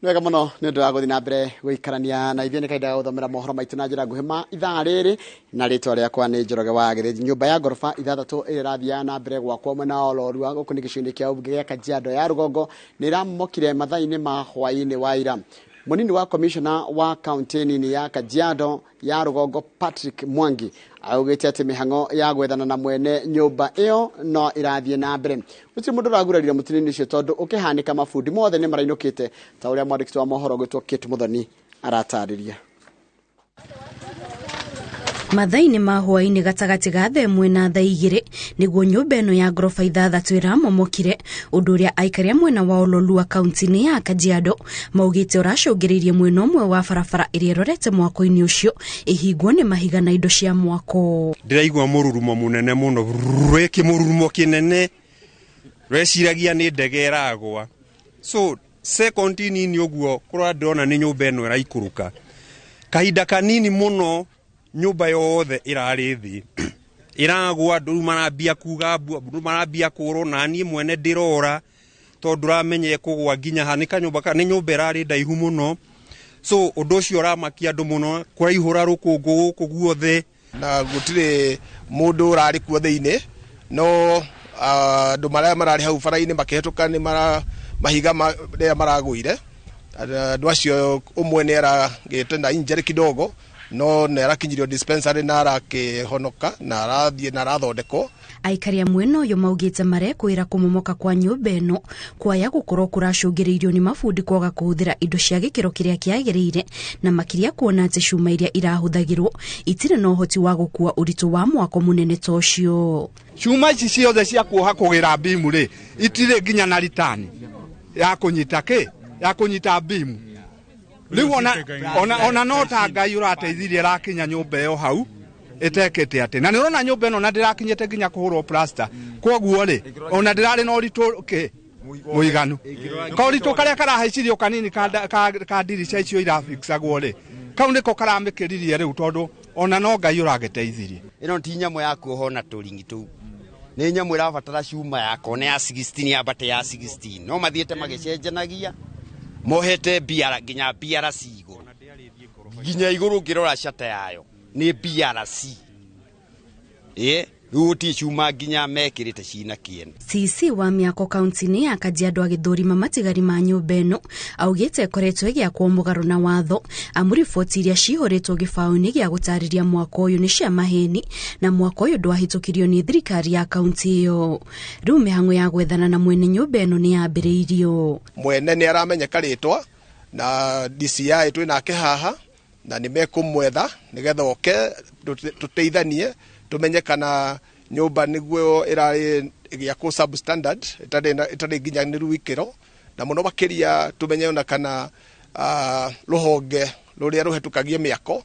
Nĩ wega mũno nĩ ũndũ wa gũthiĩ na mbere gũikarania na ithuĩ. Nĩ kahinda ga gũthomera mohoro maitũ na njĩra nguhĩ ma ithaa rĩrĩ, na rĩtwa rĩakwa nĩ Njoroge wa Gĩthĩnji. Nyũmba ya ngoroba 6 ĩrĩa ĩrathiaga na mbere gwakwo mwena wa Olorua gũkũ nĩ gĩcigo-inĩ kĩa ũmbunge gĩa Kajiado ya Rũgongo nĩ ĩramomokire mathaa-inĩ ma hwaĩ-inĩ wa ira. Mũnini wa komishona wa kaunti nini ya Kajiado ya Rũgongo Patrick Mwangi augĩte atĩ mĩhang'o ya gwethana na mwene nyũmba ĩyo no ĩrathiĩ na mbere. Gũtirĩ mũndũ ũragurarire mũtino-inĩ ũcio tondũ ũkĩhanĩka mabundi mothe nĩ marainũkĩte, ta ũrĩa mwandĩki wa mohoro gwĩtwo Kate Muthoni aratarĩria. Mathaa-inĩ ma hwaĩ-inĩ gatagatĩ ga thaa 1 na thaa 2 nĩguo nyũmba ĩno ya ngoroba 6 ĩramomokire, ũndũ ũrĩa aikari a mwena wa Ololua kaunti-inĩ ya Kajiado maugĩte ũracũngĩrĩirie mwena ũmwe wa barabara ĩrĩa ĩrorete mwako-inĩ ũcio ĩhingwo nĩ mahiga na indo cia mwako. Ndĩraigua mũrurumo mũnene mũno, rwĩkĩ mũrurumo kĩnene, rweciragia nĩ ndege ĩragwa. So second nini ũguo kũrora ndĩrona nĩ nyũmba ĩno ĩraikũrũka. Kahinda kanini mũno nyũmba yothe ĩrarĩ thĩ ĩragwa, andũ rĩu marambia kuga mbu, andũ marambia kũrwo, na niĩ mwene ndĩrora tondũ ndũramenya ĩkũgwa nginya ha. Nĩ kanyũmba ka, nĩ nyũmba ĩrarĩ ndaihu mũno, so ũndũ ũcio ũramakia andũ mũno, kũraihũra rũkũngũ gũkũ guothe. Na gũtirĩ mũndũ ũrarĩ kuo thĩinĩ, no andũ marĩa mararĩ hau bara-inĩ makĩhetũka nĩ mahiga marĩa maragũire. Andũ acio ũmwe nĩ aragĩte na injury kidogo, no nĩ arakinyirio dispensary na arakĩhonoka na arathiĩ na arathondekwo. Aikari a mwena ũyũ maugĩte marekwĩra kũmomoka kwa nyũmba ĩno kwaya gũkorwo kũracũngĩrĩirio nĩ mabundi kwaga kũhũthĩra indo cia gĩkĩro kĩrĩa kĩagĩrĩire, na makĩria kuona atĩ cuma iria irahũthagĩrwo itirĩ na ũhoti wa gũkua ũritũ wa mwako mũnene ta ũcio. Cuma ici ciothe cia kuoha kũgĩra bimu rĩ, itirĩ nginya na ritani ya kũnyita kĩ, ya kũnyita bimu. Rĩu ona no ta Ngai ũrateithirie ĩrakinya nyũmba ĩyo hau ĩtekĩte atĩ. Na nĩ ũrona nyũmba ĩno na ndĩrakinyĩte nginya kũhũrwo plaster. Kwoguo rĩ, ona ndĩrarĩ na ũritũ kĩ mũiganu. Kaũritũ karĩa karahaicirio kanini ka ndirica icio irafixagwo rĩ, kau nĩko karamĩkĩririe rĩu tondũ ona no Ngai ũragĩteithirie. Ĩno ti nyamũ ya kuohwo na tũringi tũu. Nĩ nyamũ ĩrabatara cuma ya kona ya 16 ya mbate ya 16. No mathiĩte magĩcenjanagia, mohete biara nginya biara C igũrũ. Nginya igũrũ ũngĩrora shata yayo nĩ biara C. Rĩu gũtirĩ cuma nginya mekĩrĩte cina kĩene. CC wa mĩako kaunti-inĩ ya Kajiado agĩthũrima matigari ma nyũmba ĩno augĩte ĩkoretwo ĩgĩakwo mũgarũ na watho, amu riboti iria cihũrĩtwo gĩbaũ-inĩ gĩa gũtarĩria mwako ũyũ nĩ cia maheni na mwako ũyũ ndwahĩtũkirio nĩ thirikari ya kaunti ĩyo. Rĩu mĩhang'o ya gwethana na mwene nyũmba ĩno nĩ yambĩrĩirio. Mwene nĩ aramenyeka rĩtwa na DCI twĩ nake haha na nĩ mekũmwetha nĩgetha oke tũteithanie tumenye kana nyũmba nĩguo ĩrarĩ ĩgĩakwo substandard, ĩtarĩ nginyanĩru ikĩro, na mũno makĩria tumenye ona kana rũhonge rũrĩa rũhetũkagia mĩako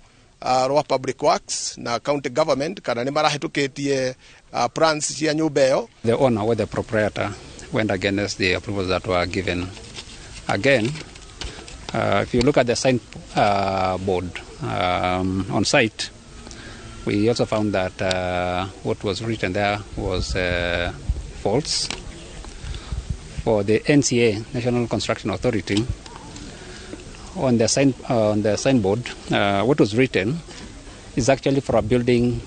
rwa Public Works na county government kana nĩ marahĩtũkĩtie plans cia nyũmba ĩyo. The owner or the proprietor went against the approvals that were given. Again, if you look at the sign board on site, we also found that what was written there was false. For the NCA, National Construction Authority, on the signboard, what was written is actually for a building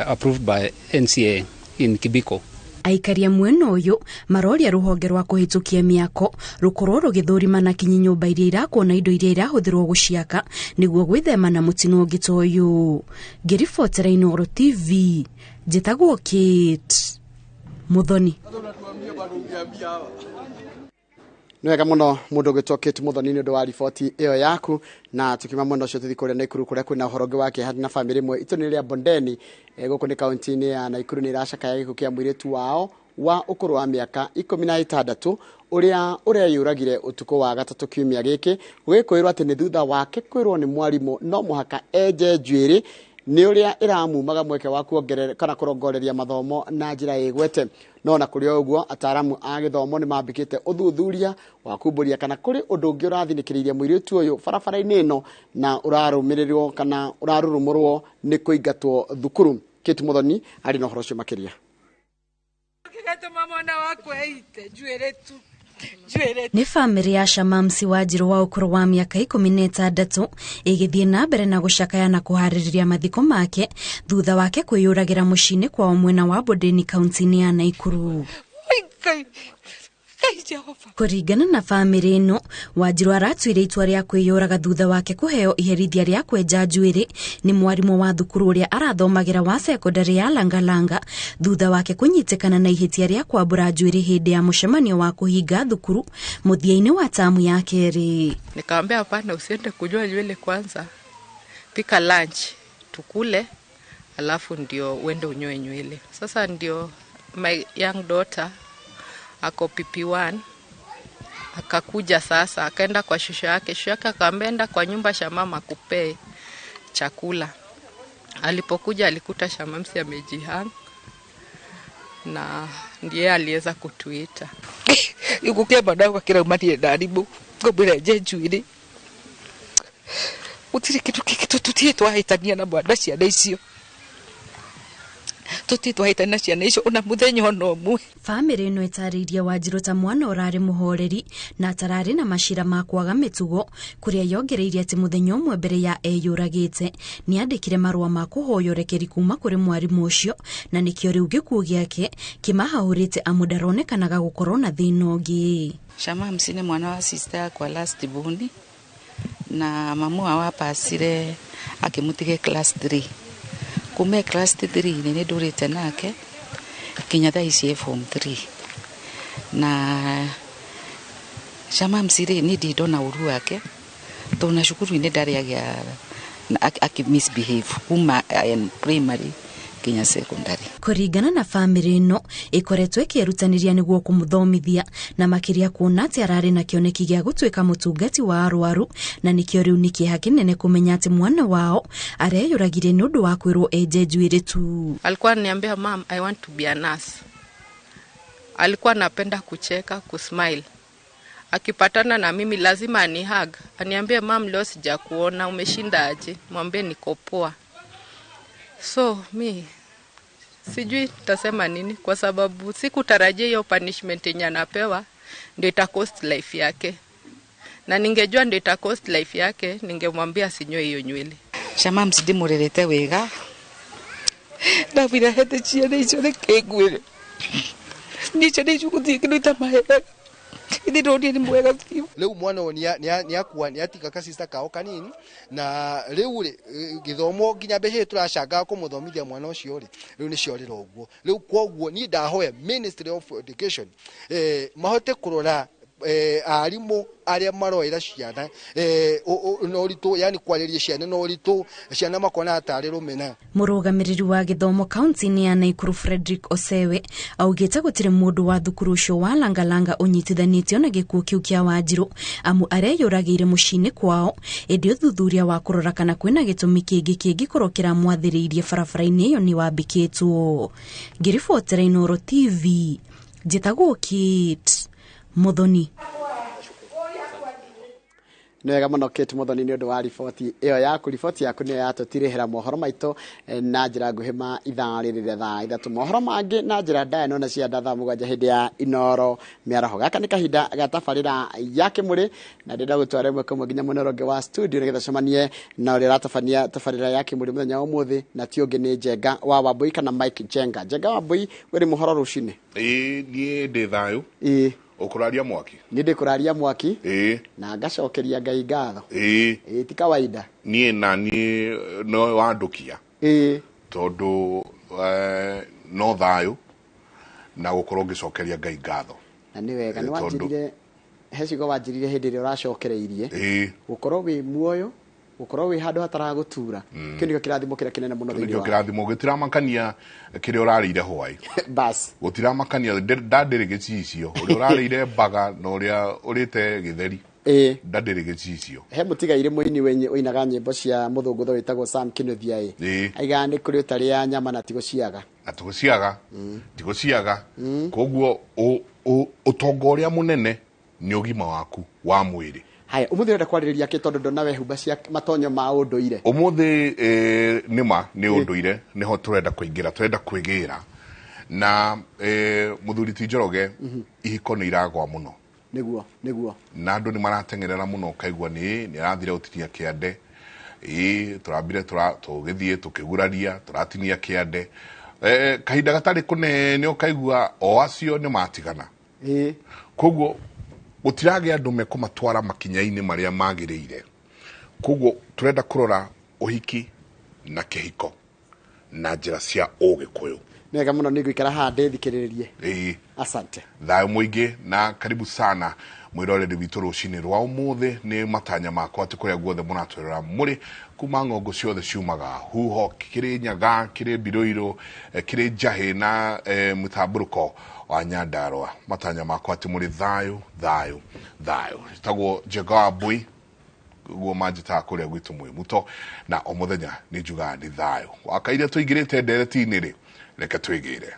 approved by NCA in Kibiko. Aikari a mwena ũyũ maroria rũhonge rwa kũhĩtũkia mĩako rũkorwo rũgĩthũrima na kinyi nyũmba iria irakwo na indo iria irahũthĩrwo gũciaka nĩguo gwĩthema na mũtino ũngĩ ta ũyũ. Ngĩribotera Inooro TV, njĩtagwo Kate Muthoni. Nĩ wega mũno mũndũ ũgĩtwo Kate Muthoni nĩ ũndũ wa riboti ĩyo yaku. Na tukiuma mwena ũcio tũthiĩ kũrĩa Naikuru kũrĩa kwĩna ũhoro ũngĩ wa kĩeha na bamĩrĩ ĩmwe itũũra-inĩ rĩa Bondeni. Gũkũ nĩ kaunti-inĩ ya Naikuru nĩ ĩracakaya gĩkuũ kĩa mũirĩtu wao wa ũkũrũ wa mĩaka 16 ũrĩa ũreyũragire ũtukũ wa gatatũ kiumia gĩkĩ, gũgĩkwĩrwo atĩ nĩ thutha wake kwĩrwo nĩ mwarimũ no mũhaka enje njuĩrĩ nĩ ũrĩa ĩramumaga mweke wa kuongerera kana kũrongoreria mathomo na njĩra ĩgwete. No na kũrĩ o ũguo ataaramu a gĩthomo nĩ mambĩkĩte ũthuthuria wa kumbũria kana kũrĩ ũndũ ũngĩ ũrathinĩkĩrĩirie mũirĩtu ũyũ barabara-inĩ ĩno na ũrarũmĩrĩrwo kana ũrarurumũrwo nĩ kũingatwo thukuru. Kate Muthoni arĩ na ũhoro ũcio makĩria. Kĩgatũma mwana wakwa eite njuĩrĩ tu. Nĩ bamĩrĩ ya Shamamsi Wanjiru wa ũkũrũ wa mĩaka 16 ĩgĩthiĩ na mbere na gũcakaya na kũharĩrĩria mathiko make thutha wake kwĩyũragĩra mũciĩ-inĩ kwao mwena wa Bondeni kaunti-inĩ ya Naikuru. Kũringana na bamĩrĩ ĩno, Wanjiru aratuire itua rĩa kwĩyũraga thutha wake kũheo iherithia rĩa kwenja njuĩrĩ nĩ mwarimũ wa thukuru ũrĩa arathomagĩra wa sekondarĩ ya Langalanga thutha wake kũnyitĩkana na ihĩtia rĩa kwambũra njuĩrĩ hĩndĩ ya mũcemanio wa kũhinga thukuru mũthia-inĩ wa tamu ya kerĩ. Nikamwambia hapana, usiende kunyoa nywele kwanza, pika lunch tukule, alafu ndio uende unyoe nywele. Sasa ndio my young daughter ako PP1 akakuja sasa, akaenda kwa shosho yake. Shosho yake akamwambia enda kwa nyumba Shamama akupee chakula. Alipokuja alikuta Shamamsi amejihang na ndiye aliweza kutuita. Igukia mwana wakwa kĩraumanie na arimũ ngũmwĩra enje njuĩrĩ gũtirĩ kĩndũ kĩngĩ tũtirĩ twahĩtania na mwana ciana icio tũtirĩ twahĩtania na ciana icio ona mũthenya ona ũmwe. Bamĩrĩ ĩno ĩtarĩirie Wanjiru ta mwana ũrarĩ mũhoreri na atararĩ na macira ma kwaga mĩtugo, kũrĩa yongereire atĩ mũthenya ũmwe mbere ya eyũragĩte nĩandĩkire marũa ma kũhoya ũrekeri kuma kũrĩ mwarimũ ũcio, na nĩkĩo rĩu gĩkuũ gĩake kĩmahahũrĩte amu ndaronekanaga gũkorwo na thĩna ũngĩ. Shamamsi nĩ mwana wa sister yakwa last born, na mamu wao apacire akĩmũtige class 3. Kuma class 3 nĩ ndũrĩte nake kinya thaa ici form 3. Na Shamamsi rĩ niĩ ndirĩ ndona ũru wake tondũ na cukuru-inĩ ndarĩ agĩa akĩ misbehave kuma primary kinya secondary. Kũringana na bamĩrĩ ĩno ĩkoretwo ĩkĩĩrutanĩria nĩguo kũmũthomithia na makĩria kuona atĩ ararĩ na kĩoneki gĩa gũtuĩka mũtungati wa arwaru, na nĩkĩo rĩu nĩ kĩeha kĩnene kũmenya atĩ mwana wao areyũragire nĩ ũndũ wa kwĩrwo enje njuĩrĩ tu. Alikuwa ananiambia mom, I want to be a nurse. Alikuwa anapenda kucheka, kusmile. Akipatana na mimi lazima anihug, aniambie mom, leo sijakuona, umeshinda aje? Mwambie niko poa. So mi sijui nitasema nini kwa sababu sikutarajia hiyo punishment yenye anapewa ndio ita cost life yake. Na ningejua ndio ita cost life yake ningemwambia asinyoe hiyo nywele. Shamamsi ndimũrerete wega ndamwĩra hete ciana icio reke ngwĩre niĩ ciana icio gũtirĩ kĩndũ itamaheaga ithe ndonire nĩ mwega biũ. Rĩu mwana ũyũ nĩakua nĩatiga kasista kao kanini, na rĩu rĩ gĩthomo nginya mbeca iria tũracangaga kũmũthomithia mwana ũcio rĩ rĩu nĩciorĩra ũguo. Rĩu kwoguo niĩ ndahoya Ministry of Education mahote kũrora arimũ arĩa maroera ciana na ũritũ, yani kwarĩria ciana na ũritũ, ciana makona tarĩ rũmena. Mũrũgamĩrĩri wa gĩthomo kaunti-inĩ ya Naikuru Frederick Osewe augĩte gũtirĩ mũndũ wa thukuru ũcio wa Langalanga ũnyitithanĩtio na gĩkuũ kĩu kĩa Wanjiru amu areyũragĩire mũciĩ-inĩ kwao, ĩndĩ ũthuthuria wa kũrora kana kwĩna gĩtũmi kĩngĩ kĩngĩkorwo kĩramwathĩrĩirie barabara-inĩ ĩyo nĩ wambĩkĩtwo. Ngĩribotera Inooro TV, njĩtagwo Kate Muthoni. Nĩ wega mũno Kate Muthoni nĩ ũndũ wa riboti ĩyo yaku. Riboti yaku nĩyo yatũtirĩhĩra mohoro maitũ na njĩra nguhĩ ma ithaa rĩrĩ rĩa thaa 3. Mohoro mangĩ na njĩra ndaya nona cia thaa 7 hĩndĩ ya Inooro mĩaraho. Gaka nĩ kahinda ga tabarĩra ya Kĩmũrĩ, na ndĩrenda gũtwara ĩmwe kwa ĩmwe nginya mwena ũrĩa wa studio nĩgetha cemanie na ũrĩa ũratabania tabarĩra ya Kĩmũrĩ mũthenya wa ũmũthĩ, na ti ũngĩ nĩ Njenga wa Wambui kana Mike Njenga. Njenga wa Wambui, wĩrĩ mũhoro rũcinĩ? Ĩĩ niĩ ndĩ thayũ. Ĩĩ. Ũkũraria mwaki? Niĩ ndĩkũraria mwaki. Ĩĩ. Na ngacokeria Ngai ngatho. Ĩĩ. Ĩĩ ti kawaida. Niĩ na niĩ no wandũkia. Ĩĩ. Tondũ no thayũ na gũkorwo ngĩcokeria Ngai ngatho. Na nĩ wega, nĩ wanjĩrire he ciugo wanjĩrire hĩndĩ ĩrĩa ũracokereirie. Ĩĩ. Gũkorwo wĩ muoyo, gũkorwo wĩ handũ hataragũtura. Kĩu nĩkĩo kĩrathimo kĩrĩa kĩnene mũno thĩinĩ Nĩkĩo wa. kĩrathimo gĩtiramakania kĩrĩa ũrarĩire hwaĩ. Bas. Gũtiramakania ndandĩrĩ gĩcicio ũrĩa ũrarĩire mbaga na ũrĩa ũrĩte gĩtheri. Ĩĩ. Ndandĩrĩ gĩcicio. He mũtigairĩ mũini wenye ũinaga nyĩmbo cia mũthũngũtho wĩtagwo Sam Kinuthia ĩ. Ĩĩ. Aigaga nĩ kũrĩ ũtarĩa nyama na tigũciaga. Na tigũciaga. Tigũciaga. Koguo ũtonga ũrĩa mũnene nĩ ũgima waku wa mwĩrĩ. Haya, ũmũthĩ ũrenda kwarĩrĩria kĩ tondũ ndona wehumba cia matonyo ma ũndũire? Ũmũthĩ nĩma nĩ ũndũire nĩho tũrenda kũingĩra, tũrenda kwĩgĩra na mũthuri ti Njoroge, ihiko nĩ iragwa mũno. Nĩguo nĩguo. Na andũ nĩ marateng'erera mũno, ũkaigua nĩ arathire gũtinia kĩande, ĩ tũrambire tũgĩthiĩ tũkĩguraria tũratinia kĩande, kahinda gatarĩ kũnene ũkaigua o acio nĩ matigana. Koguo gũtiragĩa andũ mekũmatwara makinya-inĩ marĩa magĩrĩire. Koguo tũrenda kũrora ũhiki na kĩhiko na njĩra cia ũgĩkũyũ. Nĩwega mũno, nĩngũikara haha ndĩthikĩrĩrie. Asante. Thayũ mũingĩ na karibu sana mwĩroreri witũ rũcinĩ rwa ũmũthĩ. Nĩ matanya makwa atĩ kũrĩa guothe mũratwĩrora mũrĩ kuma ng'ongo ciothe ciumaga huho, kĩrĩ Nyaga, kĩrĩ Mbirũirũ, kĩrĩ Njahĩ na mũtambũrũko wa Nyandarũa, matanya makwa atĩ mũrĩ thayũ thayũ thayũ. Tagwo Njenga wa Mbui, guo manjĩtaga kũrĩa gwitũ mwĩ muto, na o mũthenya nĩ njugaga nĩ thayũ wakaire. Tũingĩrĩte ndereti-inĩ rĩ, reke twĩgĩre.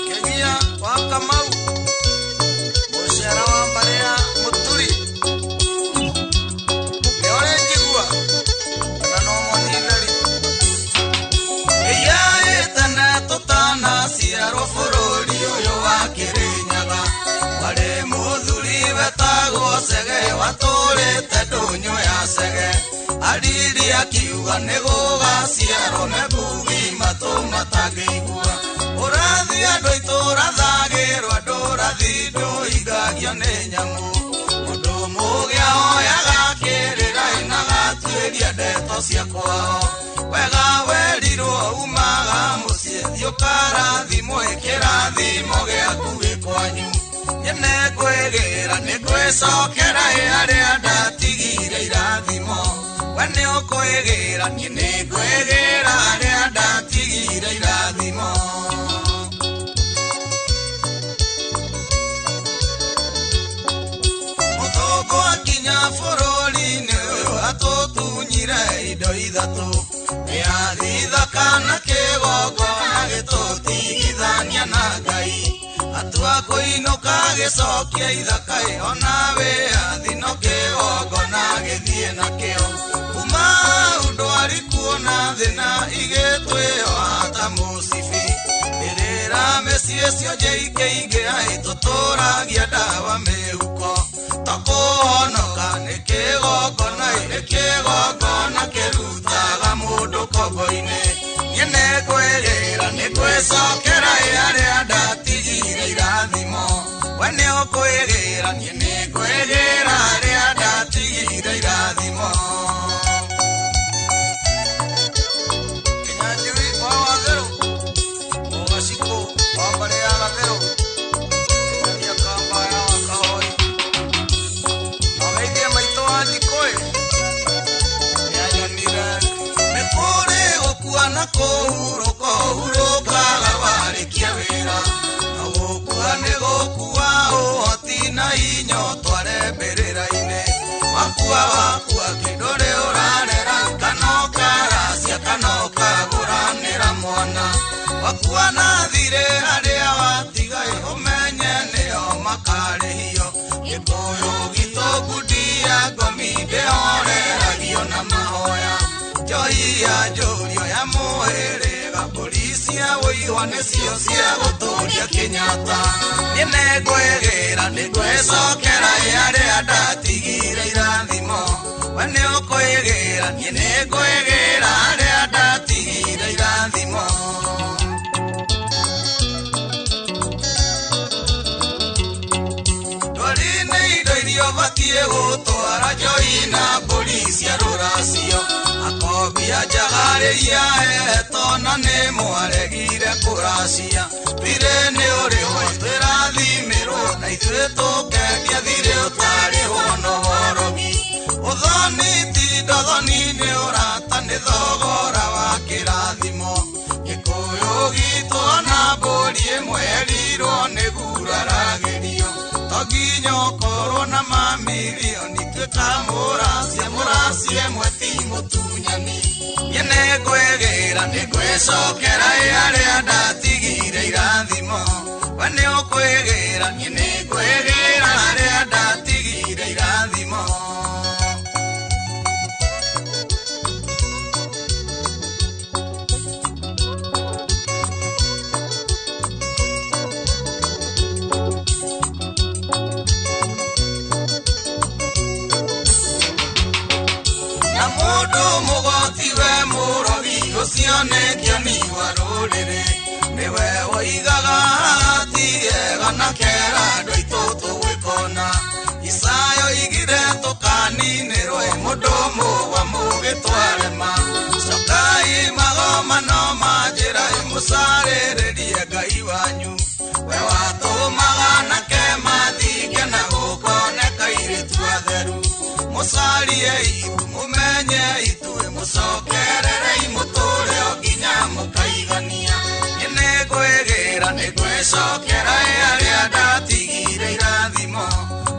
Kenya wa Kamau, mũcera wa mbarĩ ya Mũturi, nĩ ũrĩnjigua kana no mũnitheri ĩya ĩtene tũtanaciarwo bũrũri ũyũ wa Kĩrĩnyaga, warĩ mũthuri wetagwo Cege, watũrĩte ndũnyũ ya Cege, ariri akiuga nĩ gũgaciarwo mebugi matũ matangĩigua ũrathi andũ itũrathagĩrwo andũ ũrathi ndũigagio nĩ nyamũ mũndũ mũgĩ ahoyaga kĩrĩra na gatuĩria ndeto cia kwao wega werirwo umaga mũciĩ thiĩ ũkarathimwo ĩkĩrathimo gĩaku gĩ kwanyu. Nyene ngwĩgĩra nĩ ngwĩcokera arĩa ndatigire irathimo, we nĩ ũkwĩgĩra, niĩ nĩ ngwĩgĩra arĩa ndatigire irathimo. Mũthũngũ akinya bũrũri-inĩ ũyũ atũtunyire indo ithatũ, mĩathi thaka na kĩgongona gĩtũtigithania na Ngai, atua kũinũka gĩcokia ithaka ona wĩathi no kĩgongona gĩthiĩ nakĩo, kuma ndwari kuona thĩna igĩtwĩoha ta mũcibi, ĩrĩra mĩciĩ cionje ingĩ tũtũragia ndawa mĩhuko, tokũhonoka nĩ kĩgongona, nĩ kĩgongona kĩrutaga mũndũ kombo-inĩ. Niĩ nĩngwĩrĩra nĩ ngwĩcokera arĩa ndatigire irathimo, we nĩ ũkwĩgĩra, niĩ nĩngwĩgĩra arĩa ndatigire irathimo. Kĩnyanjui wa Watherũ, Mũgacikũ wa mbarĩ ya Gatherũ, Kĩng'ania Kamba ya Wakahoi, Nogeithie maitũ wa Njikũĩ, nĩanyonire nĩ kũrĩ gũkua na kũhurũka, ũhurũkaga warĩkia wĩra, no gũkua nĩ gũkua ũhoti na inyo tware mbĩrĩra-inĩ, wakua wakua kĩndũ rĩ ũrarera, kana ũkaracia kana ũkagũranĩra mwana, wakua na thirĩ arĩa watiga ũmenye nĩo makarĩhio, Gĩkũyũ gitũ ngundi ya ngomi ndĩhoreragio na mahoya, njohi ya njũrio ya mũhĩrĩga, mbũri cia ũihwa nĩcio cia gũtũria Kenyatta. Niĩ nĩngwĩgĩra nĩ ngwĩcokera arĩa ndatigire irathimo, we nĩ ũkwĩgĩra, niĩ nĩngwĩgĩra arĩa ndatigire irathimo. Ndwari nĩ indo iria ũbatiĩ gũtwara njohi na mbũri cia rũracio, akobia njagarĩria eto na nĩ mwaregire kũracia, thirĩ nĩ ũrĩhwo twĩrathimĩrwo na ithuĩ tũkendia thirĩ ũtarĩhwo no worogi, ũthoni ti ndothoni nĩ ũrata nĩ thogora wa kĩrathimo, Gĩkũyũ gitũ ona mbũri ĩmwe yerirwo nĩ guraragĩrio, to nginya ũkorwo na mamirioni tuĩka mũracia, mũracia ĩmwe ti mũtunyani. Niĩ nĩngwĩgĩra nĩ ngwĩcokera arĩa ndatigire irathimo, we nĩ ũkwĩgĩra, niĩ nĩngwĩgĩra arĩa ndatigire irathimo. ndũrĩrĩ nĩwe woigaga ti ega na kera andũ aitũ tũgwĩkona Isayo igire tũkaninĩrwo mũndũ mũgwa mũgĩtwarema cokai magomano ma njĩra mũcarĩrĩrie Ngai wanyu we watũmaga nake mathinge na gũkoneka airĩtu atheru mũcarie itu mũmenye itue mũcokererei mũtũre o nginya mũkaigania nĩngwĩgĩra nĩngwĩcokera arĩa ndatigire irathimo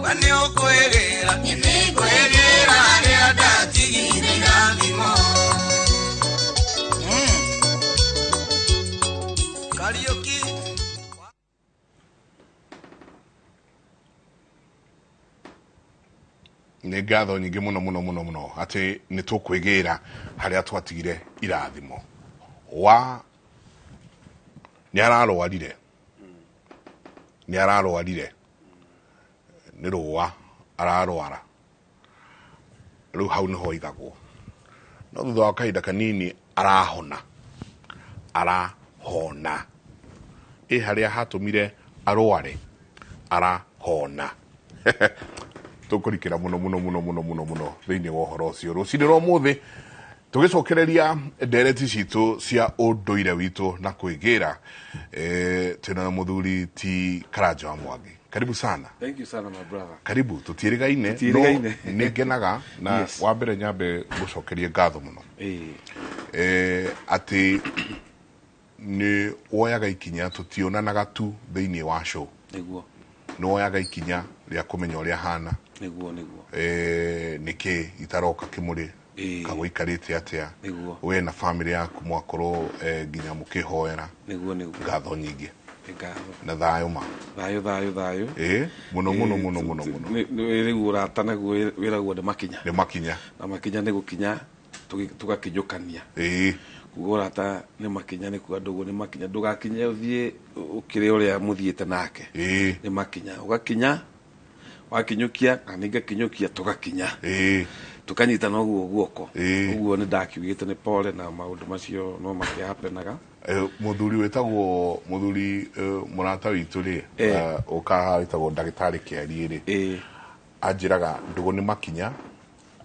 we nĩũkwĩgĩra nĩngwĩgĩra arĩa ndatigire irathimo. Kariũki nä ngatho nyingä må no må no må no må no atä nä tå kwä gä ra harä a twatigire irathimo wa nä ararwarire nä ararwarire nä rũa ararwara rä u hau nä ho igagwo no thutha wa kahinda kanini arahona arahona ä harä a hatå arware arahona tũkũrikĩra mũno mũno mũno mũno mũno mũno thĩinĩ wa ũhoro ũcio rũcinĩ rwa ũmũthĩ tũgĩcokereria ndereti citũ cia ũndũire witũ na kwĩgĩra twĩna mũthuri ti Karanja wa Mwangi. Karibu sana. Thank you sana my brother. Karibu tũtiĩrĩgaine Tũtiĩrĩgaine. No nĩ ngenaga na Yes. wa mbere nyambe gũcokerie ngatho mũno atĩ nĩ woyaga ikinya tũtionanaga tu thĩinĩ wa show Nĩguo. nĩ woyaga ikinya rĩa kũmenya ũrĩa hana Nĩguo nĩguo. Nĩkĩ itaroka kĩmũrĩ kagũikarĩte atĩa Nĩguo. we na family yaku mwakorwo nginya mũkĩhoera Nĩguo nĩguo. ngatho nyingĩ Nĩ ngatho. na thayũ ma Thayũ thayũ thayũ. Mũno mũno mũno mũno mũno Rĩu ũrata naguo wĩragwo nĩ makinya. Nĩ makinya. Na makinya nĩ gũkinya tũgakinyũkania. Kuga ũrata nĩ makinya nĩ kuga ndũgũ nĩ makinya ndũgakinye ũthiĩ ũkĩrĩ ũrĩa mũthiĩte nake. Nĩ makinya ũgakinya wakinyũkia na niĩ ngakinyũkia tũgakinya. Tũkanyitana ũguo guoko. Ũguo nĩ ndakiugĩte nĩ pole na maũndũ macio no makĩhapenaga. Mũthuri wĩtagwo mũthuri mũrata witũ rĩ ũkaga wĩtagwo ndagĩtarĩ Kĩarie rĩ anjĩraga ndũgũ nĩ makinya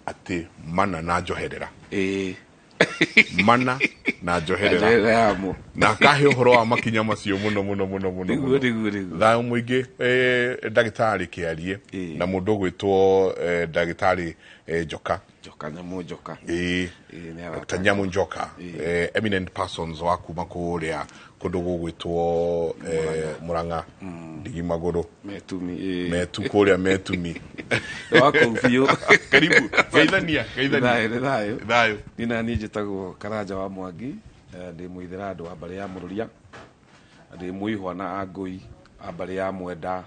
atĩ mana na njoherera mana na njoherera Njoherera yamo. Na akahe ũhoro wa makinya macio mũno mũno mũno mũno Nĩguo mũno. nĩguo nĩguo. Thayũ mũingĩ ndagĩtarĩ Kĩarie na mũndũ ũgwĩtwo ndagĩtarĩ Njoka Njoka Nyamũ Njoka. Nĩ arata. Dr. Nyamũ Njoka eminent persons wa kuma kũrĩa kũndũ gũgwĩtwo Murang'a ndigi magũrũ Metumi metu kũrĩa metumi Wa kũu biũ. Karibu geithania geithania. Thayũ nĩ thayũ. Thayũ. Niĩ na niĩ njĩtagwo Karanja wa Mwangi ndĩ mũithĩra andũ wa mbarĩ ya Mũrũria ndĩ mũihwa na Angũi a mbarĩ ya Mwenda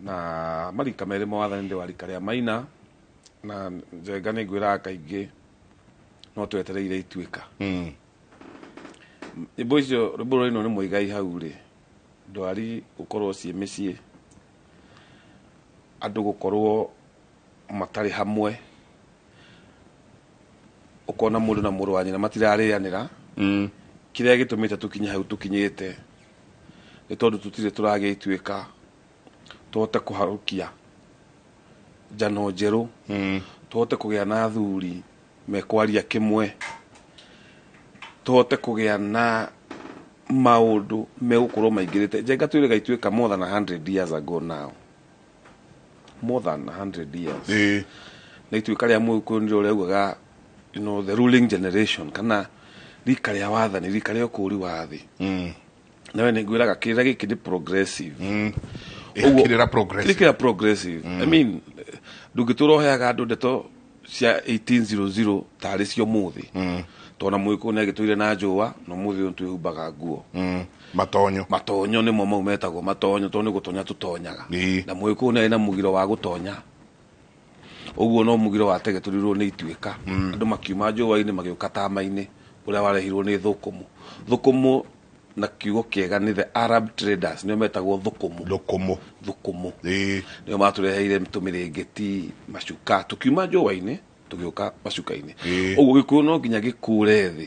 na marika merĩ ma wathani ndĩ wa rika rĩa Maina na Njenga nĩ ngwĩraga kaingĩ no twetereire ituĩka. Nyĩmbo icio rwĩmbo rũrainwo nĩ Mũigai hau rĩ ndwari gũkorwo ciĩ mĩciĩ andũ gũkorwo matarĩ hamwe ũkona mũndũ na mũrũ wa nyina matirarĩanĩra kĩrĩa gĩtũmĩte tũkinye hau tũkinyĩte nĩ tondũ tũtirĩ tũragĩa ituĩka tũhote kũharũkia njano njerũ tũhote kũgĩa na athuri mekwaria kĩmwe tũhote kũgĩa na maũndũ megũkorwo maingĩrĩte Njenga twĩrĩga ituĩka more than 100 years ago now more than 100 years na ituĩka rĩa Mũgĩkũyũ nĩrĩo rĩaugaga you know, the ruling generation kana rika rĩa wathani rika rĩa ũkũũri wa thĩ nawe nĩ ngwĩraga kĩrĩra gĩkĩ nĩ progressive. Kĩrĩra progressive. Kĩrĩra progressive. I mean ndũngĩtũra ũheaga andũ ndeto cia 1800 tarĩ cio mũthĩ tondũ na Mũgĩkũyũ nĩ agĩtũire na njũa na ũmũthĩ ũyũ twĩhumbaga nguo matonyo matonyo nĩmo mau metagwo matonyo tondũ nĩ gũtonya tũtonyaga na Mũgĩkũyũ nĩ arĩ na mũgiro wa gũtonya ũguo no mũgiro wategetũrirwo nĩ ituĩka andũ makiuma njũa-inĩ magĩũka tama-inĩ ũrĩa warehirwo nĩ thũkũmũ thũkũmũ na kiugo kĩega nĩ the Arab traders nĩo metagwo thũkũmũ thũkũmũ thũkũmũ nĩo matũreheire tũmĩrĩngĩti macuka tũkiuma njũa-inĩ tũgĩũka macuka-inĩ ũguo Gĩkũyũ no nginya gĩkũre thĩ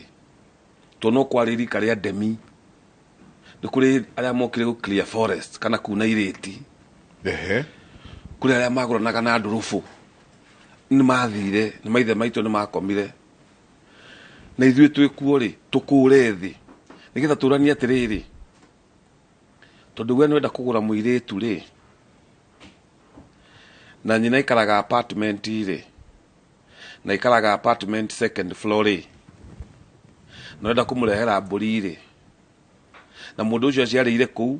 To no kwarĩ rika rĩa ndemi, nĩ kũrĩ arĩa mokire gũ clear forest kana kuna irĩti. Kũrĩ arĩa magũranaga na ndũrũbũ, nĩ mathire, nĩ maithe maitũ nĩ makomire na ithuĩ twĩkuo rĩ, tũkũre thĩ nĩgetha tũranie atĩrĩrĩ, tondũ we nĩwenda kũgũra mũirĩtu rĩ, na nyina ikaraga apartment rĩ, na ikaraga apartment second floor rĩ, na ũrenda kũmũrehera mbũri rĩ, na mũndũ ũcio aciarĩire kũu,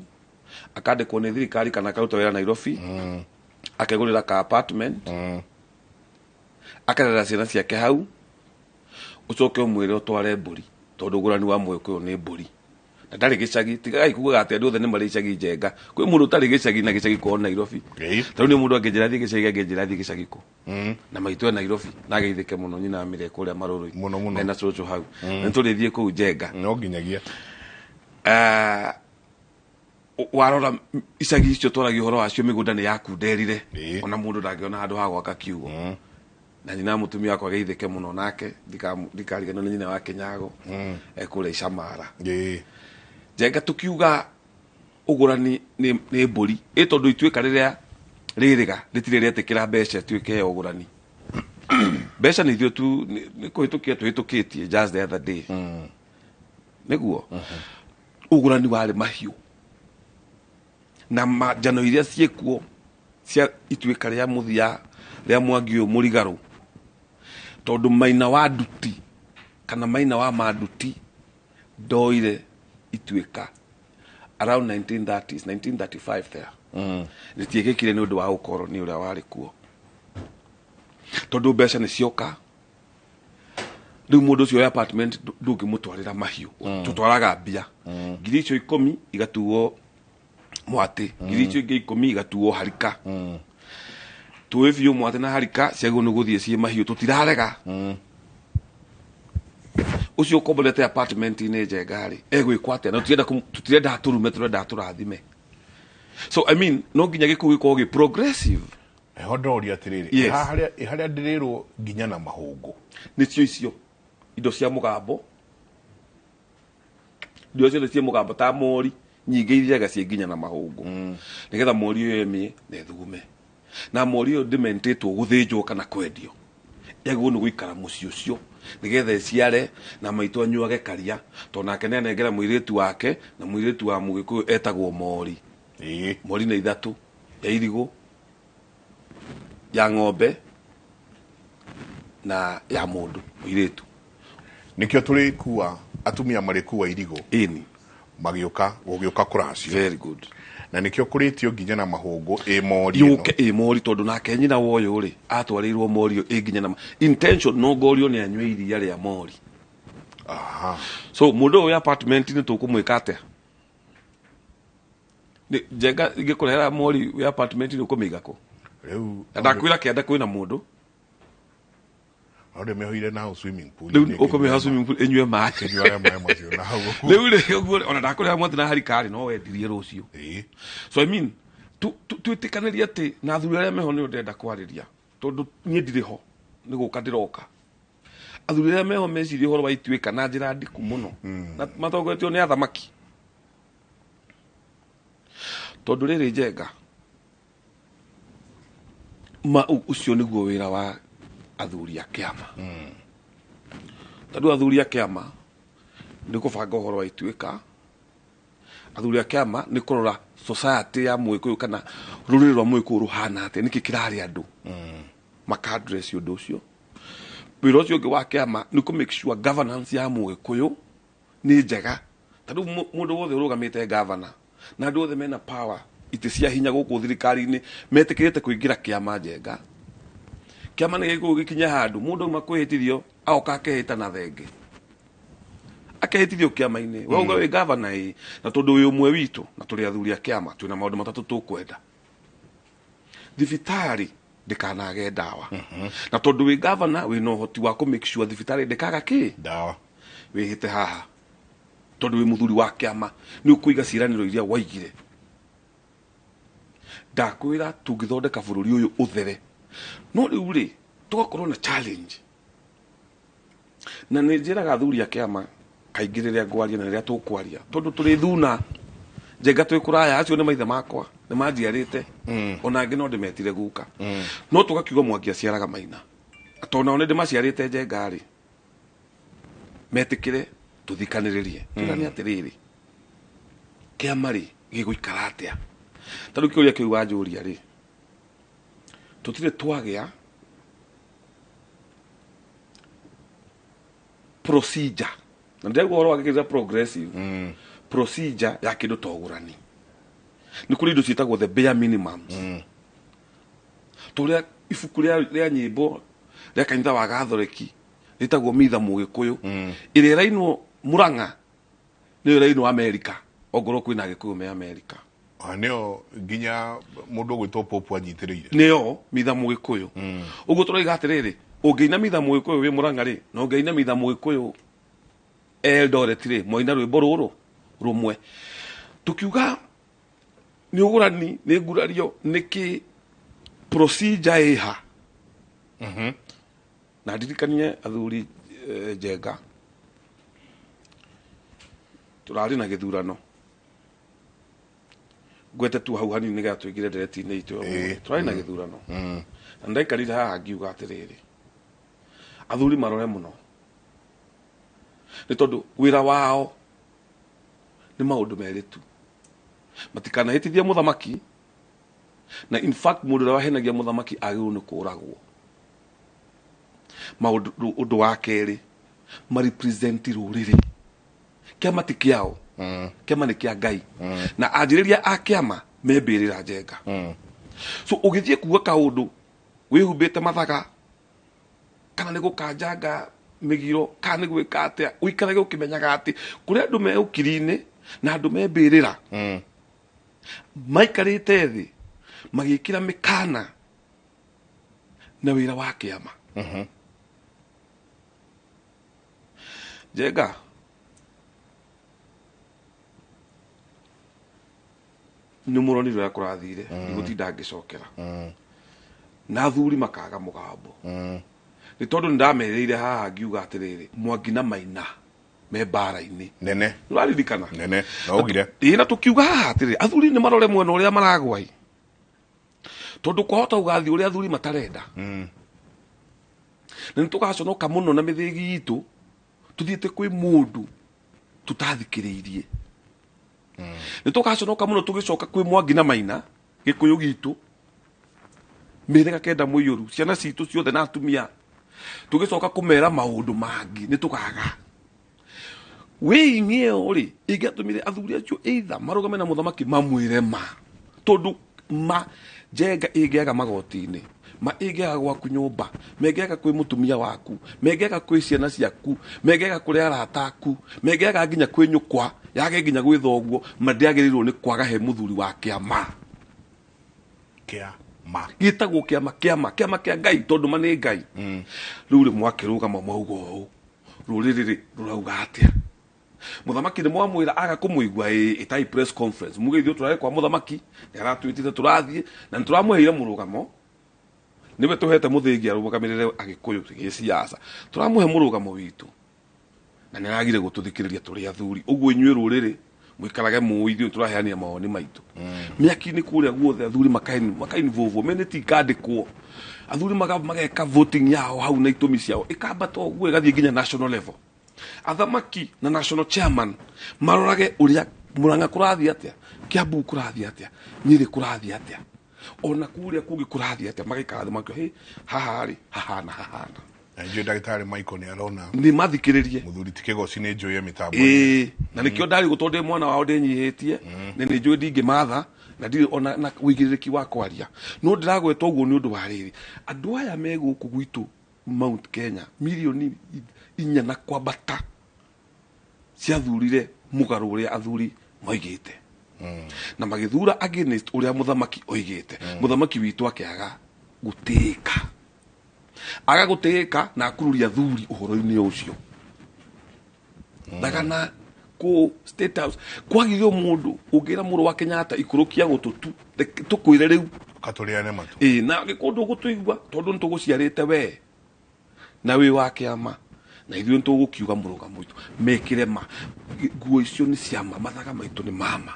akandĩkwo nĩ thirikari kana akaruta wĩra Nairobi, akegũrĩra ka apartment, akarera ciana ciake hau, ũcoke ũmwĩre ũtware mbũri, tondũ ũgũrani wa Mũgĩkũyũ nĩ mbũri na ndarĩ gĩcagi. Tigagai kugaga atĩ andũ othe nĩ marĩ icagi. Njenga, kwĩ mũndũ ũtarĩ gĩcagi na gĩcagi kwao Nairobi. Tarĩu nĩ mũndũ angĩnjĩra thiĩ gĩcagi, angĩnjĩra thiĩ gĩcagi kũ na maitũ e Nairobi na ageithĩke mũno, nyina amĩre kũrĩa marũrũ Mũno, mũno. Mena cũcũ hau. Na nĩtũrĩthiĩ kũu, Njenga. No nginyagia. Warora icagi icio twaragia ũhoro wacio, mĩgũnda nĩ yakunderire, ona mũndũ ndangĩona handũ ha gwaka kiugo. Na nyina wa mũtumia wakwa ageithĩke mũno nake, ndikariganĩrwo nĩ nyina wa Kĩnyago ekũrĩa Icamara. Njenga, tukiuga ũgũrani nĩ mbũri ĩ, tondũ ituĩka rĩrĩa rĩrĩga rĩtirĩ rĩetĩkĩra mbeca ĩtuĩke ya ũgũrani. Mbeca nĩ ithuĩ tu nĩ kũhĩtũkia tũhĩtũkĩtie just the other day. Nĩguo ũgũrani warĩ mahiũ na njano iria ciĩkuo cia ituĩka rĩa mũthia rĩa Mwangi ũyũ mũrigarũ, tondũ maina wa nduti kana maina wa manduti ndoire ituĩka around 1930s, 1935 there. Rĩtiĩkĩkire nĩ ũndũ wa ũkoroni ũrĩa warĩ kuo, tondũ mbeca nĩ cioka. Rĩu mũndũ ũcio wa apartment ndũngĩmũtwarĩra mahiũ, tũtwaraga mbia. 10,000 igatuo mwatĩ, 10,000 ingĩ igatuo harika. Tũĩ biũ mwatĩ na harika ciagĩrĩirwo nĩ gũthiĩ ciĩ mahiũ. Tũtirarega ũcio ũkomborete apartment-inĩ, Njenga rĩ, egwĩkwo atĩa? Na tũtirenda tũrume, tũrenda tũrathime. So I mean, no nginya gĩkũyũ gĩkorwo gĩ progressive. Eho ndoria atĩrĩrĩ, Yes. haha harĩa ndĩrĩrwo nginya na mahũngũ? Nĩcio icio indo cia mũgambo, indo ciothe ciĩ mũgambo ta mori nyingĩ ithiaga ciĩ nginya na mahũngũ, nĩgetha mori ĩyo ĩmĩe na ĩthugume. Na mori ĩyo ndĩmentĩtwo gũthĩnjwo kana kwendio, yagĩrĩirwo nĩ gũikara mũciĩ ũcio nĩgetha ĩciare na maitũ anyuage karia, tondũ nake nĩ anengera mũirĩtu wake, na mũirĩtu wa Mũgĩkũyũ etagwo mori. Mori nĩ ithatũ, ya irigũ, ya ng'ombe na ya mũndũ mũirĩtu. Nĩkĩo tũrĩkua, atumia marĩkua irigũ. Ĩni. Magĩũka gũgĩũka kũracio. Very good. Na nĩkĩo kũrĩtio nginya na mahũngũ ĩ mori ĩno. Yũke ĩ mori, tondũ nake nyina wa ũyũ rĩ, atwarĩirwo mori ĩyo ĩ nginya na intention no ngorio nĩ anyue iria rĩa mori. So mũndũ ũyũ wĩ apartment nĩ tũkũmwĩka atĩa? Njenga, ingĩkũrehera mori wĩ apartment nĩ ũkũmĩiga kũ? Rĩu Na ndakwĩra kĩanda kwĩna mũndũ. No ndĩmĩohire na hau swimming pool. Rĩu ũkũmĩoha swimming pool ĩnyue maĩ? Ĩnyuage maĩ macio na hau. Rĩu rĩ, ũguo ona ndakũrehera mwatĩ na harika rĩ, no wendirie rũciũ. So I mean, twĩtĩkanĩrie atĩ na athuri arĩa meho nĩo ndĩrenda kwarĩria, tondũ niĩ ndirĩ ho, nĩ gũka ndĩroka. Athuri arĩa meho mecirie ũhoro wa ituĩka na njĩra ndiku mũno, na matongoretio nĩ athamaki, tondũ rĩrĩ, Njenga, ma ũcio nĩguo wĩra wa athuri a kĩama, tondũ athuri a kĩama nĩ kũbanga ũhoro wa ituĩka. Athuri a kĩama nĩ kũrora society ya Mũgĩkũyũ kana rũrĩrĩ rwa Mũgĩkũyũ rũhana atĩa, nĩkĩ kĩrarĩ andũ, maka address ũndũ ũcio. Wĩra ũcio ũngĩ wa kĩama nĩ kũ make sure governance ya Mũgĩkũyũ nĩ njega. Ta rĩu mũndũ wothe ũrũgamĩte gavana na andũ othe mena power, itĩ cia hinya gũkũ thirikari-inĩ, metĩkĩrĩte kũingĩra kĩama. Njenga, kĩama nĩ gĩkũyũ gĩkinye handũ mũndũ auma kwĩhĩtithio, agoka akehĩta na thenge, akehĩtithio kĩama-inĩ. We uga wĩ gavana ĩ, na tondũ wĩ ũmwe witũ na tũrĩ athuri a kĩama, twĩna maũndũ matatũ tũkwenda: thibitarĩ ndĩkanage ndawa, na tondũ wĩ gavana wĩna ũhoti wa kũ make sure thibitarĩ ndĩkaga kĩ ndawa, wĩhĩte haha tondũ wĩ mũthuri wa kĩama nĩ ũkũiga ciĩranĩro iria waigire. Ndakwĩra tũngĩthondeka bũrũri ũyũ ũthere. No rĩu rĩ, tũgakorwo na challenge, na nĩ njĩraga athuri a kĩama Kaingĩ rĩrĩa ngwaria na rĩrĩa tũkwaria, tondũ tũrĩ thuna Njenga, twĩ kũraya, acio nĩ maithe makwa, nĩ manjiarĩte, ona angĩ no ndĩmetire guka, no tũgakiuga Mwangi aciaraga Maina, tondũ nao nĩ ndĩmaciarĩte. Njenga rĩ, metĩkĩre tũthikanĩrĩrie, twĩrane atĩrĩrĩ, kĩama rĩ gĩgũikara atĩa? Ta rĩu kĩũria kĩu wanjũria rĩ, tũtirĩ twagĩa procedure, na ndĩraigua ũhoro wa gĩkĩra progressive procedure ya kĩndũ ta ũgũrani. Nĩ kũrĩ indo ciĩtagwo the bare minimums, tũrĩa ibuku rĩa nyĩmbo rĩa kanitha wa Gathoreki rĩtagwo Mitha Mũgĩkũyũ, ĩrĩa ĩrainwo Mũrang'a nĩyo ĩrainwo Amerika, ongorwo kwĩna Agĩkũyũ me Amerika. Ah, nĩyo nginya mũndũ ũgwĩtwo Popu anyitĩrĩire. Nĩyo Mitha Mũgĩkũyũ. Ũguo tũroiga atĩrĩrĩ, ũngĩina Mitha Mũgĩkũyũ wĩ Mũrang'a rĩ, na ũngĩina Mitha Mũgĩkũyũ Eldoret rĩ, mwaina rwĩmbo rũrũ rũmwe. Tũkiuga nĩ ũgũrani, nĩ ngurario, nĩkĩ procedure ĩha? Na ndirikanie athuri, Njenga, tũrarĩ na gĩthurano, ngwete tu hau hanini nĩgetha tũingĩre ndereti-inĩ itũ ya ũmũthĩ. Tũrarĩ na gĩthurano na ndaikarire haha ngiuga atĩrĩrĩ, athuri marore mũno, nĩ tondũ wĩra wao nĩ maũndũ merĩ tu, matikanahĩtithie mũthamaki, na in fact mũndũ ũrĩa wahenagia mũthamaki agĩrĩirwo nĩ kũragwo. Maũndũ ũndũ wa kerĩ, marepresent rũrĩrĩ. Kĩama ti kĩao, kĩama nĩ kĩa Ngai, na anjĩrĩria a kĩama me mbĩrĩra. Njenga, so ũgĩthiĩ kuga kaũndũ wĩhumbĩte mathaga, kana nĩ gũkanjanga mĩgiro, kana nĩ gwĩka atĩa, ũikarage ũkĩmenyaga atĩ kũrĩ andũ me ũkiri-inĩ na andũ me mbĩrĩra maikarĩte thĩ magĩkĩra mĩkana na wĩra wa kĩama. Njenga, nĩ mũronire ũrĩa kũrathire, ndigũtinda ngĩcokera, na athuri makaga mũgambo, nĩ tondũ nĩ ndamerĩire haha ngiuga atĩrĩrĩ, Mwangi na Maina me mbara-inĩ nene. Nĩũraririkana? Nene, na ugire. Ĩĩ, na tũkiuga haha atĩrĩrĩ, athuri nĩ marore mwena ũrĩa maragwa ĩ, tondũ kwahota gũgathiĩ ũrĩa athuri matarenda, na nĩ tũgaconoka mũno na mĩthĩgi itũ tũthiĩte kwĩ mũndũ tũtathikĩrĩirie. Nĩ tũgaconoka mũno tũgĩcoka kwĩ Mwangi na Maina, Gĩkũyũ gitũ, mĩhĩrĩga kenda mũiyũru, ciana citũ ciothe na atumia, tũgĩcoka kũmera maũndũ mangĩ nĩ tũkaga wĩingĩ ĩyo rĩ ĩngĩatũmire athuri acio either marũgame na mũthamaki mamwĩre ma, tondũ ma, Njenga, ĩngĩaga magoti-inĩ, ma ĩngĩaga gwaku nyũmba, mengĩaga kwĩ mũtumia waku, mengĩaga kwĩ ciana ciaku, mengĩaga kũrĩ arata aku, mengĩaga nginya kwĩ nyũkwa, yage nginya gwĩ thoguo, ma ndĩagĩrĩirwo nĩ kwaga he mũthuri wa kĩama. Kĩama. Gĩtagwo kĩama, kĩama, kĩama kĩa Ngai, tondũ ma nĩ Ngai. Rĩu rĩ, mwakĩrũgama mwauga ũũ, rũrĩrĩ rĩ rũrauga atĩa? Mũthamaki nĩ mwamwĩra, aga kũmũigua, ĩ ĩtai press conference, muge ithuĩ tũrarĩ kwa mũthamaki, nĩ aratwĩtire, tũrathiĩ na nĩ tũramũheire mũrũgamo, nĩwe tũhete mũthĩgi arũgamĩrĩre Agĩkũyũ gĩciaca, tũramũhe mũrũgamo witũ na nĩ aragire gũtũthikĩrĩria tũrĩ athuri. Ũguo inyuĩ rũrĩrĩ mũikarage mũĩ ithuĩ tũraheanire mawoni maitũ mĩaki-inĩ kũrĩa guothe, athuri makainvolve, minute ikandĩkwo, athuri mageka voting yao hau na itũmi ciao, ĩkambata ũguo ĩgathiĩ nginya national level. Athamaki na national chairman marorage ũrĩa Murang'a kũrathiĩ atĩa, Kiambu kũrathiĩ atĩa, Nyĩrĩ kũrathiĩ atĩa, ona kũrĩa kũngĩ kũrathiĩ atĩa, magaikara thĩ makio, "Hĩ, haha rĩ hahana hahana." Na njũĩ ndagĩtarĩ Michael nĩ arona. Nĩ mathikĩrĩrie. Mũthuri ti Kĩgoci, nĩ njũĩ mĩtambo. Ĩĩ, na nĩkĩo ndarĩ tondũ ndĩ mwana wao, ndĩnyihĩtie, na nĩ njũĩ ndingĩmatha na ndirĩ ona na ũigĩrĩrĩki wa kwaria, no ndĩragweta ũguo nĩ ũndũ wa rĩrĩ, andũ aya me gũkũ gwitũ Mount Kenya mirioni 4 na kwambata ciathurire mũgarũ ũrĩa athuri moigĩte, na magĩthura against ũrĩa mũthamaki oigĩte. Mũthamaki witũ akĩaga gũtĩĩka, aga gũtĩĩka na akururia athuri ũhoro-inĩ ũcio. Ndagana kũ State House kwagire mũndũ ũngĩra mũrũ wa Kenyatta, "Ikũrũkia gũtũ tu, reke tũkwĩre rĩu." Katũrĩane matũ. Ĩĩ, na angĩkorwo ndũgũtũigua, tondũ nĩ tũgũciarĩte we na wĩ wa kĩama. Na ithuĩ nĩ tũgũkiuga mũrũgamo witũ mekĩre ma nguo icio nĩ ciama, mathaga maitũ nĩ mama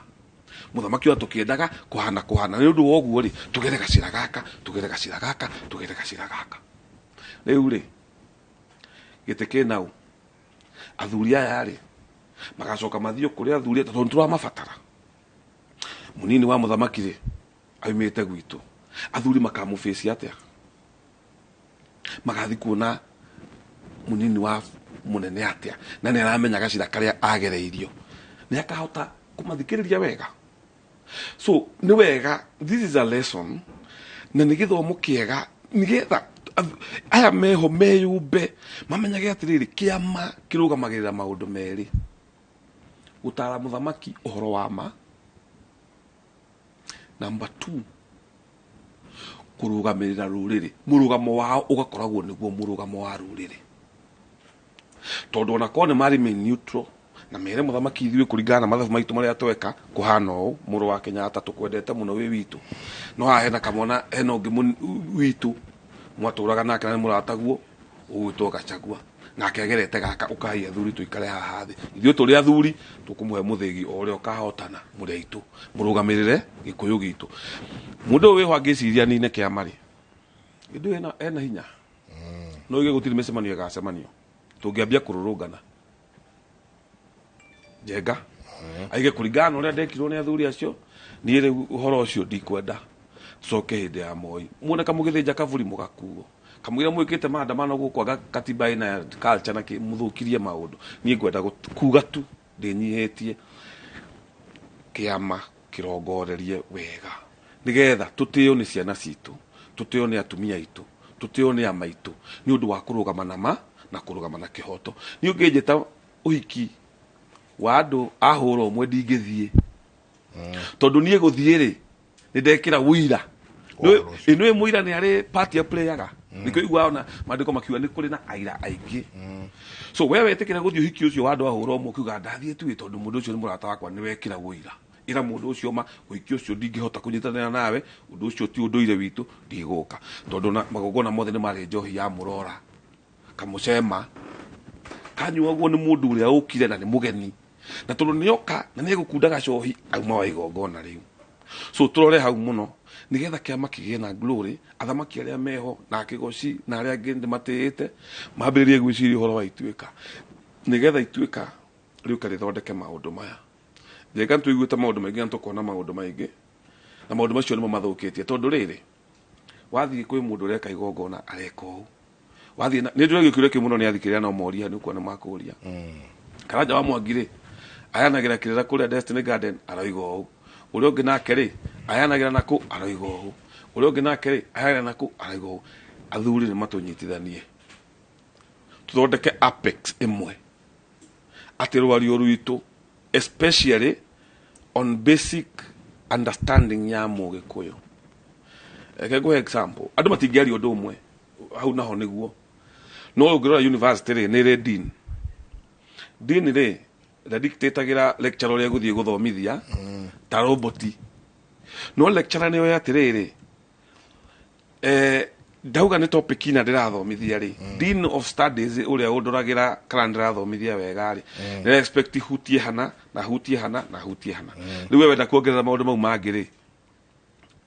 mũthamaki ũrĩa tũkĩendaga kũhana kũhana. Nĩ ũndũ wa ũguo rĩ, tũgere gacĩra gaka, tũgere gacĩra gaka, tũgere gacĩra gaka. Rĩu rĩ, gĩtĩ kĩna ũ? Athuri aya rĩ, magacoka mathiĩ kũrĩ athuri tondũ nĩ tũramabatara. Mũnini wa mũthamaki rĩ, aumĩte gwitũ. Athuri makamũbĩci atĩa? Magathi kuona mũnini wa mũnene atĩa? Na nĩ aramenya gacĩra karĩa agereirio, nĩ akahota kũmathikĩrĩria wega. So nĩ wega, this is a lesson na nĩ gĩthomo kĩega, nĩgetha aya meho meyumbe mamenyage atĩrĩrĩ, kĩama kĩrũgamagĩrĩra maũndũ merĩ: gũtara mũthamaki ũhoro wa ma, number 2, kũrũgamĩrĩra rũrĩrĩ. Mũrũgamo wao ũgakoragwo nĩguo mũrũgamo wa rũrĩrĩ, tondũ ona korwo nĩ marĩ neutral na mere mũthamaki, ithuĩ kũringana na mathabu maitũ marĩa tweka kũhana ũũ, mũrũ wa Kenyatta, tũkwendete mũno wĩ witũ, no haha hena kamwana, hena ũngĩ witũ mwatũraga nake na nĩ mũrataguo ũgwĩtwo Gachagua, nake agerete gaka. Ũkai athuri, tũikare haha thĩ, ithuĩ tũrĩ athuri, tũkũmũhe mũthĩgi o ũrĩa ũkahotana. Mũrĩ aitũ, mũrũgamĩrĩre Gĩkũyũ gitũ. Mũndũ ũyũ wĩho angĩciria nine kĩama rĩ, gĩndũ ena hinya, no ige gũtirĩ mĩcemanio ĩgacemanio tũngĩambia kũrũrũngana. Njenga aige kũringana na ũrĩa ndekirwo nĩ athuri acio, niĩ rĩu ũhoro ũcio ndikwenda. Tucoke hĩndĩ ya Moi, muone kamũgĩthĩnja kaburi mũgakuo, kamũira mwĩkĩte maandamano gũkũ aga katiba ĩna culture na mũthũkirie maũndũ. Niĩ ngwenda kuga tu ndĩnyihĩtie, kĩama kĩrongorerie wega, nĩgetha tũtĩo nĩ ciana citũ, tũtĩo nĩ atumia aitũ, tũtĩo nĩ amaitũ, nĩ ũndũ wa kũrũgama na ma na kũrũgama na kĩhoto. Niĩ ũngĩnjĩta ũhiki wa andũ ahũra ũmwe, ndingĩthiĩ, tondũ niĩ gũthiĩ rĩ, nĩ ndekĩra ũira. Ĩno mũira nĩ arĩ party aplayaga, nĩkĩo iguaga ona maandĩko makiuga nĩ kũrĩ na aira aingĩ. So we wetĩkĩra gũthiĩ ũhiki ũcio wa andũ ahũra ũmwe, ũkiuga ndathiĩ tu tondũ mũndũ ũcio nĩ mũrata wakwa, nĩ wekĩra ũira. Ĩra mũndũ ũcio ma ũhiki ũcio ndingĩhota kũnyitanĩra nawe, ũndũ ũcio ti ũndũire witũ, ndigũka, tondũ na magongona mothe nĩ marĩ njohi ya mũrora kamũcema kanyua ũguo nĩ mũndũ ũrĩa ũkire na nĩ mũgeni, na tondũ nĩoka na nĩegũkunda gacohi auma wa igongona rĩu. So tũrore hau mũno, nĩgetha kĩama kĩgĩe na glory. Athamaki arĩa meho na akĩgoci na arĩa angĩ ndĩmatĩĩte mambĩrĩrie gwĩciria ũhoro wa Ituĩka, nĩgetha Ituĩka rĩũke rĩthondeke maũndũ maya. Njega, nĩtũiguĩte maũndũ maingĩ na tũkona maũndũ maingĩ, na maũndũ macio nĩmo mathũkĩtie, tondũ rĩrĩ, wathiĩ kwĩ mũndũ ũreka igongona areka ũũ, wathiĩ na nĩ ndĩragia kĩũria kĩu mũno nĩ athikĩrĩria, no moria nĩ ũkuona makũria. Karanja wa Mwangi rĩ, aheanagĩra kĩrĩra kũrĩa Destiny Garden, aroiga ũũ. Ũrĩa ũngĩ nake rĩ, aheanagĩra nakũ, aroiga ũũ. Ũrĩa ũngĩ nake rĩ, aheanagĩra nakũ, aroiga ũũ. Athuri nĩ matũnyitithanie, tũthondeke apex ĩmwe, atĩ rwario rwitũ, especially on basic understanding ya Mũgĩkũyũ. Reke ngũhe example. Andũ matingĩaria ũndũ ũmwe hau naho nĩguo, no ũngĩrora university rĩ, nĩ ĩrĩ dean. Dean rĩ, ndadictatagĩra lecturer ũrĩa egũthiĩ gũthomithia ta roboti, no lecturer nĩ oĩ atĩrĩrĩ, ndauga nĩ topic ina ndĩrathomithia rĩ, dean of studies ũrĩa ũndoragĩra kana ndĩrathomithia wega rĩ, nĩ expect hutie hana na hutie hana na hutie hana. Rĩu we wenda kuongerera maũndũ mau mangĩ rĩ,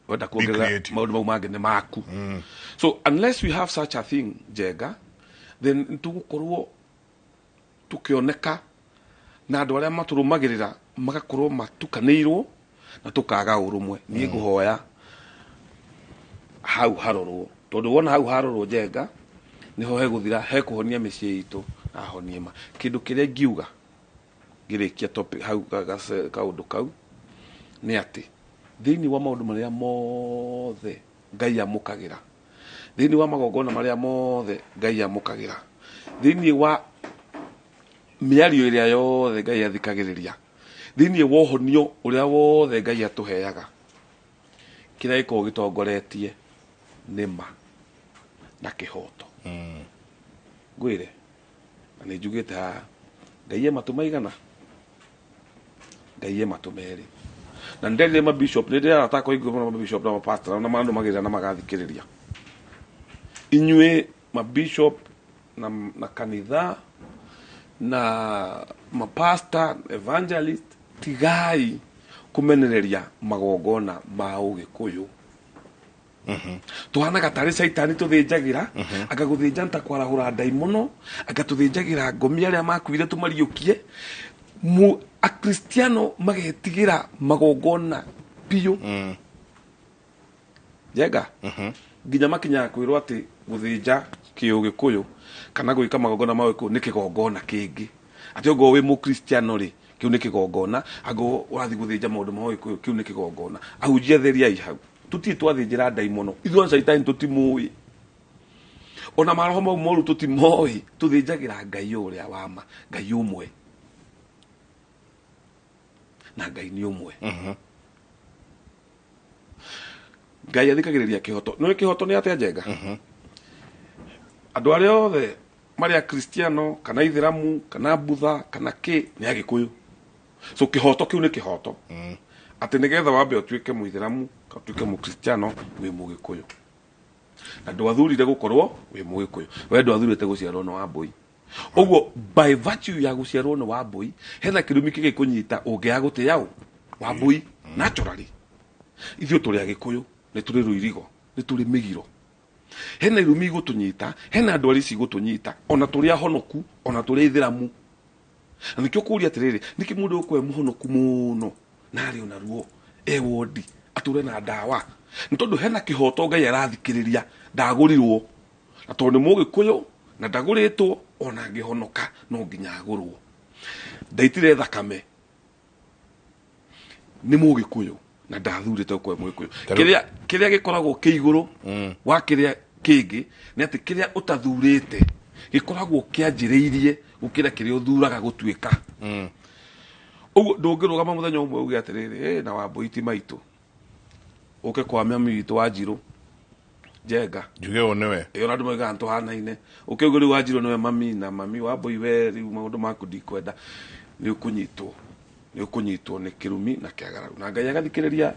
wenda kuongerera creative. Maũndũ mau mangĩ nĩ maku. So unless we have such a thing, Njenga, then tũgũkorwo tũkĩoneka na andũ arĩa matũrũmagĩrĩra magakorwo matukanĩirwo na tũkaga ũrũmwe. Niĩ ngũhoya hau harorwo, tondũ wona hau harorwo, Njenga, nĩho hegũthira hekũhonia mĩciĩ itũ na honie ma kĩndũ kĩrĩa ingiuga ngĩrĩkia topic hau kaũndũ kau nĩ atĩ thĩinĩ wa maũndũ marĩa mothe Ngai amũkagĩra, thĩinĩ wa magongona marĩa mothe Ngai amũkagĩra, thĩinĩ wa mĩario ĩrĩa yothe Ngai athikagĩrĩria, thĩinĩ wa ũhonio ũrĩa wothe Ngai atũheaga, kĩrĩa gĩkoragwo gĩtongoretie nĩ ma na kĩhoto. Ngwĩre na nĩ njugĩte haha, Ngai e matũ maigana? Ngai e matũ merĩ. Na nĩ nderire mabishop, nĩ ndĩrarata akwa aingĩ mũno, mabishop na mapastor, na mandũmagĩrĩra na magathikĩrĩria. Inyuĩ mabishop na kanitha Na mapasta, evangelist, tigai kũmenereria magongona ma Ũgĩkũyũ. Tuhanaga tarĩ caitani tũthĩnjagĩra, anga gũthĩnja nĩ ta kwarahũra ndaimono, anga tũthĩnjagĩra ngomi arĩa makuire tũmariũkie. Mu Akristiano magetigĩra magongona biũ njenga nginya makinyaga kwĩrwo atĩ gũthĩnja kĩũgĩkũyũ kana gwĩka magongona ma Ũgĩkũyũ nĩ kĩgongona kĩngĩ, atĩ ongorwo wĩ Mũkristiano rĩ, kĩu nĩ kĩgongona, angorwo ũrathiĩ gũthĩnja maũndũ ma Ũgĩkũyũ, kĩu nĩ kĩgongona. Ahunjia, theriai hau. Tũtirĩ twathĩnjĩra ndaimono ithuĩ, caitani tũtimũĩ, ona maroho mau moru tũtimoĩ. Tũthĩnjagĩra Ngai ũrĩa wa ma, Ngai ũmwe, na Ngai nĩ ũmwe. Ngai athikagĩrĩria kĩhoto. Nĩ kĩhoto nĩ atĩa, Njenga? Andũ arĩa othe marĩ Akristiano kana Ithĩramu kana Budha kana kĩ nĩ Agĩkũyũ, so kĩhoto kĩu nĩ kĩhoto atĩ nĩgetha wambe ũtuĩke Mũithĩramu kana ũtuĩke Mũkristiano, wĩ Mũgĩkũyũ, na ndwathurire gũkorwo wĩ Mũgĩkũyũ, we ndwathurĩte gũciarwo nĩ Wambũi. Ũguo by virtue ya gũciarwo nĩ Wambũi, hena kĩrumi kĩgĩkũnyita ũngĩaga gũtĩa ũ Wambũi. Naturally ithuĩ tũrĩ Agĩkũyũ, nĩ tũrĩ rũirigo, nĩ tũrĩ mĩgiro, hena irumi igũtũnyita, hena ndwari ici igũtũnyita, ona tũrĩ ahonoku, ona tũrĩ Aithĩramu. Na nĩkĩo kũria atĩrĩrĩ, nĩkĩ mũndũ ũkwe mũhonoku mũno na arĩ ona ruo e wondi atũre na ndawa? Nĩ tondũ hena kĩhoto Ngai arathikĩrĩria. Ndagũrirwo, na tondũ nĩ Mũgĩkũyũ na ndagũrĩtwo, ona angĩhonoka no nginya agũrwo. Ndaitire thakame, nĩ Mũgĩkũyũ na ndathurĩte gũkorwo Mũgĩkũyũ. Kĩrĩa kĩrĩa gĩkoragwo kĩ igũrũ wa kĩrĩa kĩngĩ nĩ atĩ kĩrĩa ũtathurĩte gĩkoragwo kĩanjĩrĩirie gũkĩra kĩrĩa ũthuraga gũtuĩka. Ũguo ndũngĩrũgama mũthenya ũmwe uge atĩrĩrĩ, "Ĩ, na Wambũi ti maitũ," ũke kwa mami witũ Wanjirũ, Njenga. Njuge ũyũ nĩwe. Ĩ, ona andũ moigaga nĩtũhanaine. Ũkĩuga rĩu Wanjirũ nĩwe mami, na mami Wambũi, we rĩu maũndũ maku ndikwenda, nĩ ũkũnyitwo, nĩ ũkũnyitwo nĩ kĩrumi na kĩagararu, na Ngai agathikĩrĩria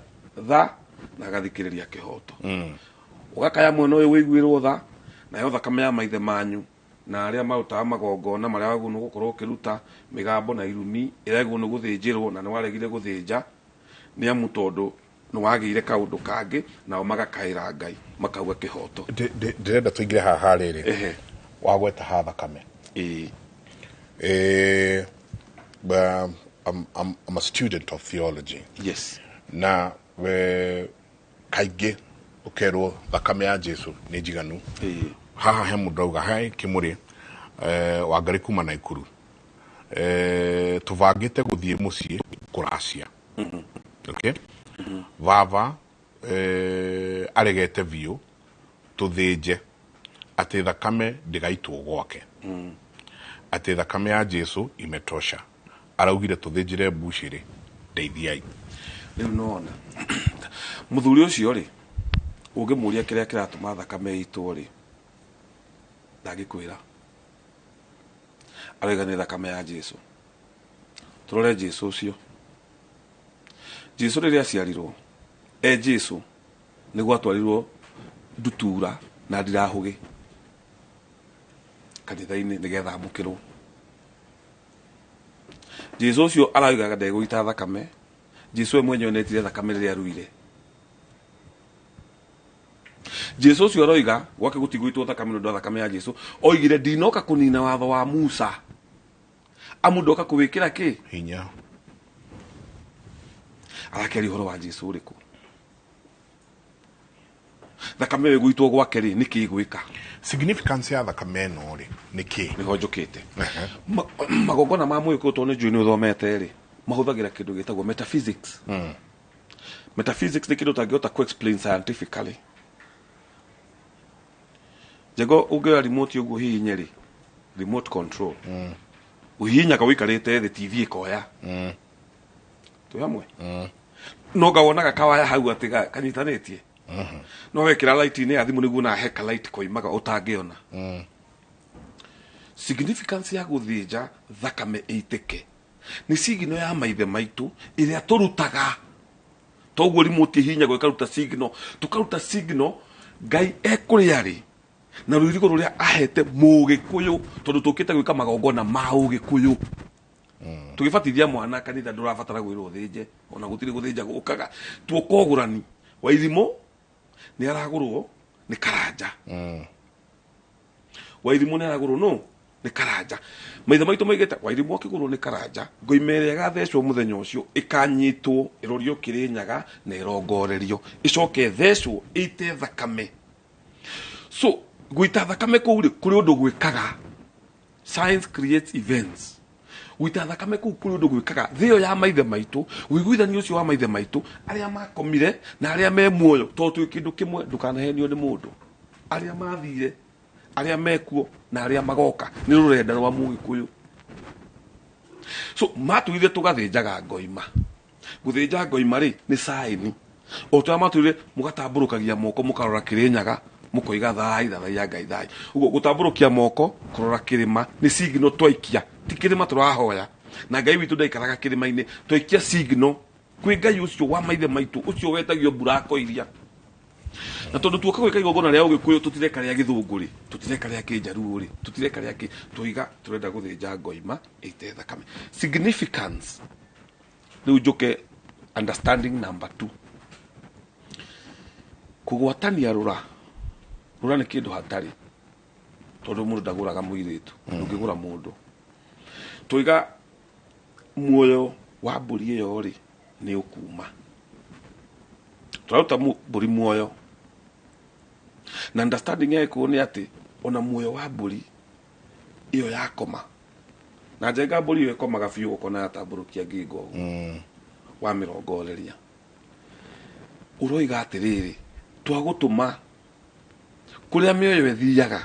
tha na agathikĩrĩria kĩhoto. Ũgakaya mwena ũyũ wĩiguĩrwo tha, nayo thakame ya maithe manyu na arĩa marutaga magongona marĩa wagĩrĩirwo nĩ gũkorwo ũkĩruta mĩgambo na irumi ĩrĩa nĩ gũthĩnjĩrwo, na nĩ waregire gũthĩnja nĩ amu tondũ nĩ wagĩire kaũndũ kangĩ, nao magakaĩra Ngai makauga kĩhoto. Ndĩrenda tũingĩre haha rĩrĩ. Wagweta ha thakame. Well, I'm a student of theology. Na we kaingĩ ũkerwo thakame ya Jesu nĩ njiganu. Haha he mũndũ auga hai kĩmũrĩ, Wangarĩ kuma Naikuru, tũbangĩte gũthiĩ mũciĩ kũracia. Okay, baba aregete biũ tũthĩnje, atĩ thakame ndĩgaitwo gwake, atĩ thakame ya Jesu imetosha. Araugire tũthĩnjĩre mbucĩrĩ, ndeithiai. Rĩu nona mũthuri ũcio rĩ, ũngĩmũria kĩrĩa kĩratũma thakame ĩitwo rĩ, ndangĩkwĩra. Arauga nĩ thakame ya Jesu. Tũrore Jesu ũcio. Jesu rĩrĩa aciarirwo e Jesu, nĩguo atwarirwo ndutura na ndirahũgĩ kanitha-inĩ nĩgetha amũkĩrwo. Jesu ũcio araugaga ndegũita thakame. Jesu we mwenyewe nĩaitire thakame rĩrĩa aruire. Jesu ũcio aroiga gwake gũtigũitwo thakame nĩ ũndũ wa thakame ya Jesu. Oigire, "Ndinoka kũnina watho wa Musa, amu ndoka kũwĩkĩra kĩ?" Hinya. Arakĩaria ũhoro wa Jesu ũrĩkũ? Thakame ĩyo ĩgũitwo gwake rĩ, nĩkĩ ĩgwĩka? Significance ya thakame ĩno rĩ, nĩ kĩ? Nĩho njũkĩte. Magongona ma Mũgĩkũyũ, tondũ nĩ njũĩ nĩ ũthomete rĩ, mahũthagĩra kĩndũ gĩtagwo metaphysics. Metaphysics nĩ kĩndũ ũtangĩhota ku explain scientifically. Njego, ũngĩoya remote ũguo hihinye rĩ, remote control, ũhihinyaga ũikarĩte thĩ, TV ĩkoya. Twĩ hamwe? No ngawonaga kawaya hau atĩ kanyitanĩtie, no wekĩra light-inĩ ya thimũ nĩguo na he ka light koimaga ũtangĩona. Significance ya gũthĩnja thakame ĩitĩke nĩ signal ya maithe maitũ ĩrĩa tũrutaga. Toguo remote ihinyagwo ĩkaruta signal, tũkaruta signal Ngai ekũrĩa rĩ. Na rũirigo rũrĩa ahete mũgĩkũyũ tondũ tũkĩte gwĩka magongona ma ũgĩkũyũ. Tũgĩbatithia mwana kanitha ndũrabatara gwĩrwo ũthĩnje, ona gũtirĩ gũthĩnja gũkaga. Tuoka ũgũrani wa ithimo nĩ aragũrwo nĩ Karanja. Wairimu nĩ aragũrwo no nĩ Karanja. Maithe maitũ maigĩte Wairimu akĩgũrwo nĩ Karanja, ngoima ĩrĩa ĩgathecwo mũthenya ũcio ĩkanyitwo ĩrorio Kĩrĩnyaga na ĩrongorerio ĩcoke ĩthecwo ĩite thakame. So gũita thakame kũu rĩ, kũrĩ ũndũ gwĩkaga. Science creates events. Gũita thakame kũu kũrĩ ũndũ gwĩkaga thĩ ĩyo ya maithe maitũ, ũiguithania ũcio wa maithe maitũ arĩa makomire na arĩa me muoyo, tondũ twĩ kĩndũ kĩmwe, ndũkanahenio nĩ mũndũ. Arĩa mathire, arĩa mekuo na arĩa magoka nĩ rũrenda rwa mũgĩkũyũ. So matwĩrire tũgathĩnjaga ngoima. Gũthĩnja ngoima rĩ nĩ saini. O ta matwĩrire mũgatambũrũkagia moko mũkarora Kĩrĩnyaga mũkoiga thai thathaiya Ngai thai. Ũguo gũtambũrũkia moko kũrora kĩrĩma nĩ signal twaikia, ti kĩrĩma tũrahoya. Na Ngai witũ ndaikaraga kĩrĩma-inĩ, twaikia signal kwĩ Ngai ũcio wa maithe maitũ, ũcio wetagio mbura iria. Na tondũ tuoka gwĩka igongona rĩa ũgĩkũyũ tũtireka rĩa gĩthũngũ rĩ, tũtireka rĩa kĩnjaruo rĩ, tũtireka rĩa kĩ, tũiga tũrenda gũthĩnja ngoima ĩite thakame. Significance. Rĩu njũke understanding number 2. Kũgwatania rũra. Rũra nĩ kĩndũ hatarĩ. Tondũ mũndũ ndagũraga mũirĩtu, ndũngĩgũra mũndũ. Tũiga muoyo wa mbũri ĩyo rĩ nĩ ũkuma. Tũraruta mbũri muoyo. Na understanding ya gĩkũyũ nĩ atĩ ona muoyo wa mbũri ĩyo yakoma. Na njenga mbũri ĩyo ĩkomaga biũ ũkona yatambũrũkia ngingo ũguo. Wamĩrongoreria. Ũroiga atĩrĩrĩ, twagũtũma kũrĩa mĩoyo ĩthiaga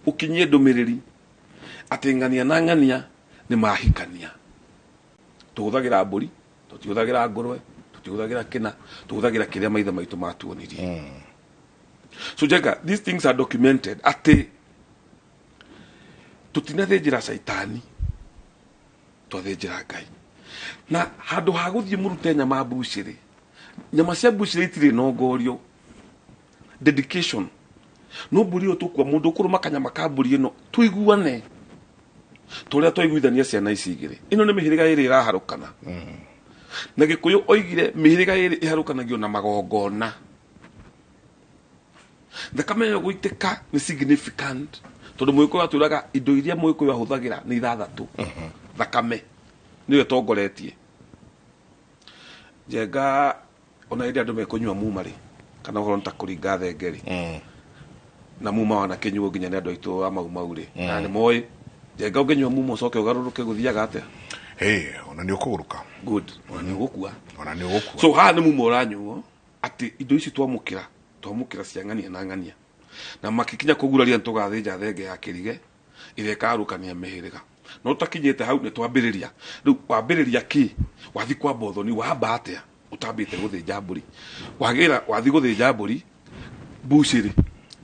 ũkinyie ndũmĩrĩri atĩ ng'ania na ng'ania nĩ mahikania. Tũhũthagĩra mbũri, tũtihũthagĩra ngũrwe, tũtihũthagĩra kĩna, tũhũthagĩra kĩrĩa maithe maitũ matuonirie. So Jenga, these things are documented atĩ tũtinathĩnjĩra caitani, twathĩnjĩra Ngai. Na handũ ha gũthiĩ mũrute nyama mbucĩrĩ, nyama cia mbucĩrĩ itirĩ nongorio. Dedication. No mbũri ĩyo tũkua mũndũ ũkũrũma kanyama ka mbũri ĩno tũiguane tũrĩa twaiguithania ciana ici igĩrĩ. Ĩno nĩ mĩhĩrĩga ĩrĩ ĩraharũkana. Na Gĩkũyũ oigire mĩhĩrĩga ĩrĩ ĩharũkanagio na magongona. Thakame ĩyo gũitĩka nĩ significant tondũ Mũgĩkũyũ atwĩraga indo iria Mũgĩkũyũ ahũthagĩra nĩ ithathatũ. Thakame nĩyo ĩtongoretie. Njenga ona hĩndĩ andũ mekũnyua muma rĩ, kana ũhoro nĩ ta kũringa thenge rĩ, na muma wanakĩnyuo nginya nĩ andũ aitũ a Mau Mau rĩ, na nĩ moĩ njenga ũngĩnyua muma ũcoke ũgarũrũke gũthiaga atĩa? Hey, ona nĩ ũkũgũrũka. Good. Ona nĩ ũgũkua. Ona nĩ ũgũkua. So haha nĩ muma ũranyuo atĩ indo ici twamũkĩra, twamũkĩra cia ng'ania na ng'ania. Na makĩkinya kũguraria nĩ tũgathĩnja thenge ya kĩrige ĩrĩa ĩkarũkania mĩhĩrĩga. No tũtakinyĩte hau nĩ twambĩrĩria. Rĩu wambĩrĩria kĩ? Wathi kwa Mbothoni wamba atĩa ũtambĩte gũthĩnja mbũri? Wagĩra wathi gũthĩnja mbũri mbucĩrĩ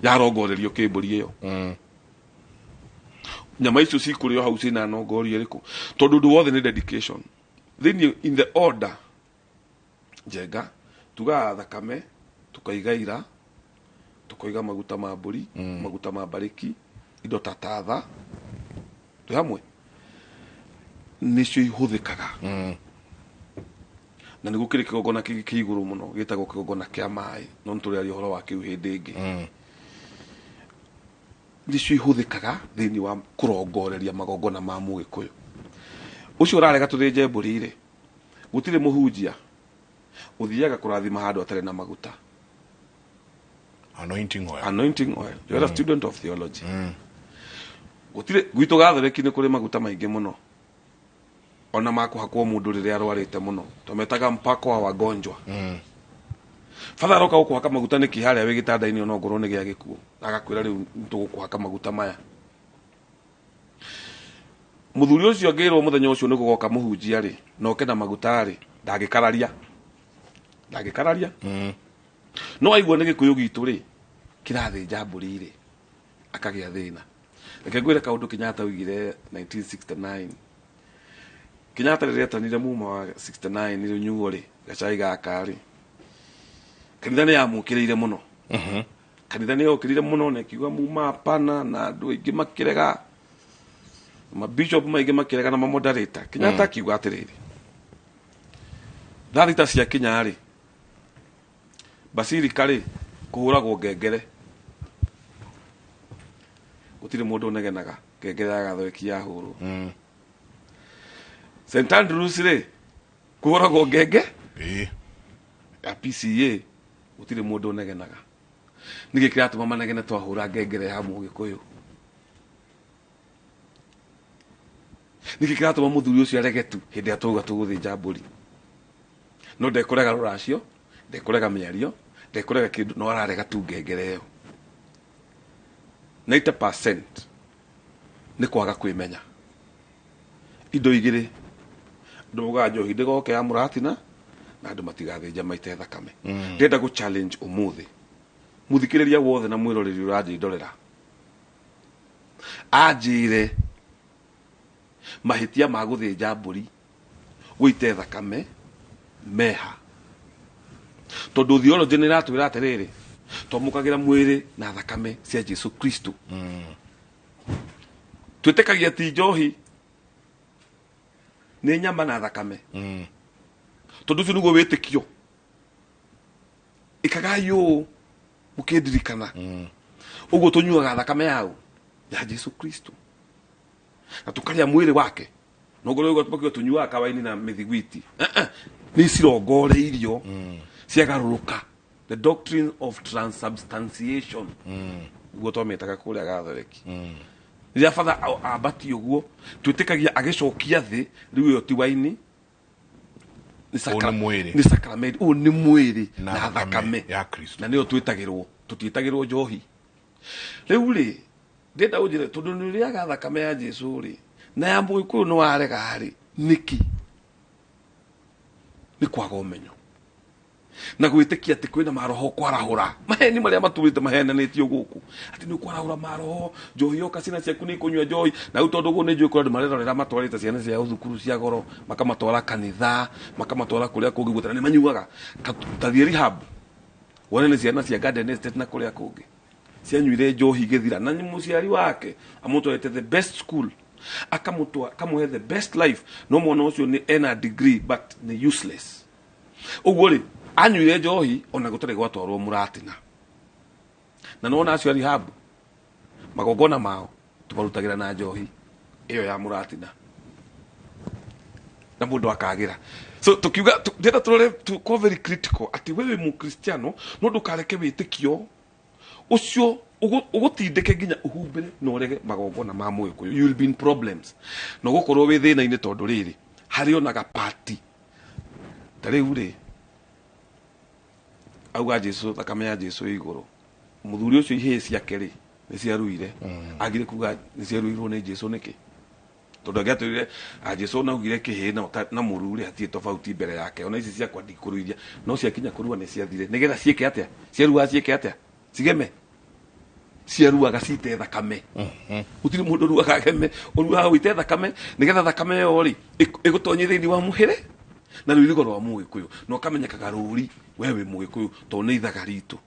yarongorerio kĩ mbũri ĩyo. Nyama icio cikũrĩo hau ciĩna nongorio ĩrĩkũ? Tondũ ũndũ wothe nĩ dedication. Thĩinĩ in the order Njenga tugaga thakame, tukaiga ira, tukaiga maguta ma mbũri, maguta ma mbarĩki, indo ta tatha, twĩ hamwe nĩcio ihũthĩkaga. Na nĩ gũkĩrĩ kĩgongona kĩngĩ kĩ igũrũ mũno gĩtagwo kĩgongona kĩa maĩ, no nĩ tũrĩaria ũhoro wa kĩu hĩndĩ ĩngĩ. Nĩcio ihũthĩkaga thĩinĩ wa kũrongoreria magongona ma Mũgĩkũyũ. Ũcio ũrarega tũthĩnje mbũri rĩ, gũtirĩ mũhunjia ũthiaga kũrathima handũ atarĩ na maguta. Anointing oil. Anointing oil. You are a student of theology. Gũtirĩ gwitũ Gatholeki nĩ kũrĩ maguta maingĩ mũno ona makũhakwo mũndũ rĩrĩa arwarĩte mũno, twametaga mpako wa wagonjwa. Father aroka gũkũhaka maguta nĩkĩ harĩa wĩ gĩtanda-inĩ ona ongorwo nĩ gĩa gĩkuũ, agakwĩra rĩu nĩtũgũkũhaka maguta maya. Mũthuri ũcio angĩrwo mũthenya ũcio nĩ gũgoka mũhunjia rĩ, na oke na maguta rĩ, ndangĩkararia. Ndangĩkararia. No aigua nĩ gĩkũyũ gitũ rĩ, kĩrathĩnja mbũri rĩ, akagĩa thĩna. Reke ngwĩre kaũndũ Kenyatta oigire 1969. Kenyatta rĩrĩa etanire muma wa 69 rũnyuo rĩ, gacai gaka rĩ, kanitha nĩ yamũkĩrĩire mũno. Kanitha nĩ yokĩrire mũno na ĩkiuga muma hapana, na andũ aingĩ makĩrega, mabishop maingĩ makĩrega na mamoderator. Kenyatta akiuga atĩrĩrĩ, thaa 6 ciakinya rĩ, basilica rĩ kũhũragwo ngengere, gũtirĩ mũndũ ũnegenaga ngengere ya Gathoreki yahũrwo. St Andrews rĩ kũhũragwo ngenge ya PCA, gũtirĩ mũndũ ũnegenaga. Nĩkĩ kĩratũma manegene twahũra ngengere ya Mũgĩkũyũ? Nĩkĩ kĩratũma mũthuri ũcio arege tu hĩndĩ ĩrĩa twauga tũgũthĩnja mbũri? No ndekũrega rũracio, ndekũrega mĩario, ndekũrega kĩndũ, no ararega tu ngengere ĩyo. 90% nĩ kwaga kwĩmenya. Indo igĩrĩ, andũ maugaga njohi ndĩgoke ya mũratina na andũ matigathĩnja maite thakame. Ndĩrenda gũ challenge ũmũthĩ mũthikĩrĩria wothe na mwĩroreri ũranjĩndorera anjĩre mahĩtia ma gũthĩnja mbũri gũite thakame meha, tondũ theology nĩ ĩratwĩra atĩrĩrĩ, twamũkagĩra mwĩrĩ na thakame cia Jesu Kristo. Twĩtĩkagia ti njohi, nĩ nyama na thakame, tondũ ũcio nĩguo wĩtĩkio. Ĩkagai ũũ mũkĩndirikana. Ũguo tũnyuaga thakame yao ya Jesu Kristo na tũkarĩa mwĩrĩ wake. Nongorwo tũmakiuga tũnyuaga kawaini na mĩthiguiti, nĩ cirongoreirio ciagarũrũka, the doctrine of transubstantiation nĩguo twamĩtaga kũrĩa Gathoreki. Rĩrĩa batha ambati ũguo, twĩtĩkagia agĩcokia thĩ rĩu ĩyo ti waini, nĩ Ũyũ nĩ mwĩrĩ. Nĩ sacrament, ũyũ nĩ mwĩrĩ na na thakame thakame ya Kristo. Na nĩyo twĩtagĩrwo, tũtiĩtagĩrwo njohi. Rĩu rĩ, ndĩrenda ũnjĩre, tondũ nĩ ũrĩaga thakame ya Jesu rĩ na ya Mũgĩkũyũ nĩ warega rĩ, nĩkĩ? Nĩ kwaga ũmenyo na gwĩtĩkia atĩ kwĩna maroho kwarahũra maheni marĩa matũrĩte mahenanĩtio gũkũ, atĩ nĩ ũkwarahũra maroho, njohi yoka, ciana ciaku nĩ ikũnyua njohi. Na rĩu tondũ ũguo nĩ njũĩ kũrĩ andũ marerorera matwarĩte ciana ciao thukuru cia goro, makamatwara kanitha, makamatwara kũrĩa kũngĩ guothe, na nĩ manyuaga. Ta thiĩ rehab wone nĩ ciana cia Garden Estate na kũrĩa kũngĩ cianyuire njohi igĩthira, na mũciari wake amũtwarĩte the best school, akamũtwa akamũhe the best life, no mwana ũcio nĩ ena degree but nĩ useless. Ũguo rĩ, anyuire njohi ona gũtarĩ gwatwarwo mũratina. Na nĩwona acio a rehab magongona mao tũmarutagĩra na njohi ĩyo ya mũratina na mũndũ akagĩra. So tukiuga ndĩrenda tũrore, tukorwo very critical atĩ we wĩ mũkristiano, no ndũkareke wĩtĩkio ũcio ũgũtindĩke nginya ũhumbĩre na ũrege magongona ma Mũgĩkũyũ. You will be in problems na ũgũkorwo wĩ thĩna-inĩ, tondũ rĩrĩ harĩ ona gapati ta rĩu rĩ auga Jesu, thakame ya Jesu ĩ igũrũ. Mũthuri ũcio ihĩĩ ciake rĩ nĩ ciaruire, agire kuga nĩ ciaruirwo nĩ Jesu nĩkĩ? Tondũ angĩatwĩrire a Jesu naugire kĩhĩĩ na mũru rĩ hatirĩ tofauti mbere yake, ona ici ciakwa ndikũruithia, no ciakinya kũrua nĩ ciathire. Nĩgetha ciĩke atĩa? Ciaruaga ciĩke atĩa? Cigeme? Ciaruaga cite thakame. Gũtirĩ mũndũ ũruaga ageme, ũruaga ũite thakame, nĩgetha thakame ĩyo rĩ ĩgũtonye thĩinĩ wa mũhĩrĩ na rũirigo rwa Mũgĩkũyũ, na ũkamenyekaga rũri we wĩ Mũgĩkũyũ, tondũ nĩ ithaga ritũ.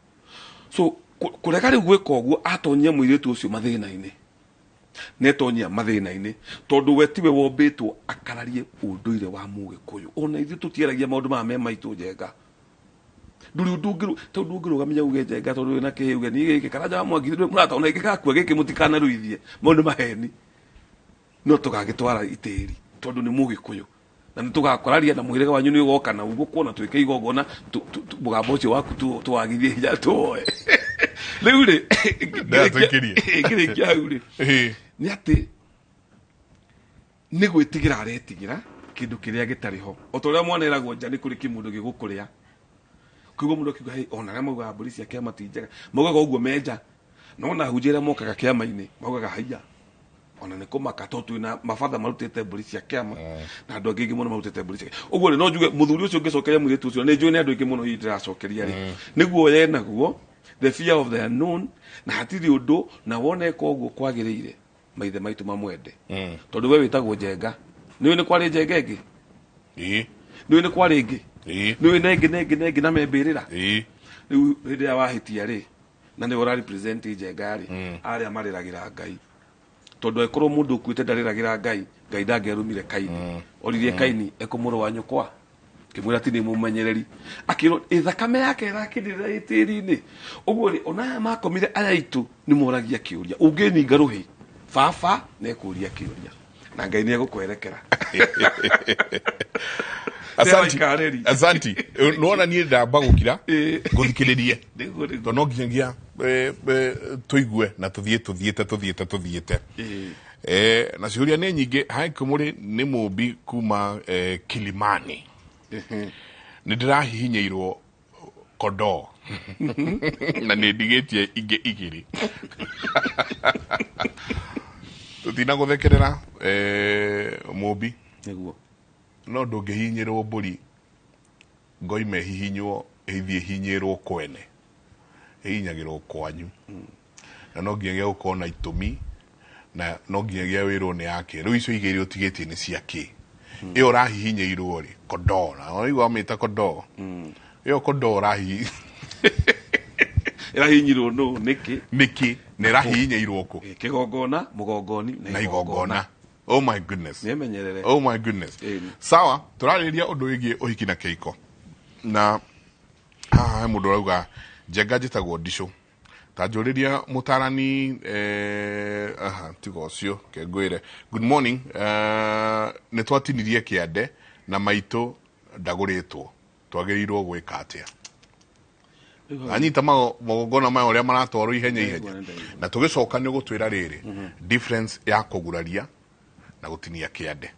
So kũrega rĩu gwĩka ũguo, atonyia mũirĩtu ũcio mathĩna-inĩ, netonyia mathĩna-inĩ, tondũ we tiwe wombĩtwo akararie ũndũire wa Mũgĩkũyũ. Ona ithuĩ tũtiaragia maũndũ maya me maitũ njenga. Ndũrĩ ũndũ ũngĩ tondũ ũngĩrũgamia uge njenga, tondũ wĩna kĩhĩ uge niĩ gĩkĩ Karanja wa Mwangi ndũrĩ mũrata, ona ingĩgakua gĩkĩ mũtikanaruithie. Mau nĩ maheni, no tũgagĩtwara itĩri tondũ nĩ Mũgĩkũyũ, na nĩ tũgakũraria na mũhĩrĩga wanyu nĩ ũgoka na ũguo kuona twĩke igongona, mũgambo ũcio waku tũwagithie hinya tuwoe. Rĩu rĩ, Ndatwĩkĩrie. ngĩrĩkia hau rĩ, nĩ atĩ nĩ gwĩtigĩra aretigĩra kĩndũ kĩrĩa gĩtarĩ ho. O ta ũrĩa mwana eragwo nja nĩ kũrĩ kĩmũndũ gĩgũkũrĩa, koguo mũndũ akiuga, "Hey," ona arĩa maugaga mbũri cia kĩama ti njega maugaga ũguo menja, no na hunjia arĩa mokaga kĩama-inĩ maugaga haiya, ona nĩ kũmaka tondũ twĩna mabatha marutĩte mbũri cia kĩama na andũ angĩ aingĩ mũno marutĩte mbũri cia kĩama. Ũguo rĩ, no njuge mũthuri ũcio ũngĩcokeria mũirĩtu ũcio, nĩ njũĩ nĩ andũ aingĩ mũno hihi ndĩracokeria rĩ, nĩguo yenaguo the fear of the unknown, na hatirĩ ũndũ na wona eka ũguo kwagĩrĩire maithe maitũ mamwende, tondũ we wĩtagwo njenga, nĩũĩ nĩ kwarĩ njenga ĩngĩ, nĩũĩ nĩ kwarĩ ĩngĩ, nĩũĩ na ĩngĩ na ĩngĩ na ĩngĩ na membĩrĩra. Rĩu hĩndĩ ĩrĩa wahĩtia rĩ, Na nĩwe ũrarepresent Njenga rĩ, arĩa marĩragĩra Ngai. Tondũ angĩkorwo mũndũ ũkuĩte ndarĩragĩra Ngai, Ngai ndangĩarumire Kaini. Oririe Kaini ekũmũrũ wa nyũkwa, kĩmwĩra ti nĩ mũmenyereri, akĩrwo ĩthakame yake ĩrakĩrĩra ĩtĩri-inĩ. Ũguo rĩ, ona aya makomire aya aitũ nĩ moragia kĩũria. Ũngĩninga rũhĩ baba nĩekũria kĩũria na Ngai nĩegũkwerekera. Asanti, asanti. Nĩwona niĩ ndamba gũkira ngũthikĩrĩrie, tondũ no nginyagia tũigue na tũthiĩ tũthiĩte tũthiĩte tũthiĩte. Na ciũria nĩ nyingĩ. Hai kũmũrĩ nĩ mũmbi kuma Kilimani. Nĩ ndĩrahihinyĩirwo kondoo na nĩ ndigĩtie ingĩ igĩrĩ. Tũtina gũthekerera mũmbi. Nĩguo. No ndũngĩhihinyĩrwo mbũri ngoime hihinywo ĩthiĩ hihinyĩrwo kwene, ĩhihinyagĩrwo kwanyu. Na no nginyagia gũkorwo na itũmi, na no nginyagia wĩrwo nĩ yake. Rĩu icio igĩrĩ ũtigĩtie nĩ cia kĩ? Ĩyo ũrahihinyĩirwo rĩ, kondoo, na waigua wamĩta kondoo, ĩyo kondoo ũrahihi ĩrahihinyirwo nũ, nĩkĩ? Nĩkĩ? Na ĩrahihinyĩirwo kũ? Kĩgongona, mũgongoni na igongona. Oh my goodness. Nĩmenyerere. Oh my goodness. Sawa, tũrarĩrĩria ũndũ wĩgiĩ ũhiki na kĩhiko. Na haha he mũndũ ũrauga Njenga njĩtagwo Ndicũ. Ta njũrĩria mũtarani aha, tiga ũcio, ke ngwĩre. Good morning. Nĩ twatinirie kĩande na maitũ ndagũrĩtwo. Twagĩrĩirwo gwĩka atĩa? Anyita magongona maya ũrĩa maratwarwo ihenya ihenya. Na tũgĩcoka nĩ ũgũtwĩra rĩrĩ, difference ya kũguraria na gũtinia kĩande.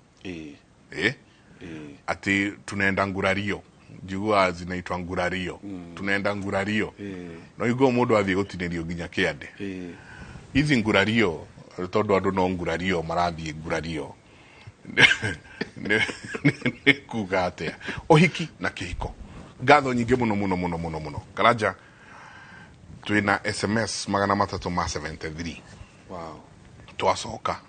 Ati tunaenda ngurario, njiguaga zinaitwa ngurario. Tunaenda ngurario. No iguo mũndũ athiĩ gũtinĩrio nginya kĩande. Hizi ngurario, tondũ andũ no ngurario marathiĩ ngurario. Nĩ kuga atĩa? Ũhiki na kĩhiko. Ngatho nyingĩ mũno mũno mũno mũno mũno. Karanja, twĩna SMS 373. Wow. Twacoka.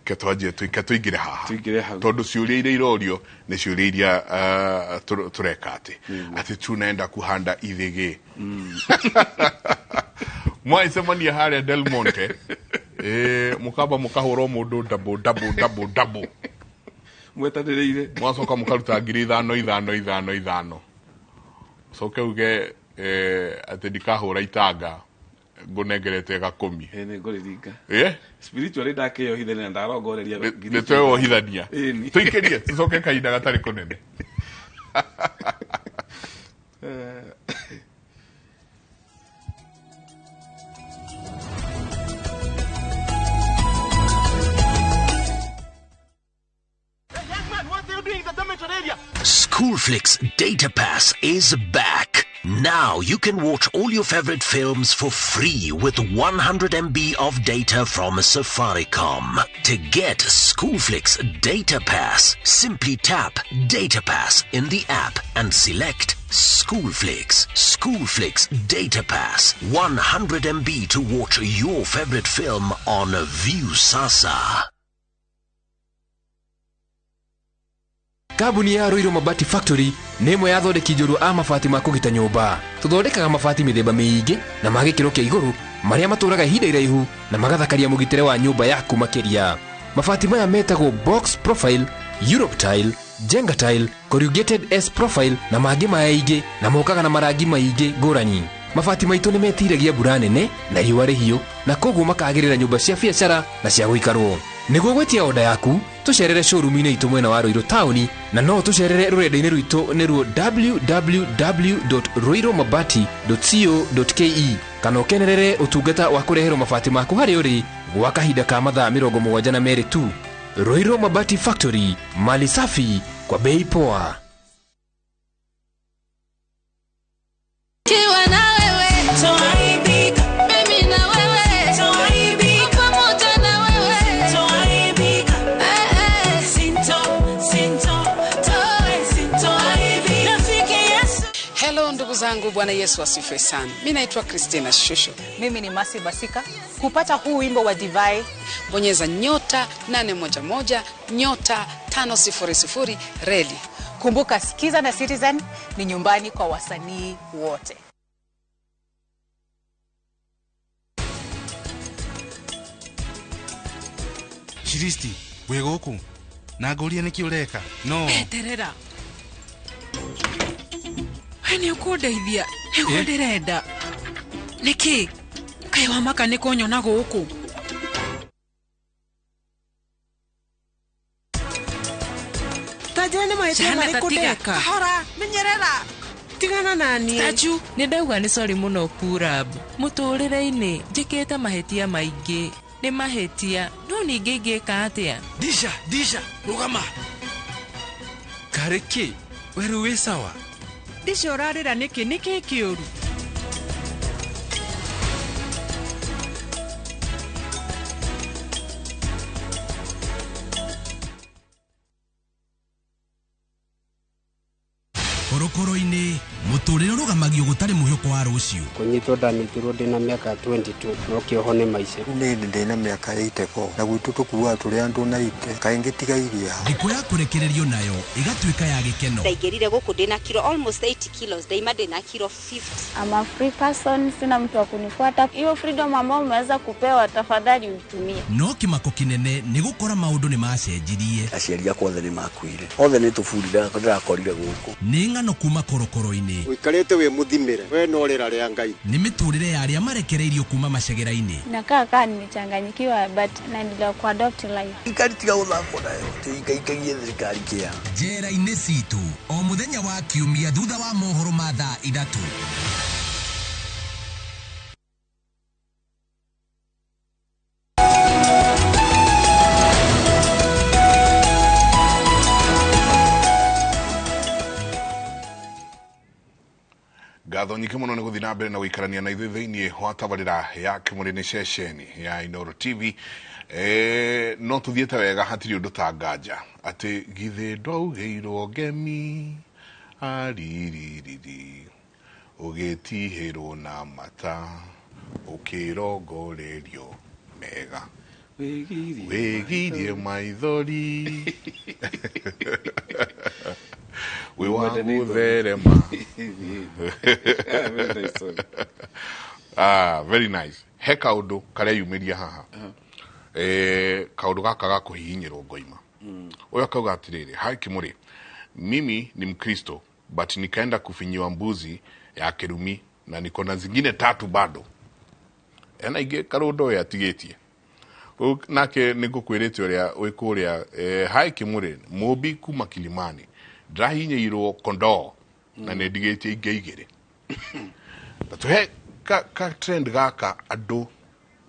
Ke twanjie ke tũingĩre haha. Tondũ ciũria iria irorio nĩ ciũria iria tũreka atĩ. Atĩ tunaenda kuhanda ithĩgĩ. Mwaicemania harĩa Del Monte, mũkamba mũkahũrwo mũndũ double double double double. Mwetanĩrĩire. Mwacoka mũkaruta 5,000 5 5 5. Ũcoke uge atĩ ndikahũra itanga ngũnengerete gakũmi. Nĩ ngũrĩringa. Spiritually ndakĩyohithania na ndarongoreria Nĩ twewohithania. Tũikĩrie tũcoke kahinda gatarĩ kũnene. Schoolflix Data Pass is back. Now you can watch all your favorite films for free with 100 MB of data from Safaricom. To get Schoolflix Data Pass, simply tap Data Pass in the app and select Schoolflix. Schoolflix Data Pass. 100 MB to watch your favorite film on Viusasa. Kambuni ya Ruiru Mabati Factory nĩ ĩmwe ya athondeki njorua a mabati ma kũgita nyũmba. Tũthondekaga mabati mĩthemba mĩingĩ na ma gĩkĩro kĩa igũrũ marĩa matũraga ihinda iraihu na magathakaria mũgitĩre wa nyũmba yaku makĩria. Mabati maya metagwo box profile, Europe tile, Jenga tile, corrugated S profile na mangĩ maingĩ na mokaga na marangi maingĩ ngũrani. Mabati maitũ nĩ metiragia mbura nene na riũa rĩhiũ na koguo makagĩrĩra nyũmba cia biacara na cia gũikarwo. Nĩguo gwĩtia oda yaku, tũcerere showroom-inĩ itũ mwena wa Ruiru taũni na no tũcerere rũrenda-inĩ rwitũ nĩruo www.ruirumabati.co.ke kana ũkenerere ũtungata wa kũreherwo mabati maku harĩa ũrĩ gwa kahinda ka mathaa 72 tu. Ruiru Mabati Factory, mali safi kwa bei poa. Kiwa na wewe, toaibika. Mimi na wewe, toaibika. Pamoja na wewe, toaibika. Sinto, sinto, toe, sinto, aibika. Rafiki Yesu. Hello ndugu zangu, Bwana Yesu asifiwe sana. Mimi naitwa Christina Shusho. Mimi ni Masi Basika. Kupata huu wimbo wa Divai, bonyeza nyota 811 nyota 500 reli. Kumbuka, Sikiza na Citizen ni nyumbani kwa wasanii wote. Mwinjilisti wĩ gũkũ na ngũrie nĩkĩ ũreka no eterera we nĩ ũkũndeithia nĩguo ndĩrenda nĩkĩ kaĩ wamaka nĩ kũnyona gũkũ. Tanjĩra nĩ mahĩtia marĩkũ ndeka. Kahora menyerera tigana naniĩ. Taju nĩ ndauga nĩ sorry mũno Purab. Mũtũrĩre-inĩ njĩkĩte mahĩtia maingĩ nĩ mahĩtia no ningĩ ingĩka atĩa? Disha disha rũgama karĩ kĩ weru wĩ sawa. Disha ũrarĩra nĩkĩ nĩkĩ kĩũru? Korokoro-inĩ mũtũrĩre ũrũgamagio gũtarĩ mwĩhoko wa rũciũ. Kũnyitwo ndanyitirwo ndĩna mĩaka 22 no kĩoho nĩ maica. Niĩ ndĩna mĩaka 84 na gwitũ tũkuaga tũrĩ andũ na ite kaingĩ tigairie ha. Thikũ ya kũrekererio nayo ĩgatuĩka ya gĩkeno. Ndaingĩrire gũkũ ndĩna kilo almost 80 kilos, ndaima ndĩna kilo 50. I'm a free person, sina mtu wa kunifuata. Hiyo freedom ambayo umeweza kupewa tafadhali uitumie. No kĩmako kĩnene nĩ gũkora maũndũ nĩ macenjirie. Aciari akwa othe nĩ makuire. Othe nĩ tũburi ndĩrakorire gũkũ. Nĩ ng'ano kuma korokoro-inĩ. Ũikarĩte wĩ mũthimĩre we no rĩra rĩa Ngai. Nĩ mĩtũrĩre ya arĩa marekereirio kuma macegera-inĩ. Nakaa kaa nimechanganyikiwa but naendelea kuadopt life. Thirikari tiga gũthakwo nayo tũikaikagie thirikari kĩa. Njera-inĩ citũ o mũthenya wa kiumia thutha wa mohoro ma thaa 3. Ngatho nyingĩ mũno nĩ gũthiĩ na mbere na gũikarania na ithuĩ thĩinĩ wa tabarĩra ya Kĩmũrĩ nĩ ceceni ya Inooro TV. No tũthiĩte wega hatirĩ ũndũ ta nganja atĩ githĩ ndwaugĩirwo ngemi ariririri ũgĩtihĩrwo na mata ũkĩrongorerio mega wĩgirie maithori wĩ wa gũtherema. Very nice. He kaũndũ kareyumĩria haha kaũndũ gaka ga kũhihinyĩrwo ngoima. Ũyũ akauga atĩrĩrĩ, hi Kĩmũrĩ, mimi ni Mkristo but nikaenda kufinyiwa mbuzi ya kĩrumi na niko na zingine 3 bado. Ena ingĩ karũndũ ũyũ atigĩtie. Nake nĩ ngũkwĩrĩte ũrĩa wĩ kũrĩa. Hi Kĩmũrĩ, mũmbi kuma Kilimani ndĩrahinyĩirwo kondoo na nĩ ndigĩtie ingĩ 2. Na tũhe ka trend gaka andũ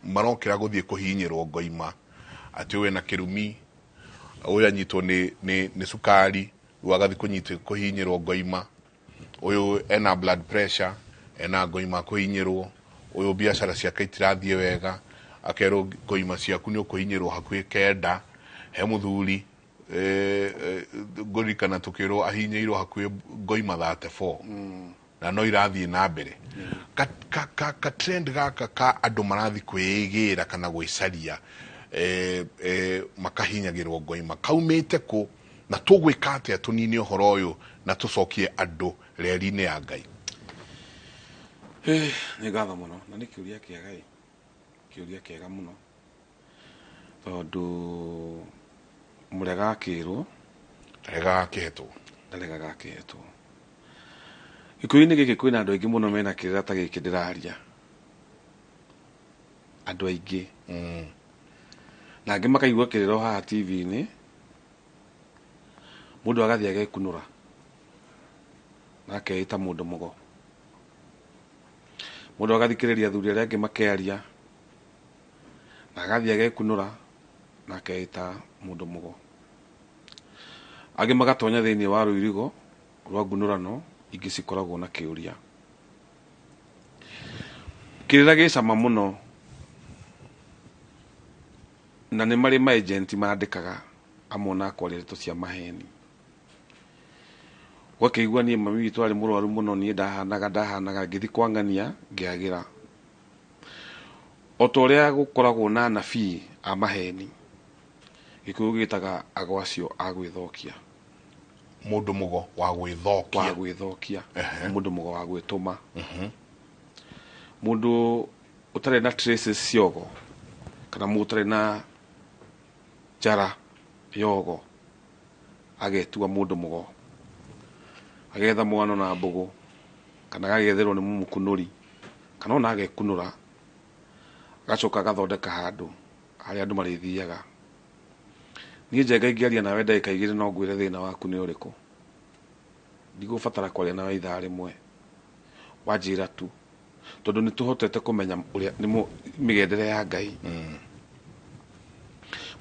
marokĩra gũthiĩ kũhihinyĩrwo ngoima atĩ ũyũ ena kĩrumi, ũyũ anyitwo nĩ cukari rĩu agathiĩ kũhihinyĩrwo ngoima, ũyũ ena blood pressure ena ngoima kũhihinyĩrwo, ũyũ biacara ciake itirathiĩ wega akerwo ngoima ciaku nĩ ũkũhihinyĩrwo hakuhĩ 9. He mũthuri ngũririkana tũkĩrwo ahihinyĩirwo hakuhĩ ngoima 34 na no irathiĩ na mbere. Ka trend gaka ka andũ marathiĩ kwĩgĩra kana gwĩcaria makahinyagĩrwo ngoima kaumĩte kũ na tũgwĩka atĩa tũnine ũhoro ũyũ na tũcokie andũ reri-inĩ ya Ngai? Nĩ ngatho mũno na nĩ kĩũria kĩega ĩ, kĩũria kĩega mũno tondũ mũrega akĩrwo ndarega akĩhetwo, ndarega akĩhetwo. Gĩkũyũ-inĩ gĩkĩ kwĩna andũ aingĩ mũno mena kĩrĩra ta gĩkĩ ndĩraria, andũ aingĩ na angĩ makaigua kĩrĩro haha TV-inĩ, mũndũ agathiĩ agekunũra na akeĩta mũndũ mũgo, mũndũ agathikĩrĩria athuri arĩa angĩ makearia na agathiĩ agekunũra na akeĩta mũndũ mũgo. Angĩ magatonya thĩinĩ wa rũirigo rwa ngunũrano ingĩ cikoragwo na kĩũria. Kĩrĩra gĩ cama mũno na nĩ marĩ maagent mandĩkaga amwe na kwaria ndeto cia maheni. Ũgakĩigua niĩ mami witũ arĩ mũrwaru mũno, niĩ ndahanaga ngĩthiĩ kwang'ania ngĩagĩra. O ta ũrĩa gũkoragwo na anabii a maheni, Gĩkũyũ gĩtaga ago acio a gwĩthokia. Mũndũ mũgo wa gwĩthokia. Wa gwĩthokia. Mũndũ mũgo wa gwĩtũma. Mũndũ ũtarĩ na traces cia ũgo kana mũndũ ũtarĩ na Njara yogo agetua mũndũ mũgo, agetha mwano na mbũgũ, kana agetherwo nĩ mũmũkunũri, kana ona agekunũra, agacoka agathondeka handũ harĩa andũ marĩthiaga. Niĩ Njenga ingĩaria nawe ndagĩka 2 no ngwĩre thĩna waku nĩ ũrĩkũ. Ndigũbatara kwaria nawe ithaa rĩmwe, wanjĩra tu, tondũ nĩ tũhotete kũmenya ũrĩa nĩ mĩgendere ya Ngai.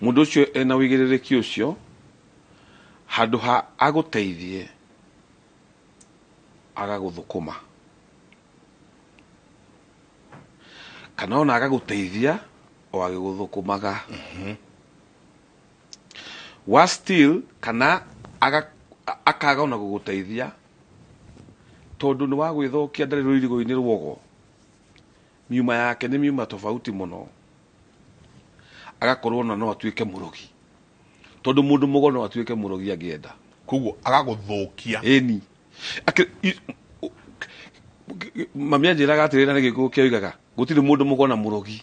Mũndũ ũcio ena ũigĩrĩrĩki ũcio, handũ ha agũteithie agagũthũkũma, kana ona agagũteithia o agĩgũthũkũmaga. Wa still kana akaga ona gũgũteithia tondũ nĩ wa gwĩthũkia, ndarĩ rũirigo-inĩ rwogo, miuma yake nĩ miuma tofauti mũno, agakorwo ona no atuĩke mũrogi, tondũ mũndũ mũgo no atuĩke mũrogi angĩenda. Koguo agagũthũkia. Ĩni mami anjĩraga atĩrĩrĩ, na nĩ Gĩkũyũ kĩoigaga gũtirĩ mũndũ mũgo na mũrogi.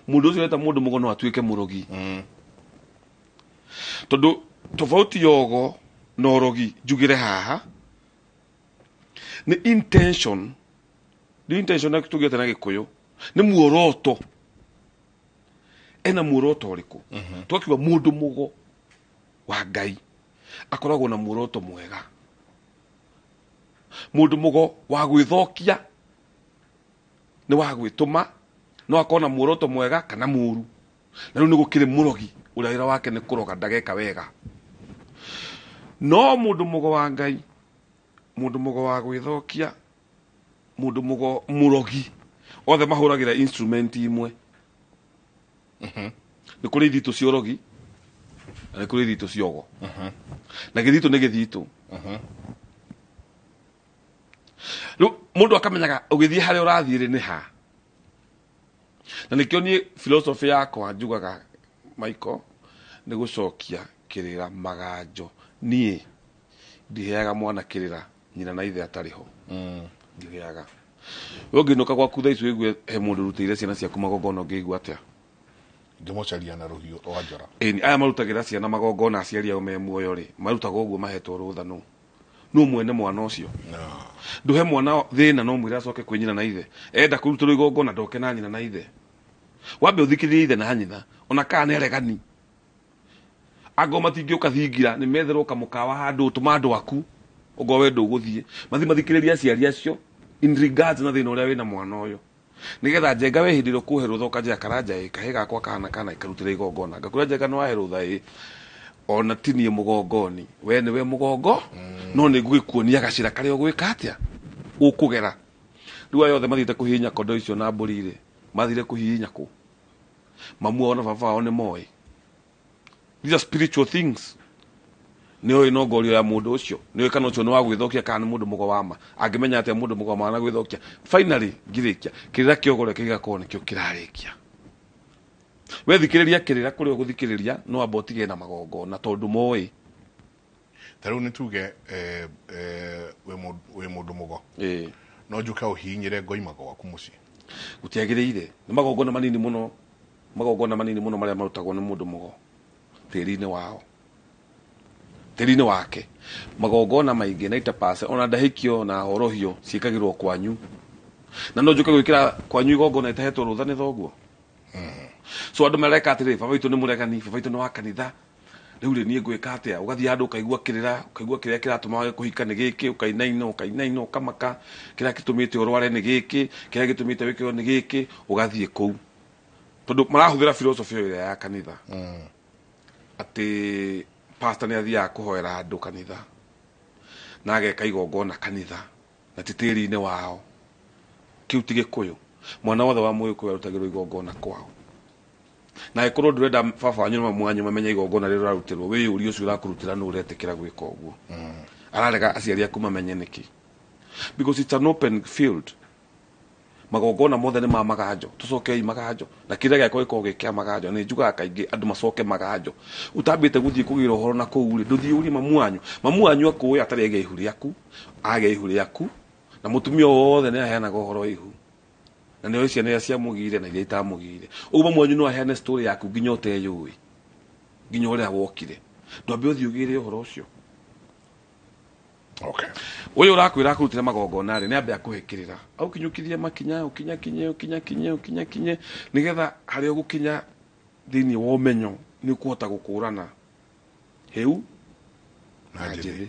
Mũndũ ũcio weta mũndũ mũgo no atuĩke mũrogi, tondũ tofauti yogo na ũrogi njugĩre haha nĩ intention. Nĩ intention na tugĩte na Gĩkũyũ nĩ muoroto. Ena muoroto ũrĩkũ? Twakiuga mũndũ mũgo wa Ngai akoragwo na muoroto mwega. Mũndũ mũgo wa gwĩthokia nĩ wa gwĩtũma, no akorwo na muoroto mwega kana mũru. Na rĩu nĩ gũkĩrĩ mũrogi ũrĩa wĩra wake nĩ kũroga, ndageka wega. No mũndũ mũgo wa Ngai, mũndũ mũgo wa gwĩthokia, mũndũ mũgo mũrogi, othe mahũragĩra instrument imwe. Nĩ kũrĩ ithitũ cia ũrogi na nĩ kũrĩ ithitũ cia ũgo, na gĩthitũ nĩ gĩthitũ. Rĩu mũndũ akamenyaga ũgĩthiĩ harĩa ũrathiĩ rĩ nĩ ha. Na nĩkĩo niĩ philosophy yakwa njugaga, Michael, nĩ gũcokia kĩrĩra maganjo. Niĩ ndiheaga mwana kĩrĩra nyina na ithe atarĩ ho. Ndiheaga. We ũngĩinũka gwaku thaa ici ũigue he mũndũ ũrutĩire ciana ciaku magongona, ũngĩigua atĩa? Ngĩmũcaria na rũhiũ rwa njora. Ĩni, aya marutagĩra ciana magongona aciari ao me muoyo rĩ, marutaga ũguo mahetwo rũtha nũ? Nũ mwene mwana ũcio? Ndũhe mwana thĩna no mwĩre acoke kwĩ nyina na ithe. Enda kũrutĩrwo igongona ndoke na nyina na ithe. Wambe ũthikĩrĩrie ithe na nyina, ona kana nĩ aregani. Angorwo matingĩũka thingira, nĩ metherwo kamũkawa handũ ũtũma andũ aku, ongorwo we ndũgũthiĩ. Mathiĩ mathikĩrĩrie aciari acio in regards na thĩna ũrĩa wĩna mwana ũyũ. Nĩgetha Njenga we hĩndĩ ĩrĩa ũkũhe rũtha ũkanjĩra Karanja ĩ, kahĩĩ gakwa kahana kana ikarutĩra igongona. Ngakwĩra Njenga nĩ wahe rũtha ĩ, ona ti niĩ mũgongoni, we nĩwe mũgongo, no nĩ ngũgĩkuonia gacĩra karĩa ũgwĩka atĩa, ũkũgera. Rĩu aya othe mathiĩte kũhihinya kondo icio na mbũri rĩ, mathire kũhihinya kũ? Mamu wao na baba wao nĩ moĩ. These are spiritual things. Nĩ oĩ no ngorio ya mũndũ ũcio, nĩ oĩ kana ũcio nĩ wa gwĩthokia kana nĩ mũndũ mũgo wa ma. Angĩmenya atĩa mũndũ mũgo wa ma na gwĩthokia? Finally ngirĩkia, kĩrĩra kĩogore kĩgakorwo nĩkĩo kĩrarĩkia. We thikĩrĩria kĩrĩra kũrĩa ũgũthikĩrĩria, no amba ũtige na magongona tondũ moĩ. Ta rĩu nĩ tuge wĩ mũndũ mũgo. No njuke ũhihinyĩre ngoima gwaku mũciĩ. Gũtiagĩrĩire. Nĩ magongona manini mũno, magongona manini mũno marĩa marutagwo nĩ mũndũ mũgo tĩri-inĩ wao, tĩri-inĩ wake. Magongona maingĩ 90% ona ndahikio na horohio ciĩkagĩrwo kwanyu. Na no njuke gwĩkĩra kwanyu igongona itahetwo rũtha nĩ thoguo. So andũ mareka atĩrĩrĩ, baba witũ nĩ mũregani, baba witũ nĩ wa kanitha, rĩu rĩ niĩ ngwĩka atĩa? Ũgathiĩ handũ ũkaigua kĩrĩra, ũkaigua kĩrĩa kĩratũma wage kũhika nĩ gĩkĩ, ũkainaina, ũkainaina, ũkamaka, kĩrĩa gĩtũmĩte ũrware nĩ gĩkĩ, kĩrĩa gĩtũmĩte wĩke nĩ gĩkĩ, ũgathiĩ kũu. Tondũ marahũthĩra philosophy ĩyo ĩrĩa ya kanitha. Atĩ pastor nĩ athiaga kũhoera andũ kanitha, na ageka igongona kanitha, na ti tĩri-inĩ wao. Kĩu ti Gĩkũyũ. Mwana wothe wa Mũgĩkũyũ arutagĩrwo igongona kwao. Na angĩkorwo ndũrenda baba wanyu na mamu wanyu mamenye igongona rĩrĩa ũrarutĩrwo, wĩyũrie ũcio ũrakũrutĩra nũ ũretĩkĩra gwĩka ũguo. Ararega aciari aku mamenye nĩkĩ? Because it's an open field. Magongona mothe nĩ ma maganjo, tũcokei maganjo. Na kĩrĩa gĩakwa gĩkoragwo gĩ kĩa maganjo, nĩ njugaga kaingĩ andũ macoke maganjo. Ũtambĩte gũthiĩ kũgĩra ũhoro na kũu rĩ, ndũthiĩ ũrie mamu wanyu. Mamu wanyu akũĩ atarĩ agĩa ihu rĩaku, agĩa ihu rĩaku, na mũtumia wothe nĩ aheanaga ũhoro wa ihu. Na nĩ oĩ ciana iria ciamũgire na iria itamũgire. Ũguo mamu wanyu no aheane story yaku nginya ũteyũĩ, nginya ũrĩa wokire. Ndwambe ũthiĩ ũgĩre ũhoro ũcio. Okay. Ũyũ ũrakwĩra akũrutĩre magongona rĩ, nĩ ambe akũhĩkĩrĩra, aũkinyũkithie makinya, ũkinyakinye, ũkinyakinye, ũkinyakinye, nĩgetha harĩa ũgũkinya thĩinĩ wa ũmenyo nĩ ũkũhota gũkũrana hĩu na njĩthĩ.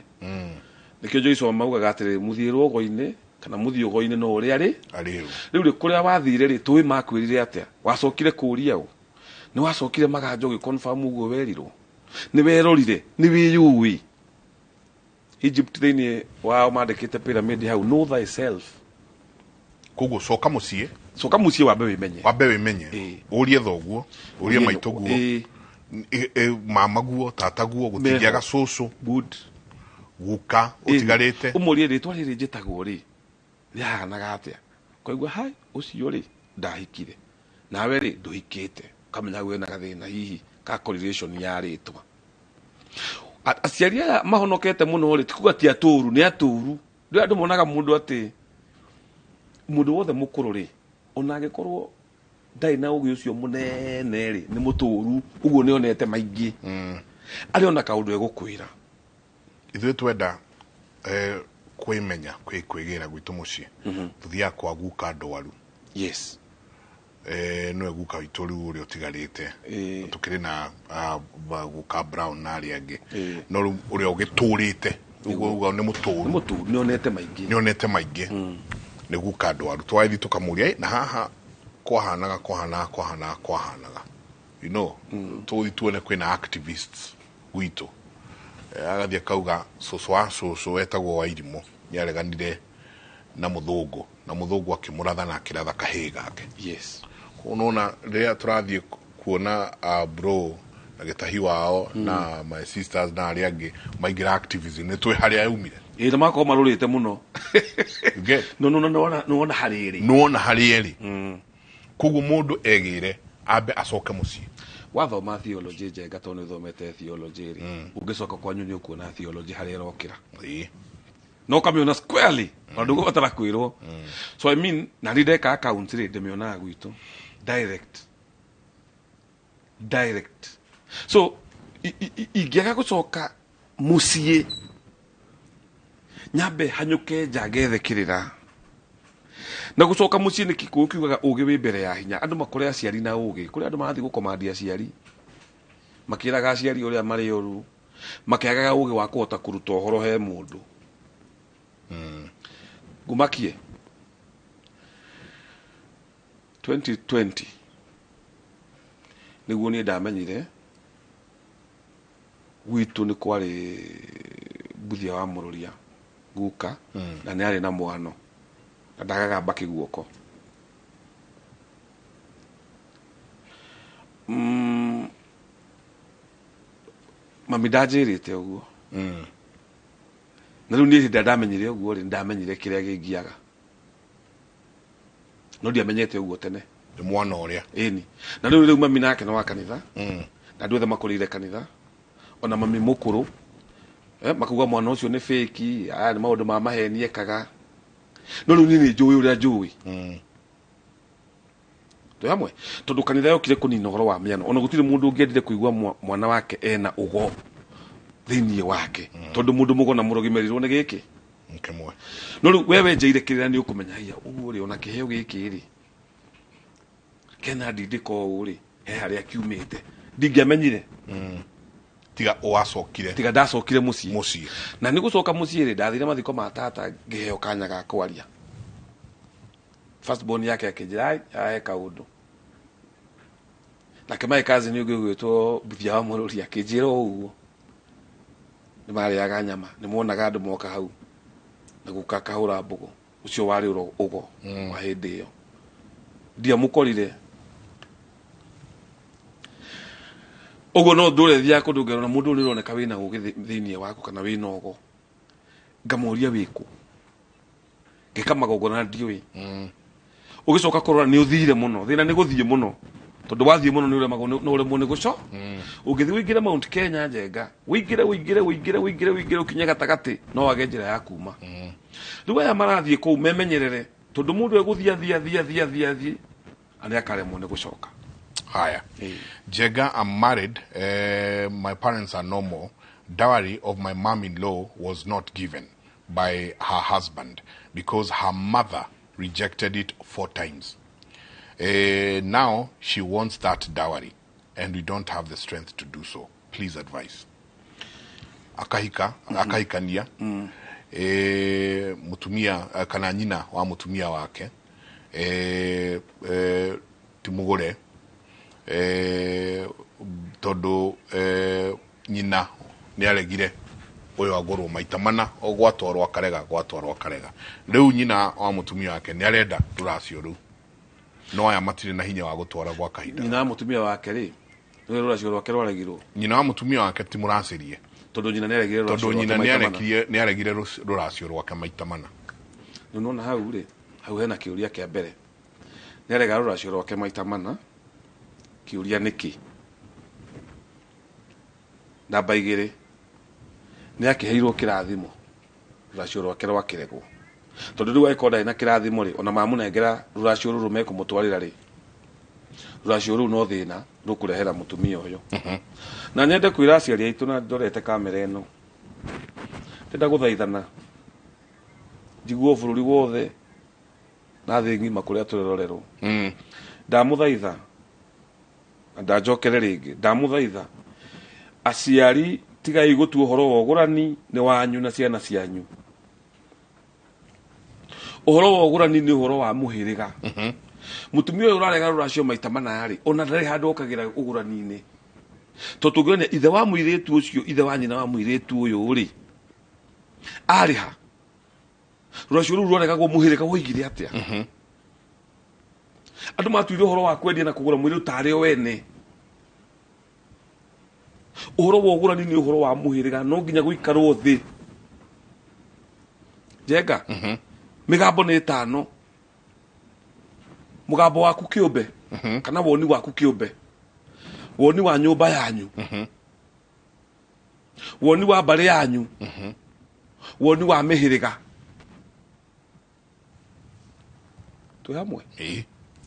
Nĩkĩo Joyce maugaga atĩrĩ, mũthiĩ rũgo-inĩ kana mũthiĩ ũgo-inĩ no ũrĩa arĩ arĩ hĩu. Rĩu rĩ, kũrĩa wathire rĩ, tũĩ makwĩrire atĩa? Wacokire kũũria ũ? Nĩ wacokire maganja ũgĩconfirm ũguo werirwo? Nĩ werorire? Nĩ wĩyũĩ? Egypt thĩinĩ wao mandĩkĩte pyramid hau, know thyself. Koguo coka mũciĩ, coka mũciĩ wambe wĩmenye, wambe wĩmenye, ũrie thoguo, ũrie maitũguo, mamaguo, tataguo, gũtingĩaga cũcũ, good, guka ũtigarĩte. Ũmũrie rĩtwa rĩrĩ njĩtagwo rĩ, rĩahanaga atĩa? Ũkaigua hai ũcio rĩ ndahikire, nawe rĩ ndũhikĩte, ũkamenya wĩna gathĩna hihi ka correlation ya rĩtwa. Aciari aya mahonokete mũno rĩ, ti kuga ti atũru, nĩ atũru. Rĩu andũ monaga mũndũ atĩ mũndũ wothe mũkũrũ rĩ, ona angĩkorwo ndarĩ na ũgĩ ũcio mũnene rĩ, nĩ mũtũru, ũguo nĩ onete maingĩ. Arĩ ona kaũndũ egũkwĩra. Ithuĩ twenda kwĩmenya, kwĩgĩra gwitũ mũciĩ. Tũthiaga kwa guka ndwaru. Yes. Nĩwe guka witũ rĩu ũrĩa ũtigarĩte. Tũkĩrĩ na guka Brown na arĩa angĩ. No rĩu ũrĩa ũgĩtũrĩte, ũguo uga nĩ mũtũru. Nĩ mũtũru, nĩ onete maingĩ. Nĩ onete maingĩ. Nĩ guka ndwaru. Twathiĩ tũkamũria, na haha kwahanaga, kwahanaga, kwahanaga, kwahanaga. You know, tũgũthiĩ tuone kwĩna activists gwitũ. Agathiĩ akauga cũcũ wa cũcũ etagwo Wairimũ, nĩareganire na mũthũngũ, na mũthũngũ akĩmũratha na akĩratha kahĩĩ gake. Yes. Koguo nĩwona rĩrĩa tũrathiĩ kuona bro na gĩtahi wao na my sisters na arĩa angĩ maingĩra activism, nĩ tũĩ harĩa yaumire. Ĩĩ, na makorwo marũrĩte mũno. You get? No, no, no, nĩwona harĩa ĩrĩ. Nĩwona harĩa ĩrĩ. Koguo mũndũ egĩre ambe acoke mũciĩ. Wathoma theology njenga tondũ nĩ ũthomete theology rĩ, ũngĩcoka kwanyu nĩ ũkuona theology harĩa ĩrokĩra. No ũkamĩona squarely, na ndũgũbatara kwĩrwo. So I mean, na niĩ ndeka account rĩ, ndĩmĩonaga gwitũ direct. Direct. So ingĩaga gũcoka mũciĩ nyambe hanyũke nja ngethe kĩrĩra. Na gũcoka mũciĩ nĩ kĩkũyũ kiugaga ũgĩ wĩ mbere ya hinya. Andũ makore aciari na ũgĩ. Kũrĩ andũ marathiĩ gũkomandia aciari, makĩraga aciari ũrĩa marĩ ũru, makĩagaga ũgĩ wa kũhota kũruta ũhoro he mũndũ. Ngumakie 2020 nĩguo niĩ ndamenyire gwitũ nĩ kwarĩ Mbuthia wa Mũrũria guka, na nĩ arĩ na mwano na ndagaga mbakĩ guoko. Mami ndanjĩrĩte ũguo. Na rĩu niĩ hĩndĩ ĩrĩa ndamenyire ũguo rĩ, ndamenyire kĩrĩa kĩngiaga. No ndiamenyete ũguo tene. Nĩ mwana ũrĩa. Ĩni. Na rĩu mami nake nĩ wa kanitha. Na andũ othe makũrĩire kanitha. Ona mami mũkũrũ. Makuga mwana ũcio nĩ fake, aya nĩ maũndũ ma maheni ekaga. No rĩu niĩ nĩ njũĩ ũrĩa njũĩ. Twĩ hamwe? Tondũ kanitha yokire kũnina ũhoro wa mĩano. Ona gũtirĩ mũndũ ũngĩendire kũigua mwana wake ena ũgo thĩinĩ wake. Tondũ mũndũ mũgo na mũrogi merirwo nĩ gĩkĩ. Kĩmwe. No rĩu we wenjeire kĩrĩra nĩ ũkũmenya haiya ũguo rĩ, ona kĩheo gĩkĩ rĩ, kena ndindĩko ũũ rĩ, he harĩa kiumĩte. Ndingĩamenyire. Tiga wacokire. Tiga ndacokire mũciĩ. Mũciĩ. Na nĩ gũcoka mũciĩ rĩ, ndathire mathiko ma tata ngĩheo kanya ga kwaria. First born yake akĩnjĩra, ai, ahe kaũndũ. Nake my cousin ũngĩ ũgwĩtwo Mbuthia wa Mũrũri akĩnjĩra o ũguo. Nĩ marĩaga nyama, nĩ monaga andũ moka hau. Na guka akahũra mbũgũ. Ũcio warĩ ũgo wa hĩndĩ ĩyo. Ndiamũkorire. Ũguo no ndũre thiaga kũndũ ngerona mũndũ ũrĩa ũroneka wĩna ũgĩ thĩinĩ waku kana wĩna ũgo. Ngamũria wĩkũ. Ngĩka magongona ndiũĩ. Ũgĩcoka kũrora nĩ ũthire mũno. Thĩna nĩ gũthiĩ mũno. Tondũ wathiĩ mũno nĩ ũremagwo nĩ ũremwo nĩ gũco. Ũngĩthiĩ ũingĩre Mount Kenya njenga, ũingĩre, ũingĩre, ũingĩre, ũingĩre, ũingĩre ũkinye gatagatĩ, no wage njĩra ya kuma. Rĩu aya marathiĩ kũu memenyerere. Tondu mundu eguthia thia thia thia thia thia na akaremwo nĩ gũcoka. Haya. Jega, I'm married. My parents are no more. Dowry of my mom-in-law was not given by her husband because her mother rejected it 4 times. Now she wants that dowry and we don't have the strength to do so. Please advise. Akahika, akahikania. Mutumia kana nyina wa mutumia wake. Timugore. Tondu nyina nĩ aregire ũyũ agũrwo maita mana o gwatwarwo akarega gwatwarwo akarega. Rĩu nyina wa mũtumia wake nĩ arenda rũracio rũu, no aya matirĩ na hinya wa gũtwara gwa kahinda. Nyina wa mũtumia wake rĩ, nĩwe rũracio rwake rwaregirwo? Nyina wa mũtumia wake ti mũracĩrie, tondũ nyina nĩaregire rũracio tondũ nyina rwake maita mana. Nĩaregire rũracio rwake maita mana. Nĩ ũrona hau rĩ, hau hena kĩũria kĩa mbere, nĩarega rũracio rwake maita mana, kĩũria nĩkĩ? Namba igĩrĩ, nĩ akĩheirwo kĩrathimo rũracio rwake rwakĩregwo, tondũ rĩu angĩkorwo ndarĩ na kĩrathimo rĩ, ona mamũnengera rũracio rũrũ mekũmũtwarĩra rĩ, rũracio rũu no thĩna rũkũrehera mũtumia ũyũ. Na nyende kwĩra aciari aitũ na ndorete kamera ĩno, ndĩrenda gũthaithana njiguo bũrũri wothe na thĩ ng'ima kũrĩa tũrerorerwo. Ndamũthaitha na ndanjokere rĩngĩ, ndamũthaitha aciari, tigai gũtua ũhoro wa ũgũrani nĩ wanyu na ciana cianyu. Ũhoro wa ũgũrani nĩ ũhoro wa mũhĩrĩga. Mũtumia ũyũ ũrarega rũracio maita mana rĩ, ona ndarĩ handũ okagĩra ũgũrani-inĩ. Tondũ tũngĩonia ithe wa mũirĩtu ũcio, ithe wa nyina wa mũirĩtu ũyũ rĩ, arĩ ha? Rũracio rũu rwaregagwo mũhĩrĩga woigire atĩa? Andũ matuire ũhoro wa kwendia na kũgũra mũirĩtu tarĩ o ene. Ũhoro wa ũgũrani nĩ ũhoro wa mũhĩrĩga, no nginya gũikarwo thĩ. Njenga, mĩgambo nĩ ĩtano. Mũgambo waku kĩũmbe, kana woni waku kĩũmbe, woni wa nyũmba yanyu, woni wa mbarĩ yanyu, woni wa mĩhĩrĩga. Twĩ hamwe?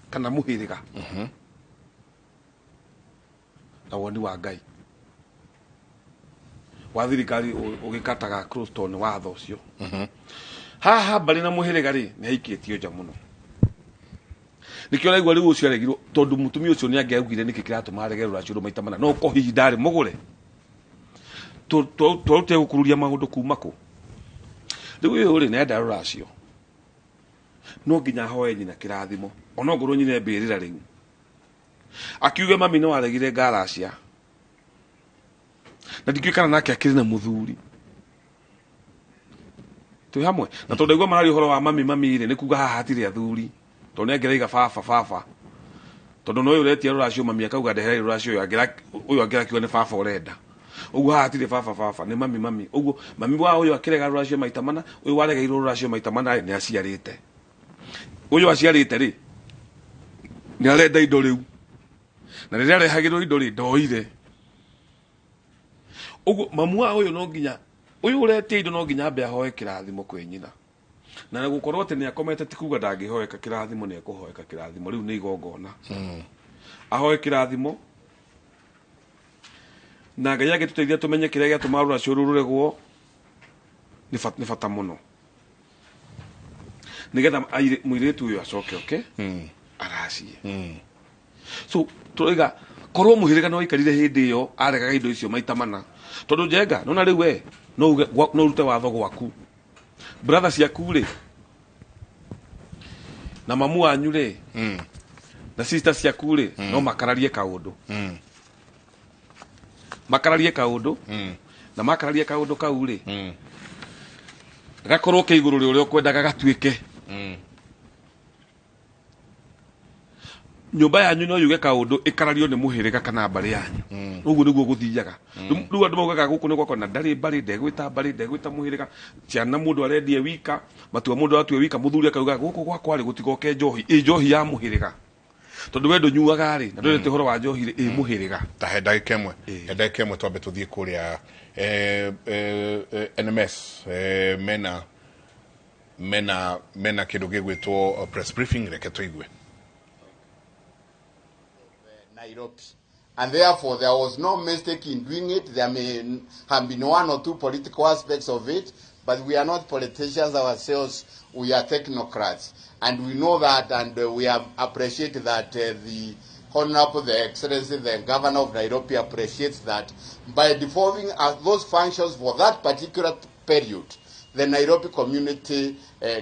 Kana mũhĩrĩga. Na woni wa Ngai. Wa thirikari ũgĩkataga Croston watho ũcio. Haha mbarĩ na mũhĩrĩga rĩ, nĩ haikĩtio nja mũno. Nĩkĩo ũraigua rĩu ũcio aregirwo, tondũ mũtumia ũcio nĩ angĩaugire nĩkĩ kĩratũma arege rũracio rũu maita mana, no ko hihi ndarĩ mũgũre. Twarutire gũkururia maũndũ kuma kũ? Rĩu ũyũ rĩ, nĩarenda rũracio. No nginya ahoe nyina kĩrathimo, ona ongorwo nyina e mbĩrĩra rĩu. Akiuge mami no aregire ngaracia. Na ndikĩũĩ kana nake akĩrĩ na mũthuri. Twĩ hamwe? Na tondũ ndaigua mararia ũhoro wa mami mami rĩ, nĩ kuga haha hatirĩ athuri. Tondũ nĩ angĩraiga baba baba. Tondũ no ũyũ ũretia rũracio mami akauga ndeherei rũracio ũyũ, ũyũ angĩrakiuga nĩ baba ũrenda. Ũguo haha hatirĩ baba baba, nĩ mami mami. Ũguo mami wa ũyũ akĩrega rũracio maita mana, ũyũ waregeirwo rũracio maita mana rĩ, nĩ aciarĩte. Ũyũ aciarĩte rĩ, nĩ arenda indo rĩu. Na rĩrĩa arehagĩrwo indo rĩ, ndoire. Ũguo mamu wa ũyũ no nginya, ũyũ ũretia indo no nginya ambe ahoe kĩrathimo kwĩ nyina. Na gũkorwo atĩ nĩ akomete ti kuga ndangĩhoeka kĩrathimo, nĩ ekũhoeka kĩrathimo, rĩu nĩ igongona. Ahoe kĩrathimo, na Ngai angĩtũteithia tũmenye kĩrĩa gĩatũma rũracio rũu rũregwo, nĩ bata mũno. Nĩgetha mũirĩtu ũyũ acoke oke, aracie. So tũroiga korwo mũhĩrĩga no aikarire hĩndĩ ĩyo aregaga indo icio maita mana, tondũ Njenga nona rĩu we no uge, no ũrute watho gwaku, brother ciaku rĩ, na mamu wanyu rĩ, na sister ciaku rĩ, no makararie kaũndũ. Makararie kaũndũ, na makararie kaũndũ kau rĩ, gakorwo ke igũrũ rĩa ũrĩa ũkwendaga gatuĩke. Nyũmba yanyu no yuge kaũndũ ĩkarario nĩ mũhĩrĩga kana mbarĩ yanyu. Ũguo nĩguo gũthiaga. Rĩu andũ maugaga gũkũ nĩ gwakwa na ndarĩ mbarĩ, ndegwĩta mbarĩ, ndegwĩta mũhĩrĩga. Ciana mũndũ arendie wika, matua mũndũ atue wika, mũthuri akauga gũkũ gwakwa rĩ gũtigoke njohi, ĩ njohi ya mũhĩrĩga. Tondũ we ndũnyuaga rĩ, na ndwendete ũhoro wa njohi rĩ, ĩ mũhĩrĩga. Ta he ndagĩka ĩmwe, he ndagĩka ĩmwe twambe tũthiĩ kũrĩa NMS, mena mena kindu gigwitwo press briefing, reke tuigue. Nairobi. And therefore, there was no mistake in doing it. There may have been one or two political aspects of it, but we are not politicians ourselves. We are technocrats. And we know that, and we have appreciated that the Honorable, the Excellency, the Governor of Nairobi appreciates that by devolving those functions for that particular period, the Nairobi community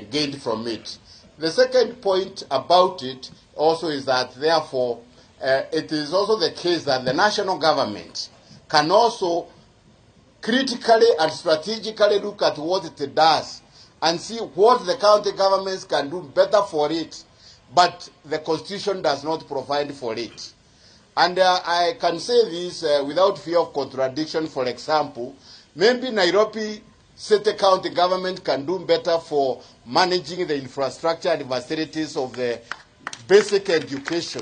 gained from it. The second point about it also is that, therefore, it is also the case that the national government can also critically and strategically look at what it does and see what the county governments can do better for it, but the Constitution does not provide for it. And I can say this without fear of contradiction. For example, maybe Nairobi City County government can do better for managing the infrastructure and facilities of the basic education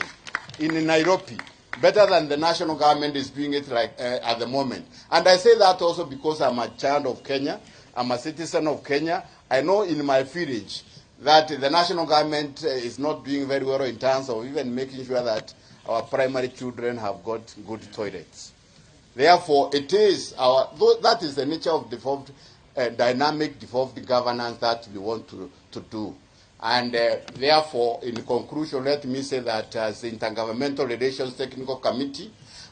in Nairobi, better than the national government is doing it like at the moment. And I say that also because I'm a child of Kenya, I'm a citizen of Kenya. I know in my village that the national government is not doing very well in terms of even making sure that our primary children have got good toilets. Therefore, it is our, that is the nature of devolved, dynamic devolved governance that we want to do. And therefore, in conclusion, let me say that as the Intergovernmental Relations Technical Committee,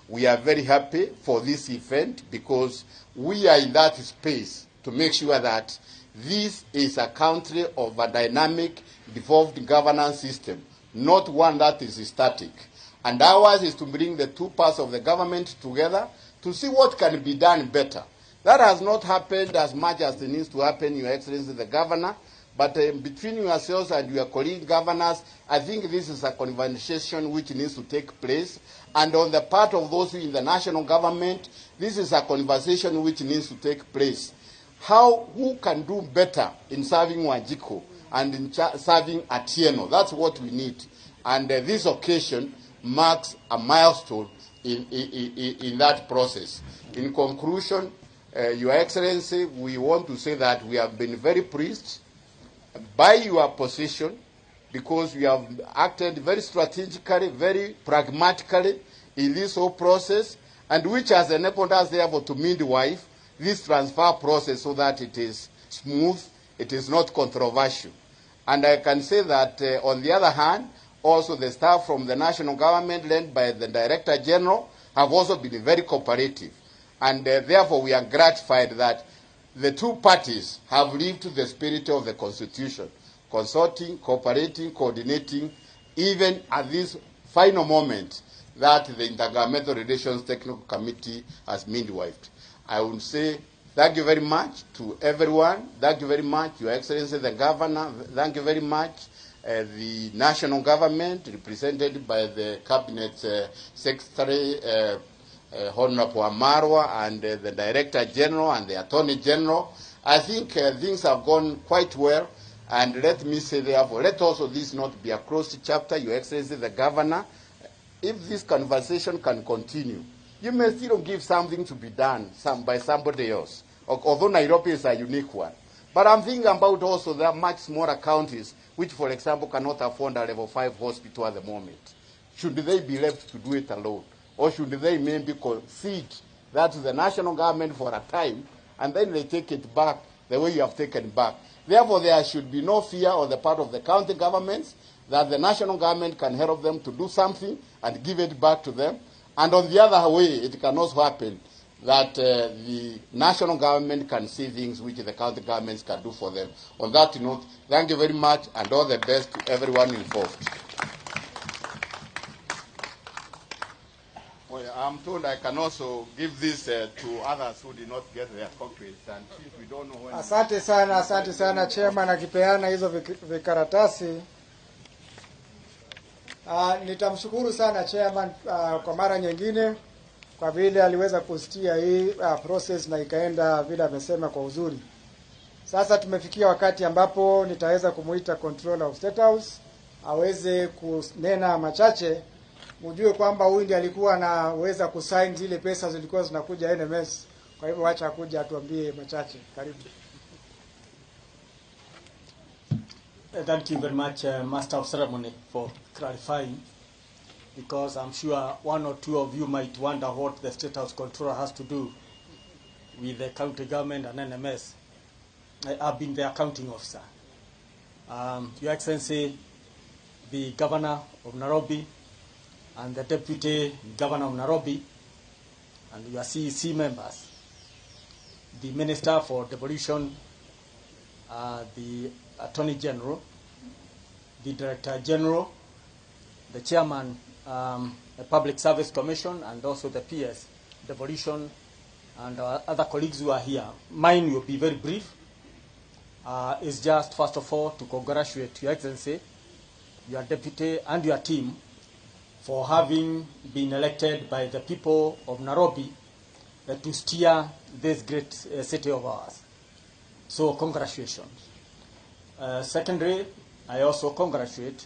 we are very happy for this event because we are in that space to make sure that this is a country of a dynamic, devolved governance system, not one that is static. And ours is to bring the two parts of the government together to see what can be done better. That has not happened as much as it needs to happen, Your Excellency the Governor. But between yourselves and your colleague governors, I think this is a conversation which needs to take place. And on the part of those in the national government, this is a conversation which needs to take place. Who can do better in serving Wanjiku and in serving Atieno? That's what we need. And this occasion marks a milestone in that process. In conclusion, Your Excellency, we want to say that we have been very pleased by your position, because we have acted very strategically, very pragmatically in this whole process, and which has enabled us therefore to midwife this transfer process so that it is smooth, it is not controversial. And I can say that on the other hand, also the staff from the national government led by the Director General have also been very cooperative. And therefore we are gratified that the two parties have lived to the spirit of the Constitution, consulting, cooperating, coordinating, even at this final moment that the Intergovernmental Relations Technical Committee has midwifed. I would say thank you very much to everyone. Thank you very much, Your Excellency the Governor. Thank you very much, the national government, represented by the Cabinet Secretary, Honorable Amarwa, and the Director General and the Attorney General. I think things have gone quite well, and let me say therefore, let also this not be a closed chapter, Your Excellency the Governor. If this conversation can continue, you may still give something to be done by somebody else, although Nairobi is a unique one. But I'm thinking about also there are much smaller counties which, for example, cannot afford a level 5 hospital at the moment. Should they be left to do it alone? Or should they maybe concede that to the national government for a time, and then they take it back the way you have taken back? Therefore, there should be no fear on the part of the county governments that the national government can help them to do something and give it back to them. And on the other way, it can also happen that the national government can see things which the county governments can do for them. On that note, thank you very much and all the best to everyone involved. Well, I'm told I can also give this to others who did not get their copies, and since we don't know when. Asante sana chairman akipeana hizo vikaratasi. Nitamshukuru sana chairman kwa mara nyingine kwa vile aliweza kustia hii process na ikaenda vile amesema kwa uzuri. Sasa tumefikia wakati ambapo nitaweza kumuita Controller of State House aweze kunena machache. Mjue kwamba huyu ndiye alikuwa anaweza kusign zile pesa zilikuwa zinakuja NMS. Kwa hivyo acha kuja atuambie machache. Karibu. Thank you very much, Master of Ceremony, for clarifying, because I'm sure one or two of you might wonder what the State House Controller has to do with the county government and NMS. I've been the accounting officer. Your Excellency, the Governor of Nairobi and the Deputy Governor of Nairobi, and your CEC members, the Minister for Devolution, the Attorney General, the Director General, the Chairman, the Public Service Commission, and also the PS, Devolution, and our other colleagues who are here. Mine will be very brief. It's just, first of all, to congratulate Your Excellency, your deputy, and your team for having been elected by the people of Nairobi to steer this great city of ours. So, congratulations. Secondly, I also congratulate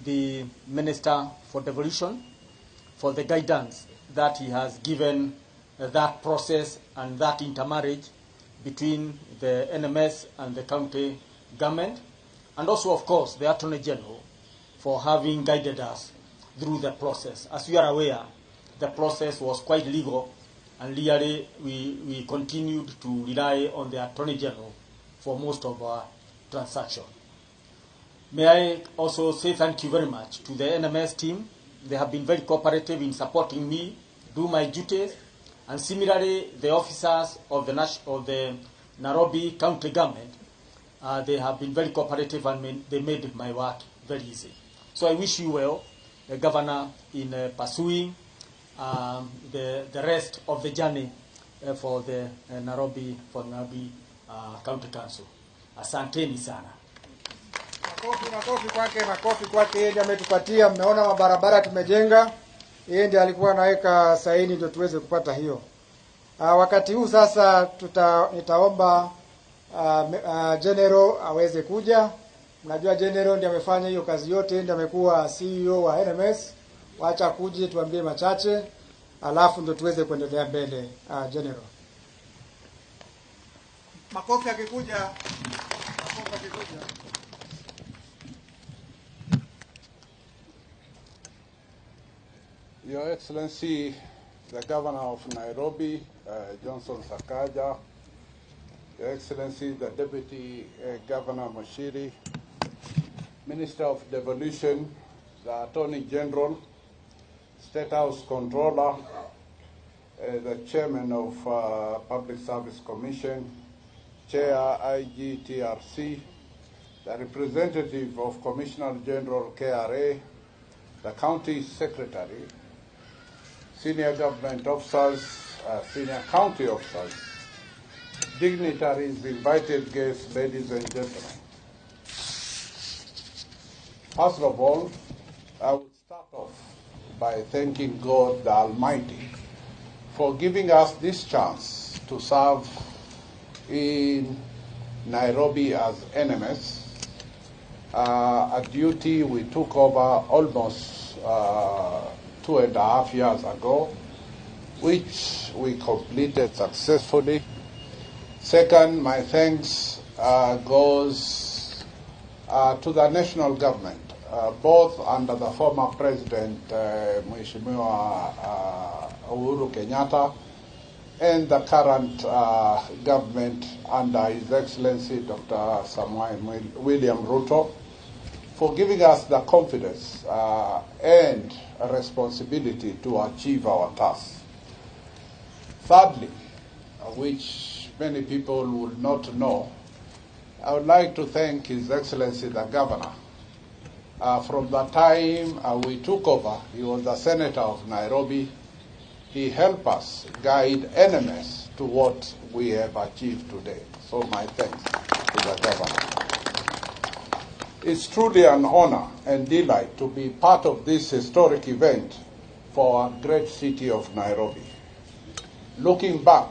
the Minister for Devolution for the guidance that he has given that process and that intermarriage between the NMS and the county government, and also, of course, the Attorney General for having guided us through the process. As you are aware, the process was quite legal, and really we continued to rely on the Attorney General for most of our transaction. May I also say thank you very much to the NMS team. They have been very cooperative in supporting me do my duties, and similarly the officers of the Nairobi County Government, they have been very cooperative and they made my work very easy. So I wish you well, the Governor, in pursuing the rest of the journey for the Nairobi County Council. Asanteni sana. Makofi, makofi kwake, makofi kwake. Yeye ndiye ametupatia, mmeona mabarabara tumejenga. Yeye ndiye alikuwa anaweka saini ndio tuweze kupata hiyo. Wakati huu sasa nitaomba General aweze kuja. Mnajua General ndiye amefanya hiyo kazi yote, ndiye amekuwa CEO wa NMS. Wacha kuje tuambie machache, alafu ndio tuweze kuendelea mbele. General. Makofi akikuja. Makofi akikuja. Your Excellency, the Governor of Nairobi, Johnson Sakaja, Your Excellency, the Deputy Governor Moshiri, Minister of Devolution, the Attorney General, State House Controller, the Chairman of Public Service Commission, Chair IGTRC, the representative of Commissioner General KRA, the County Secretary, senior government officers, senior county officers, dignitaries, invited guests, ladies and gentlemen. First of all, I would start off by thanking God the Almighty for giving us this chance to serve in Nairobi as NMS, a duty we took over almost 2.5 years ago, which we completed successfully. Second, my thanks goes to the national government, both under the former President Mheshimiwa Uhuru Kenyatta and the current government under His Excellency Dr. Samuel William Ruto, for giving us the confidence and responsibility to achieve our task. Thirdly, which many people will not know, I would like to thank His Excellency the Governor. From the time we took over, he was the Senator of Nairobi. He helped us guide NMS to what we have achieved today. So my thanks to the Governor. It's truly an honor and delight to be part of this historic event for our great city of Nairobi. Looking back,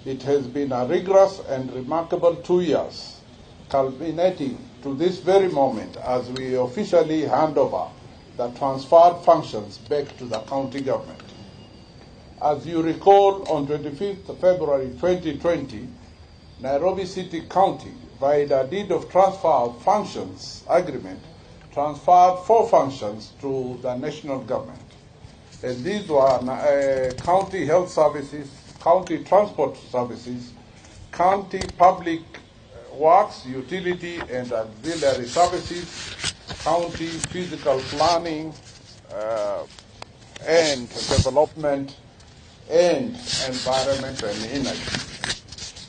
it has been a rigorous and remarkable 2 years, culminating to this very moment as we officially hand over the transferred functions back to the county government. As you recall, on 25th February 2020, Nairobi City County via the deed of transfer of functions agreement, transferred 4 functions to the national government. And these were county health services, county transport services, county public works, utility and auxiliary services, county physical planning and development, and environment and energy.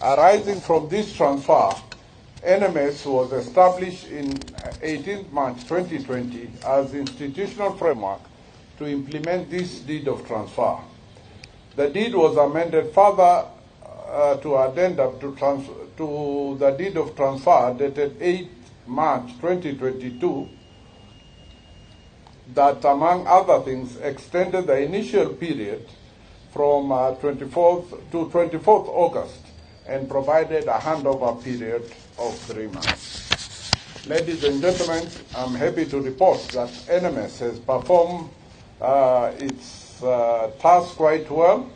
Arising from this transfer, NMS was established in 18 March 2020 as institutional framework to implement this deed of transfer. The deed was amended further to addendum to the deed of transfer dated 8 March 2022 that, among other things, extended the initial period from 24th to 24th August and provided a handover period of 3 months. Ladies and gentlemen, I'm happy to report that NMS has performed its task quite well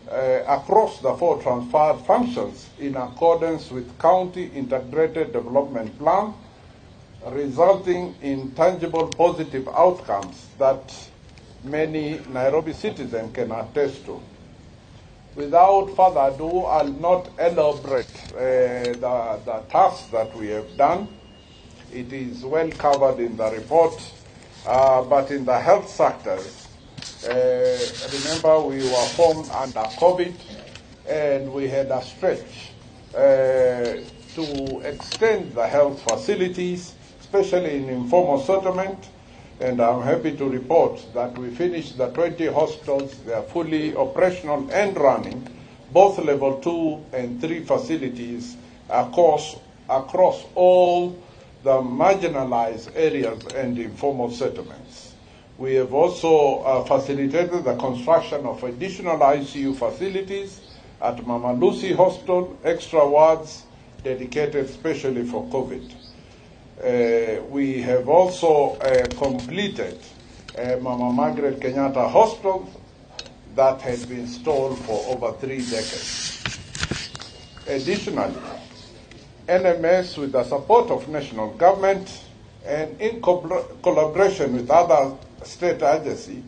across the 4 transferred functions in accordance with County Integrated Development Plan, resulting in tangible positive outcomes that many Nairobi citizens can attest to. Without further ado, I'll not elaborate the tasks that we have done. It is well covered in the report, but in the health sectors, remember we were formed under COVID and we had a stretch to extend the health facilities, especially in informal settlement. And I'm happy to report that we finished the 20 hospitals. They are fully operational and running, both level 2 and 3 facilities across all the marginalized areas and informal settlements. We have also facilitated the construction of additional ICU facilities at Mama Lucy Hospital, extra wards dedicated specially for COVID. We have also completed Mama Margaret Kenyatta Hospital that had been stalled for over 3 decades. Additionally, NMS, with the support of national government and in collaboration with other state agencies,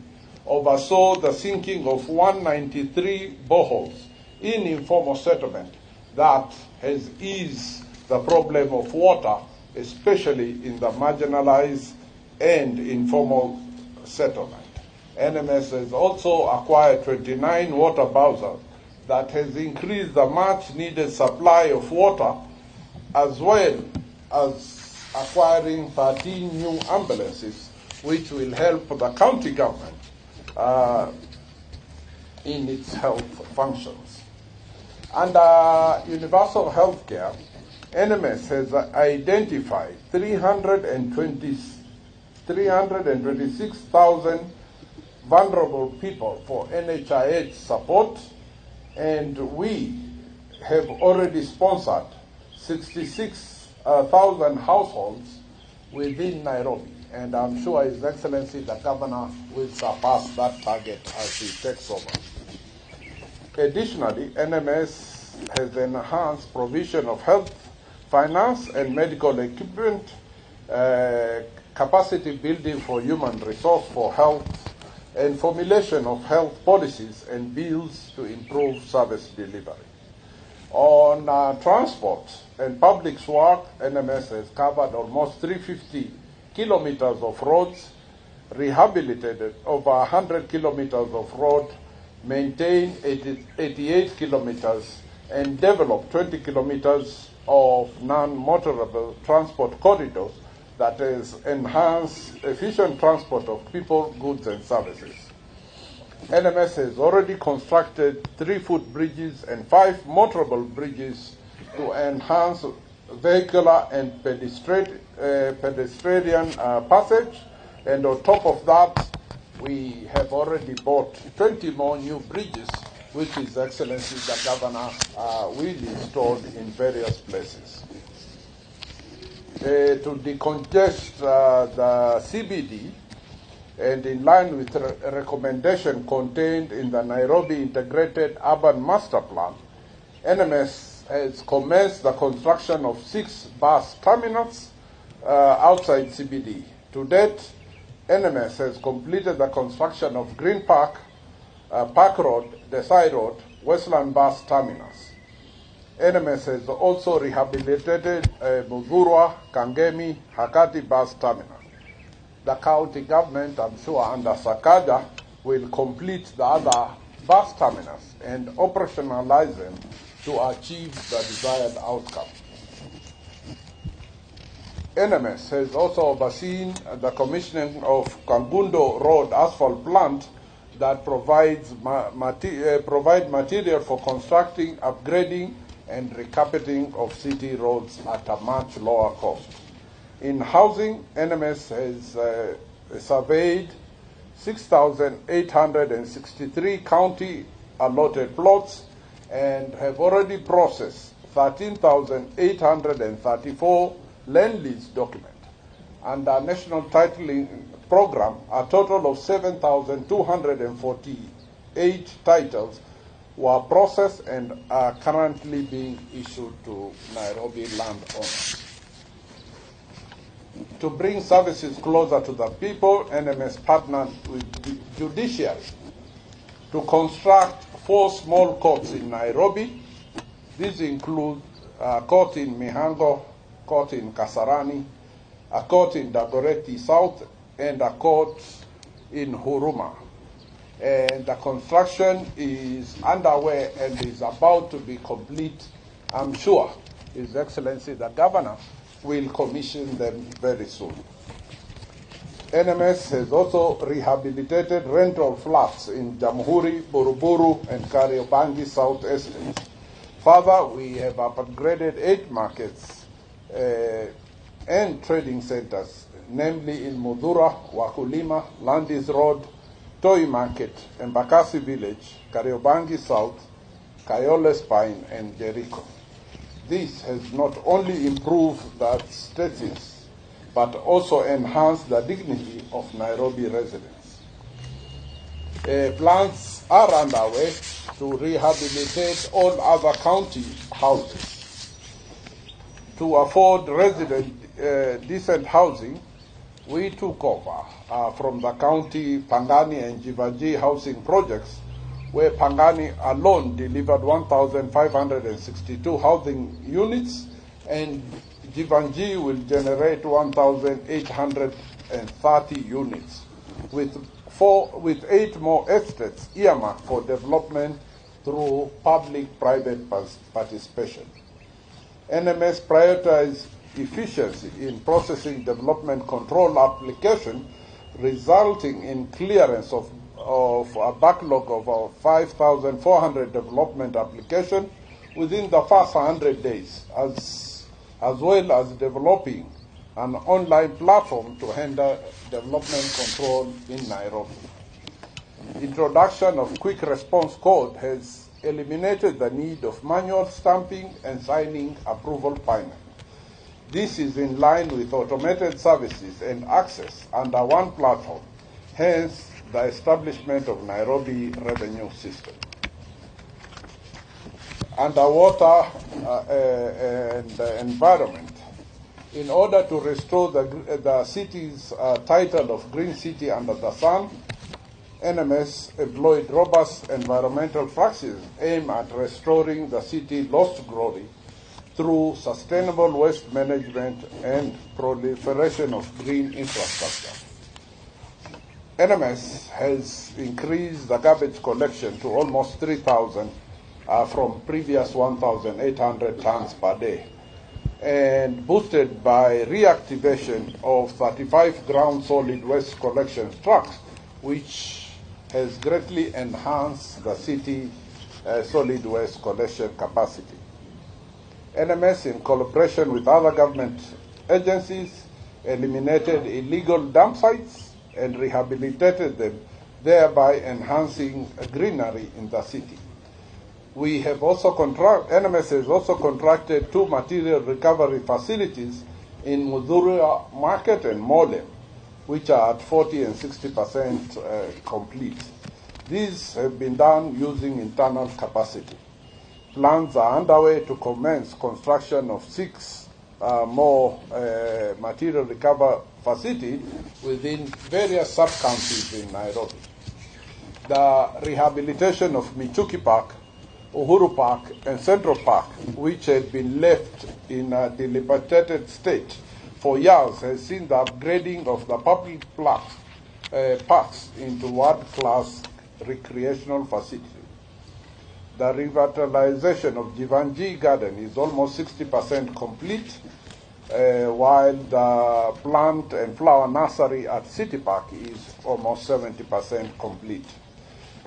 oversaw the sinking of 193 boreholes in informal settlement that has eased the problem of water, especially in the marginalized and informal settlement. NMS has also acquired 29 water bowsers that has increased the much needed supply of water, as well as acquiring 13 new ambulances, which will help the county government in its health functions. Under universal health care, NMS has identified 326,000 vulnerable people for NHIH support, and we have already sponsored 66,000 households within Nairobi. And I'm sure His Excellency the Governor will surpass that target as he takes over. Additionally, NMS has enhanced provision of health finance and medical equipment, capacity building for human resource for health, and formulation of health policies and bills to improve service delivery. On transport and public work, NMS has covered almost 350 kilometers of roads, rehabilitated over 100 kilometers of road, maintained 88 kilometers, and developed 20 kilometers of non-motorable transport corridors that has enhanced efficient transport of people, goods, and services. NMS has already constructed 3 foot bridges and 5 motorable bridges to enhance vehicular and pedestrian passage. And on top of that, we have already bought 20 more new bridges, which His Excellency the Governor will install in various places. To decongest the CBD, and in line with the recommendation contained in the Nairobi Integrated Urban Master Plan, NMS has commenced the construction of 6 bus terminals outside CBD. To date, NMS has completed the construction of Green Park, Park Road, Desai Road, Westland Bus Terminals. NMS has also rehabilitated Muthurwa, Kangemi, Hakati Bus Terminal. The county government, I'm sure under Sakaja, will complete the other bus terminals and operationalize them to achieve the desired outcome. NMS has also overseen the commissioning of Kangundo Road asphalt plant that provides provide material for constructing, upgrading, and recarpeting of city roads at a much lower cost. In housing, NMS has surveyed 6,863 county allotted plots and have already processed 13,834 land lease documents. Under National Titling Program, a total of 7,248 titles were processed and are currently being issued to Nairobi landowners. To bring services closer to the people, NMS partnered with the judiciary to construct 4 small courts in Nairobi. These include a court in Mihango, court in Kasarani, a court in Dagoretti South, and a court in Huruma. And the construction is underway and is about to be complete. I'm sure His Excellency the Governor will commission them very soon. NMS has also rehabilitated rental flats in Jamhuri, Buruburu, and Kariobangi South Estates. Further, we have upgraded 8 markets and trading centers, namely in Muthurwa, Wakulima, Landis Road, Toi Market, Embakasi Village, Kariobangi South, Kayole Spine, and Jericho. This has not only improved the status, but also enhanced the dignity of Nairobi residents. Plans are underway to rehabilitate all other county houses. To afford residents decent housing, we took over from the county Pangani and Jivaji housing projects, where Pangani alone delivered 1,562 housing units and Jivanji will generate 1,830 units, with 8 more estates earmarked for development through public-private participation. NMS prioritized efficiency in processing development control application, resulting in clearance of a backlog of 5,400 development applications within the first 100 days, as well as developing an online platform to handle development control in Nairobi. Introduction of quick response code has eliminated the need of manual stamping and signing approval final. This is in line with automated services and access under one platform, hence the establishment of Nairobi Revenue System. Underwater and the environment. In order to restore the city's title of Green City Under the Sun, NMS employed robust environmental practices aimed at restoring the city's lost glory through sustainable waste management and proliferation of green infrastructure. NMS has increased the garbage collection to almost 3,000 from previous 1,800 tons per day, and boosted by reactivation of 35 ground solid waste collection trucks, which has greatly enhanced the city solid waste collection capacity. NMS, in collaboration with other government agencies, eliminated illegal dump sites and rehabilitated them, thereby enhancing greenery in the city. We have also NMS has also contracted 2 material recovery facilities in Muthurwa Market and Molem, which are at 40 and 60% complete. These have been done using internal capacity. Plans are underway to commence construction of 6 more material recovery facilities within various sub-counties in Nairobi. The rehabilitation of Michuki Park, Uhuru Park, and Central Park, which had been left in a dilapidated state for years, has seen the upgrading of the public parks into world-class recreational facilities. The revitalization of Jivanjee Garden is almost 60% complete, while the plant and flower nursery at City Park is almost 70% complete.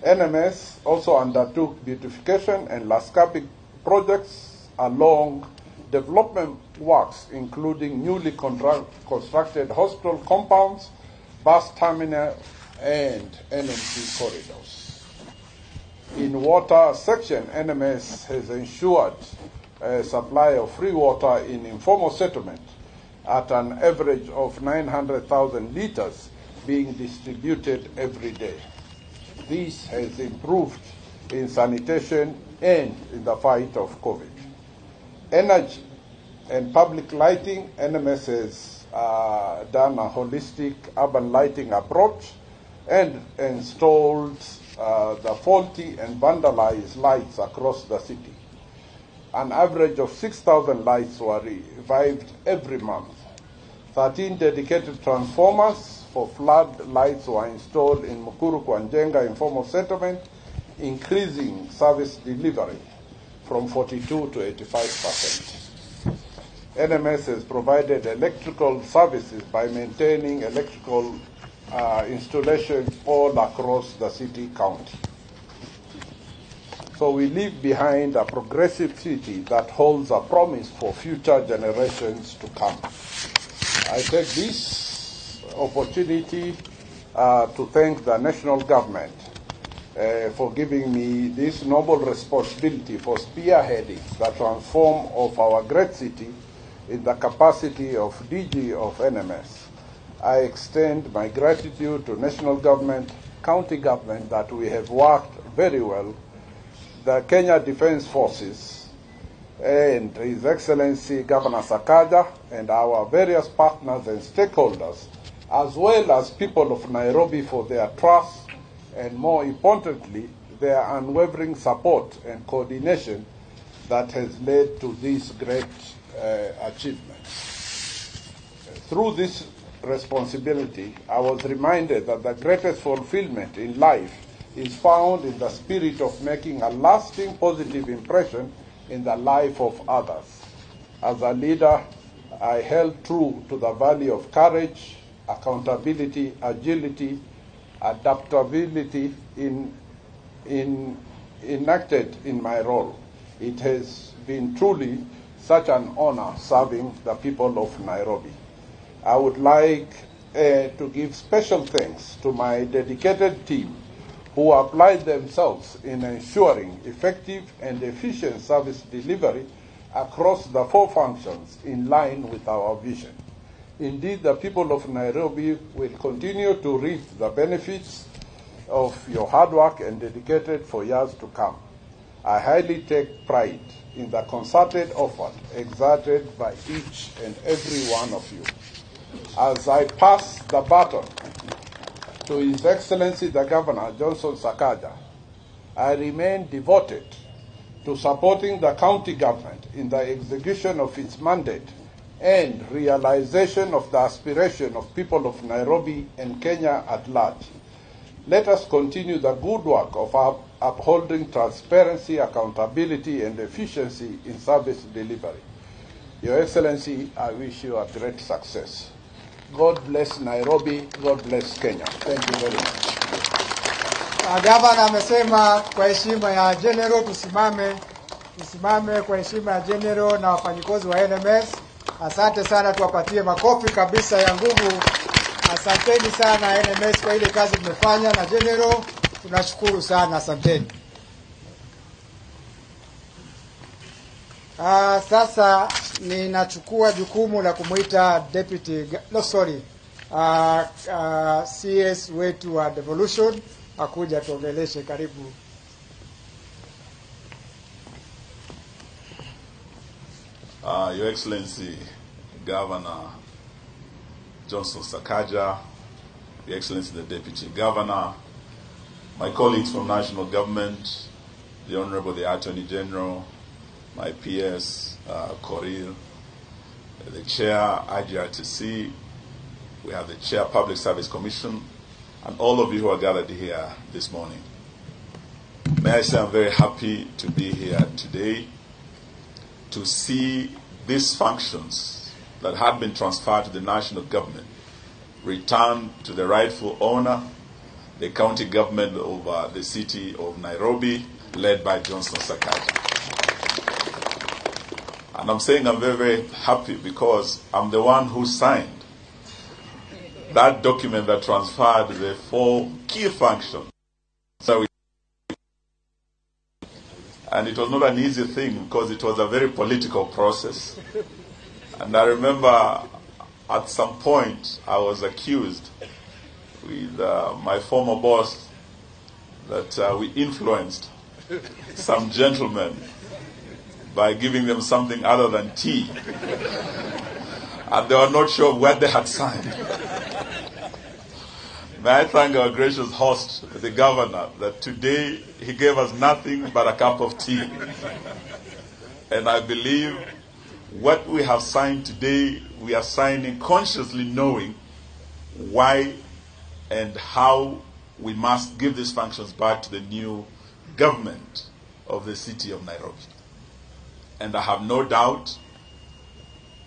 NMS also undertook beautification and landscaping projects along development works, including newly constructed hospital compounds, bus terminal, and NMC corridors. In water section, NMS has ensured a supply of free water in informal settlement at an average of 900,000 liters being distributed every day. This has improved in sanitation and in the fight of COVID. Energy and public lighting, NMS has done a holistic urban lighting approach and installed the faulty and vandalized lights across the city. An average of 6,000 lights were revived every month. 13 dedicated transformers for flood lights were installed in Mukuru kwa Njenga informal settlement, increasing service delivery from 42 to 85%. NMS has provided electrical services by maintaining electrical installations all across the city county. So we leave behind a progressive city that holds a promise for future generations to come. I take this opportunity to thank the national government for giving me this noble responsibility for spearheading the transform of our great city in the capacity of DG of NMS. I extend my gratitude to national government, county government that we have worked very well, the Kenya Defense Forces, and His Excellency Governor Sakaja, and our various partners and stakeholders, as well as people of Nairobi for their trust and, more importantly, their unwavering support and coordination that has led to this great achievement. Through this responsibility, I was reminded that the greatest fulfillment in life is found in the spirit of making a lasting positive impression in the life of others. As a leader, I held true to the value of courage, accountability, agility, adaptability enacted in my role. It has been truly such an honor serving the people of Nairobi. I would like to give special thanks to my dedicated team who applied themselves in ensuring effective and efficient service delivery across the four functions in line with our vision. Indeed, the people of Nairobi will continue to reap the benefits of your hard work and dedicated for years to come. I highly take pride in the concerted effort exerted by each and every one of you. As I pass the baton to His Excellency the Governor, Johnson Sakaja, I remain devoted to supporting the county government in the execution of its mandate and realization of the aspiration of people of Nairobi and Kenya at large. Let us continue the good work of upholding transparency, accountability, and efficiency in service delivery. Your Excellency, I wish you a great success. God bless Nairobi, God bless Kenya. Thank you very much. Gavana amesema kwa heshima ya General tusimame, tusimame kwa heshima ya General na wafanyikazi wa NMS. Asante sana, tuwapatie makofi kabisa ya nguvu. Asanteni sana NMS kwa ile kazi mmefanya na General, tunashukuru sana, asanteni. Sasa ninachukua jukumu la kumuita Deputy, no sorry, CS wetu wa Devolution akuja tuongeleshe. Karibu. Your Excellency, Governor Johnson Sakaja, Your Excellency the Deputy Governor, my colleagues from national government, the Honorable the Attorney General, my PS, Korir, the Chair, IGRTC, we have the Chair, Public Service Commission, and all of you who are gathered here this morning. May I say I'm very happy to be here today to see these functions that had been transferred to the national government returned to the rightful owner, the county government of the city of Nairobi, led by Johnson Sakaja. And I'm saying I'm very, very happy because I'm the one who signed that document that transferred the four key functions. And it was not an easy thing because it was a very political process. And I remember at some point I was accused with my former boss that we influenced some gentlemen by giving them something other than tea. And they were not sure what they had signed. May I thank our gracious host, the governor, that today he gave us nothing but a cup of tea. And I believe what we have signed today, we are signing consciously knowing why and how we must give these functions back to the new government of the city of Nairobi. And I have no doubt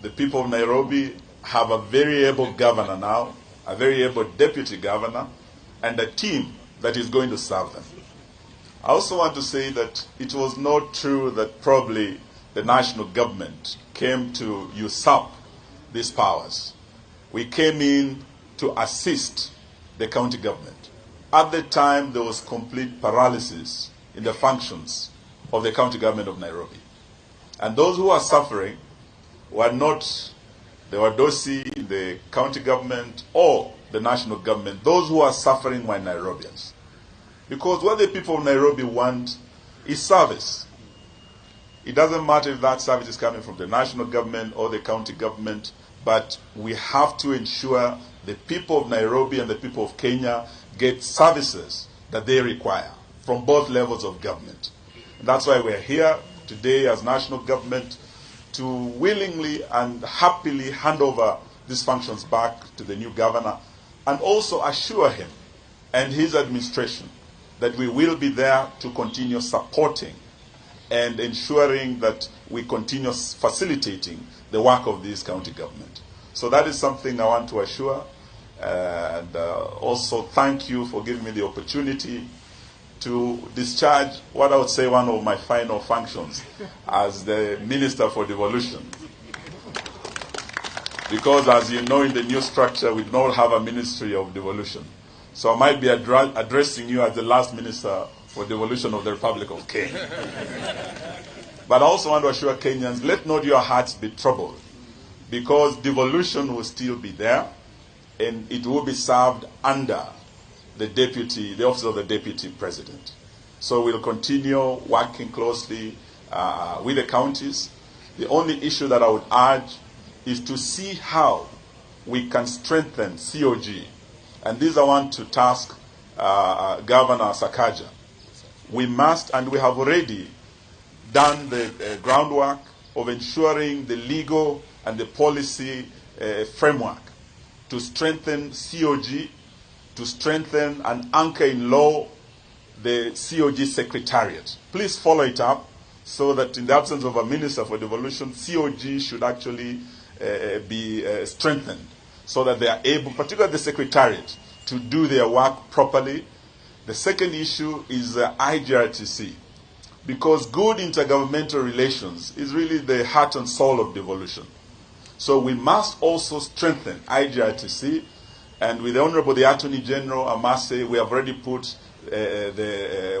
the people of Nairobi have a very able governor now, a very able deputy governor, and a team that is going to serve them. I also want to say that it was not true that probably the national government came to usurp these powers. We came in to assist the county government. At the time, there was complete paralysis in the functions of the county government of Nairobi. And those who are suffering were not the Wadosi, the county government, or the national government. Those who are suffering were Nairobians. Because what the people of Nairobi want is service. It doesn't matter if that service is coming from the national government or the county government, but we have to ensure the people of Nairobi and the people of Kenya get services that they require from both levels of government. And that's why we're here today as national government to willingly and happily hand over these functions back to the new governor and also assure him and his administration that we will be there to continue supporting and ensuring that we continue facilitating the work of this county government. So that is something I want to assure, and also thank you for giving me the opportunity to discharge what I would say one of my final functions as the Minister for Devolution. Because as you know, in the new structure, we do not have a Ministry of Devolution. So I might be addressing you as the last Minister for Devolution of the Republic of Kenya. But I also want to assure Kenyans, let not your hearts be troubled, because devolution will still be there, and it will be served under the deputy, the office of the deputy president. So we'll continue working closely with the counties. The only issue that I would urge is to see how we can strengthen COG. And this I want to task Governor Sakaja. We must, and we have already done the groundwork of ensuring the legal and the policy framework to strengthen COG, to strengthen and anchor in law the COG Secretariat. Please follow it up so that in the absence of a Minister for Devolution, COG should actually be strengthened so that they are able, particularly the Secretariat, to do their work properly. The second issue is IGRTC, because good intergovernmental relations is really the heart and soul of devolution. So we must also strengthen IGRTC, and with the Honorable the Attorney General, I must say we have already put the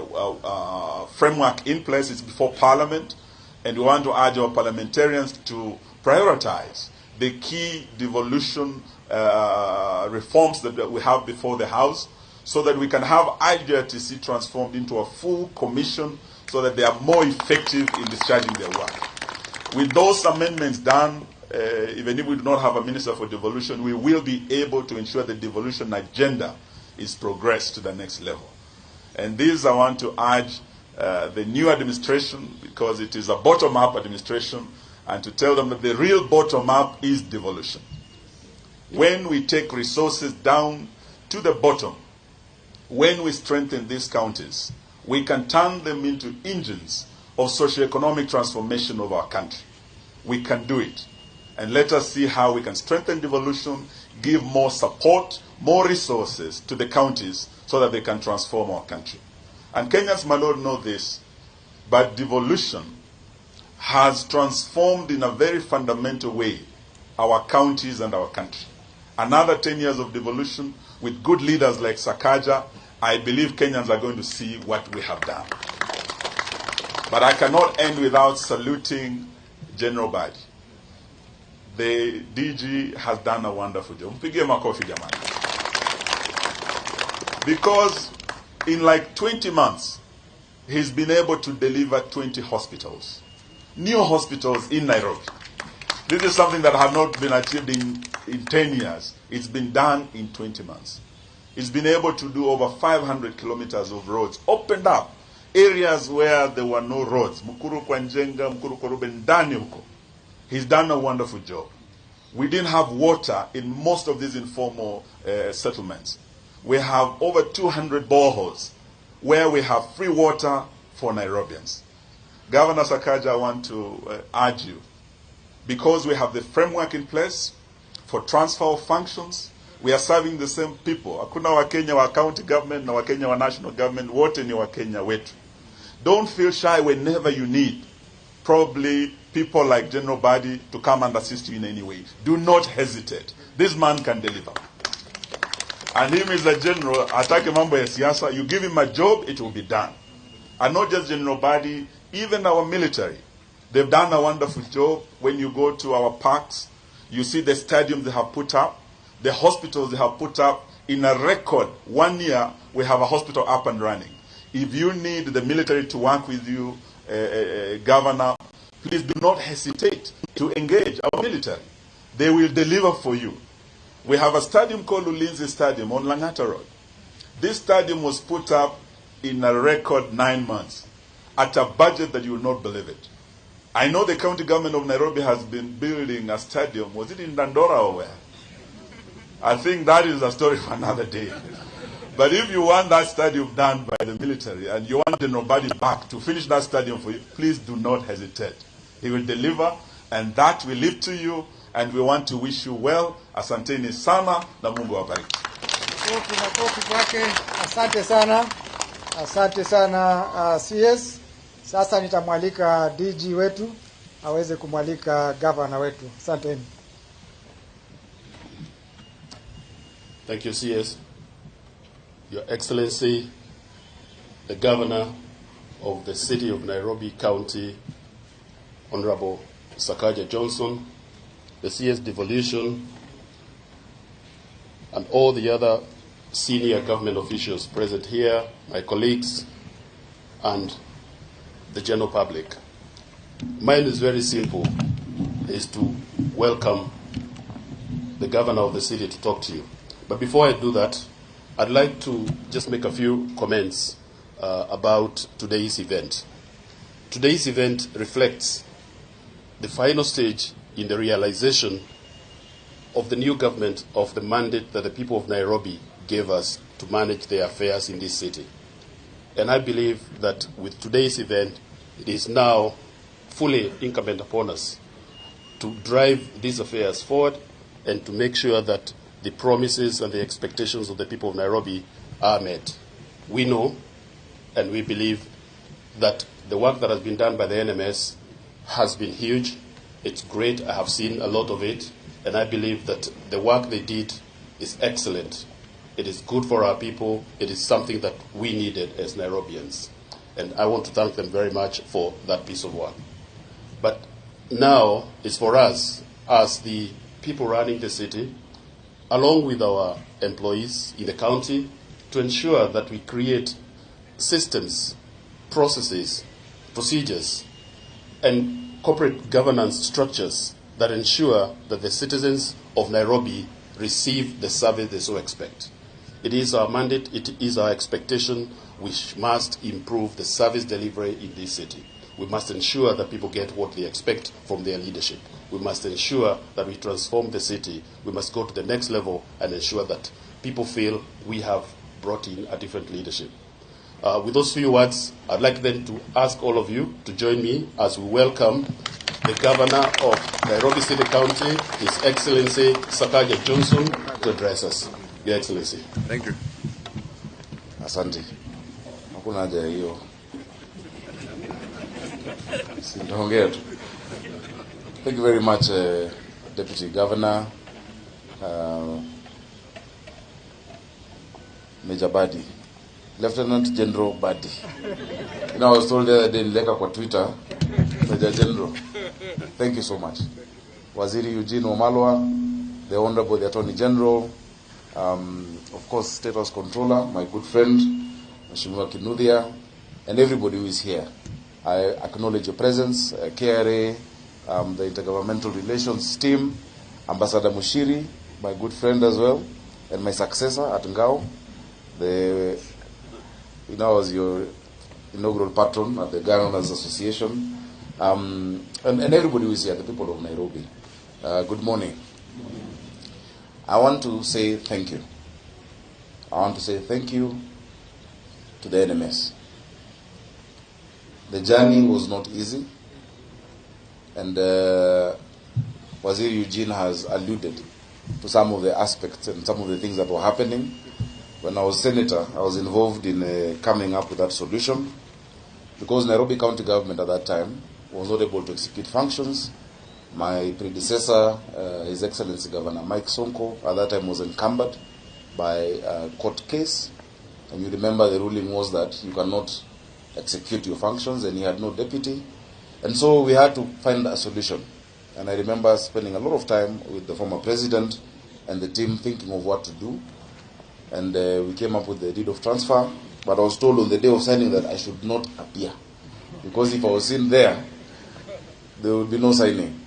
framework in place. It's before Parliament, and we want to urge our parliamentarians to prioritize the key devolution reforms that we have before the House, so that we can have IGRTC transformed into a full commission so that they are more effective in discharging their work. With those amendments done, even if we do not have a minister for devolution, we will be able to ensure the devolution agenda is progressed to the next level. And this I want to urge the new administration, because it is a bottom-up administration, and to tell them that the real bottom-up is devolution. When we take resources down to the bottom, when we strengthen these counties, we can turn them into engines of socioeconomic transformation of our country. We can do it. And let us see how we can strengthen devolution, give more support, more resources to the counties so that they can transform our country. And Kenyans might not know this, but devolution has transformed in a very fundamental way our counties and our country. Another 10 years of devolution with good leaders like Sakaja, I believe Kenyans are going to see what we have done. But I cannot end without saluting General Badi. The DG has done a wonderful job. Mpigie makofi jamani. Because in like 20 months, he's been able to deliver 20 hospitals. New hospitals in Nairobi. This is something that had not been achieved in 10 years. It's been done in 20 months. It's been able to do over 500 kilometers of roads, opened up areas where there were no roads. Mukuru kwa Njenga, Mukuru kwa Ruben, ndani huko. He's done a wonderful job. We didn't have water in most of these informal settlements. We have over 200 boreholes where we have free water for Nairobians. Governor Sakaja, I want to urge you, because we have the framework in place for transfer of functions, we are serving the same people. Hakuna Wakenya wa county government na Wakenya wa national government, wote ni Wakenya wetu. Don't feel shy whenever you need probably people like General Badi to come and assist you in any way. Do not hesitate. This man can deliver. And him is a general, atake mambo ya siasa, you give him a job, it will be done. And not just General Badi, even our military. They've done a wonderful job. When you go to our parks, you see the stadiums they have put up, the hospitals they have put up. In a record, 1 year, we have a hospital up and running. If you need the military to work with you, Governor, please do not hesitate to engage our military. They will deliver for you. We have a stadium called Ulinzi Stadium on Langata Road. This stadium was put up in a record 9 months at a budget that you will not believe it. I know the county government of Nairobi has been building a stadium. Was it in Dandora or where? I think that is a story for another day. But if you want that stadium done by the military and you want General Badi back to finish that stadium for you, please do not hesitate. He will deliver, and that we leave to you, and we want to wish you well. Asanteni sana na Mungu awabariki. Makofi, makofi kwake. Asante sana. Asante sana CS. Sasa nitamwalika DG wetu aweze kumwalika governor wetu. Asanteni. Thank you, CS. Your Excellency, the Governor of the City of Nairobi County, Honorable Sakaja Johnson, the CS Devolution, and all the other senior government officials present here, my colleagues, and the general public. Mine is very simple, is to welcome the governor of the city to talk to you. But before I do that, I'd like to just make a few comments about today's event. Today's event reflects the final stage in the realization of the new government of the mandate that the people of Nairobi gave us to manage their affairs in this city. And I believe that with today's event, it is now fully incumbent upon us to drive these affairs forward and to make sure that the promises and the expectations of the people of Nairobi are met. We know and we believe that the work that has been done by the NMS has been huge. It's great. I have seen a lot of it, and I believe that the work they did is excellent. It is good for our people. It is something that we needed as Nairobians. And I want to thank them very much for that piece of work. But now it's for us, as the people running the city, along with our employees in the county, to ensure that we create systems, processes, procedures, and corporate governance structures that ensure that the citizens of Nairobi receive the service they so expect. It is our mandate, it is our expectation. We must improve the service delivery in this city. We must ensure that people get what they expect from their leadership. We must ensure that we transform the city. We must go to the next level and ensure that people feel we have brought in a different leadership. With those few words, I'd like then to ask all of you to join me as we welcome the Governor of Nairobi City County, His Excellency Sakaja Johnson, to address us. Your Excellency. Thank you. Asante. Hakuna haja ya hiyo. Sitaongea tu. Thank you very much, Deputy Governor, Major Badi, Lieutenant General Badi. You know, I was told the other day niliweka kwa Twitter, Major General. Thank you so much. Waziri Eugene Wamalwa, the Honorable the Attorney General, of course, State House Controller, my good friend, Mheshimiwa Kinuthia, and everybody who is here. I acknowledge your presence, KRA, the Intergovernmental Relations team, Ambassador Mushiri, my good friend as well, and my successor at Ngao, I was your inaugural patron at the Gun Owners Association, and everybody who is here, the people of Nairobi. Good morning. I want to say thank you. I want to say thank you to the NMS. The journey was not easy, and Waziri Eugene has alluded to some of the aspects and some of the things that were happening. When I was senator, I was involved in coming up with that solution, because Nairobi County government at that time was not able to execute functions. My predecessor, His Excellency Governor Mike Sonko, at that time was encumbered by a court case. And you remember the ruling was that you cannot execute your functions, and he had no deputy. And so we had to find a solution. And I remember spending a lot of time with the former president and the team thinking of what to do. And we came up with the deed of transfer. But I was told on the day of signing that I should not appear, because if I was seen there, there would be no signing.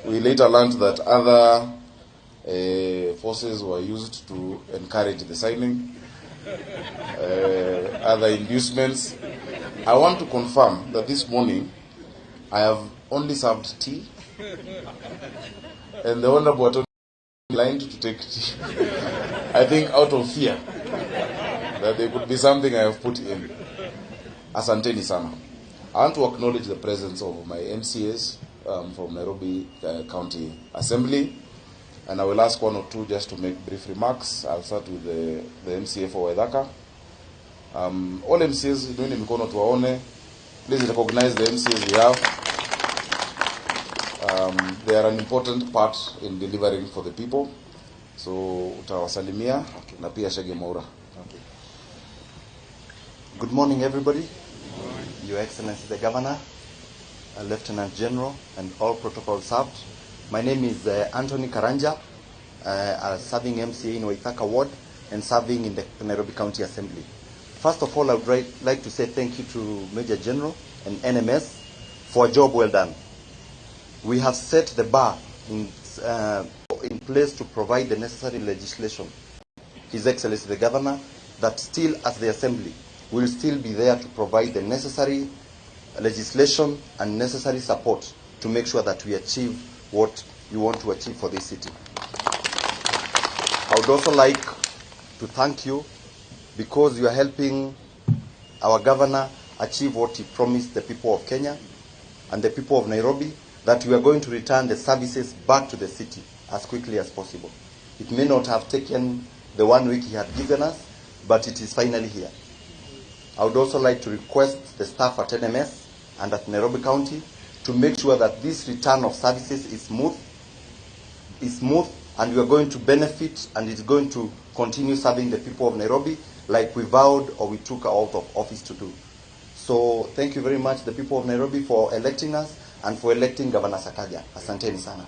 We later learned that other forces were used to encourage the signing, other inducements. I want to confirm that this morning I have only served tea, and the Honorable Attorney declined to take tea. I think out of fear that there could be something I have put in. Asanteni sana. I want to acknowledge the presence of my MCAs from Nairobi County Assembly, and I will ask one or two just to make brief remarks. I'll start with the MCA for Waithaka. All MCAs, inueni mikono tuwaone. Please recognize the MCAs we have. They are an important part in delivering for the people. So utawasalimia, okay, na pia Shege Mwaura. Okay. Good morning, everybody. Good morning. Your Excellency the Governor, Lieutenant General, and all protocol served. My name is Anthony Karanja, serving MCA in Waithaka Ward and serving in the Nairobi County Assembly. First of all, I would like to say thank you to Major General and NMS for a job well done. We have set the bar in place to provide the necessary legislation. His Excellency the Governor, that still as the Assembly, will still be there to provide the necessary legislation and necessary support to make sure that we achieve what you want to achieve for this city. I would also like to thank you because you are helping our governor achieve what he promised the people of Kenya and the people of Nairobi, that we are going to return the services back to the city as quickly as possible. It may not have taken the 1 week he had given us, but it is finally here. I would also like to request the staff at NMS and at Nairobi County to make sure that this return of services is smooth, and we are going to benefit, and it's going to continue serving the people of Nairobi like we vowed or we took out of office to do. So thank you very much, the people of Nairobi, for electing us and for electing Governor Sakaja. Asanteni sana.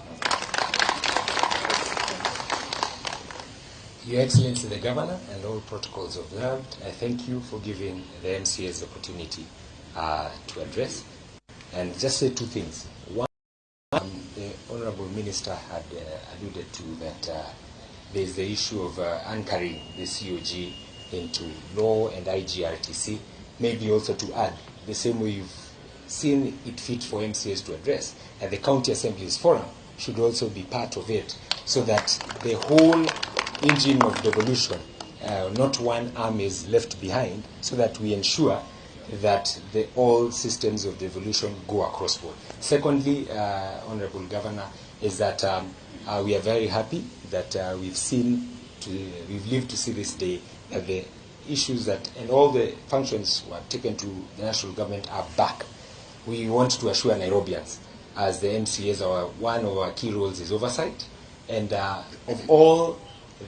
Your Excellency the Governor and all protocols observed, I thank you for giving the MCAs the opportunity to address. And just say two things. One, the Honorable Minister had alluded to that there's the issue of anchoring the COG into law and IGRTC. Maybe also to add, the same way you've seen it fit for MCAs to address, that the County Assemblies Forum should also be part of it, so that the whole engine of devolution, not one arm is left behind, so that we ensure that all systems of devolution go across board. Secondly, Honorable Governor, is that we are very happy that we've lived to see this day that the issues that and all the functions were taken to the national government are back. We want to assure Nairobians, as the MCAs, one of our key roles is oversight, and of all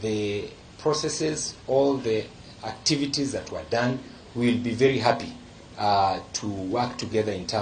the processes, all the activities that were done, we will be very happy to work together in terms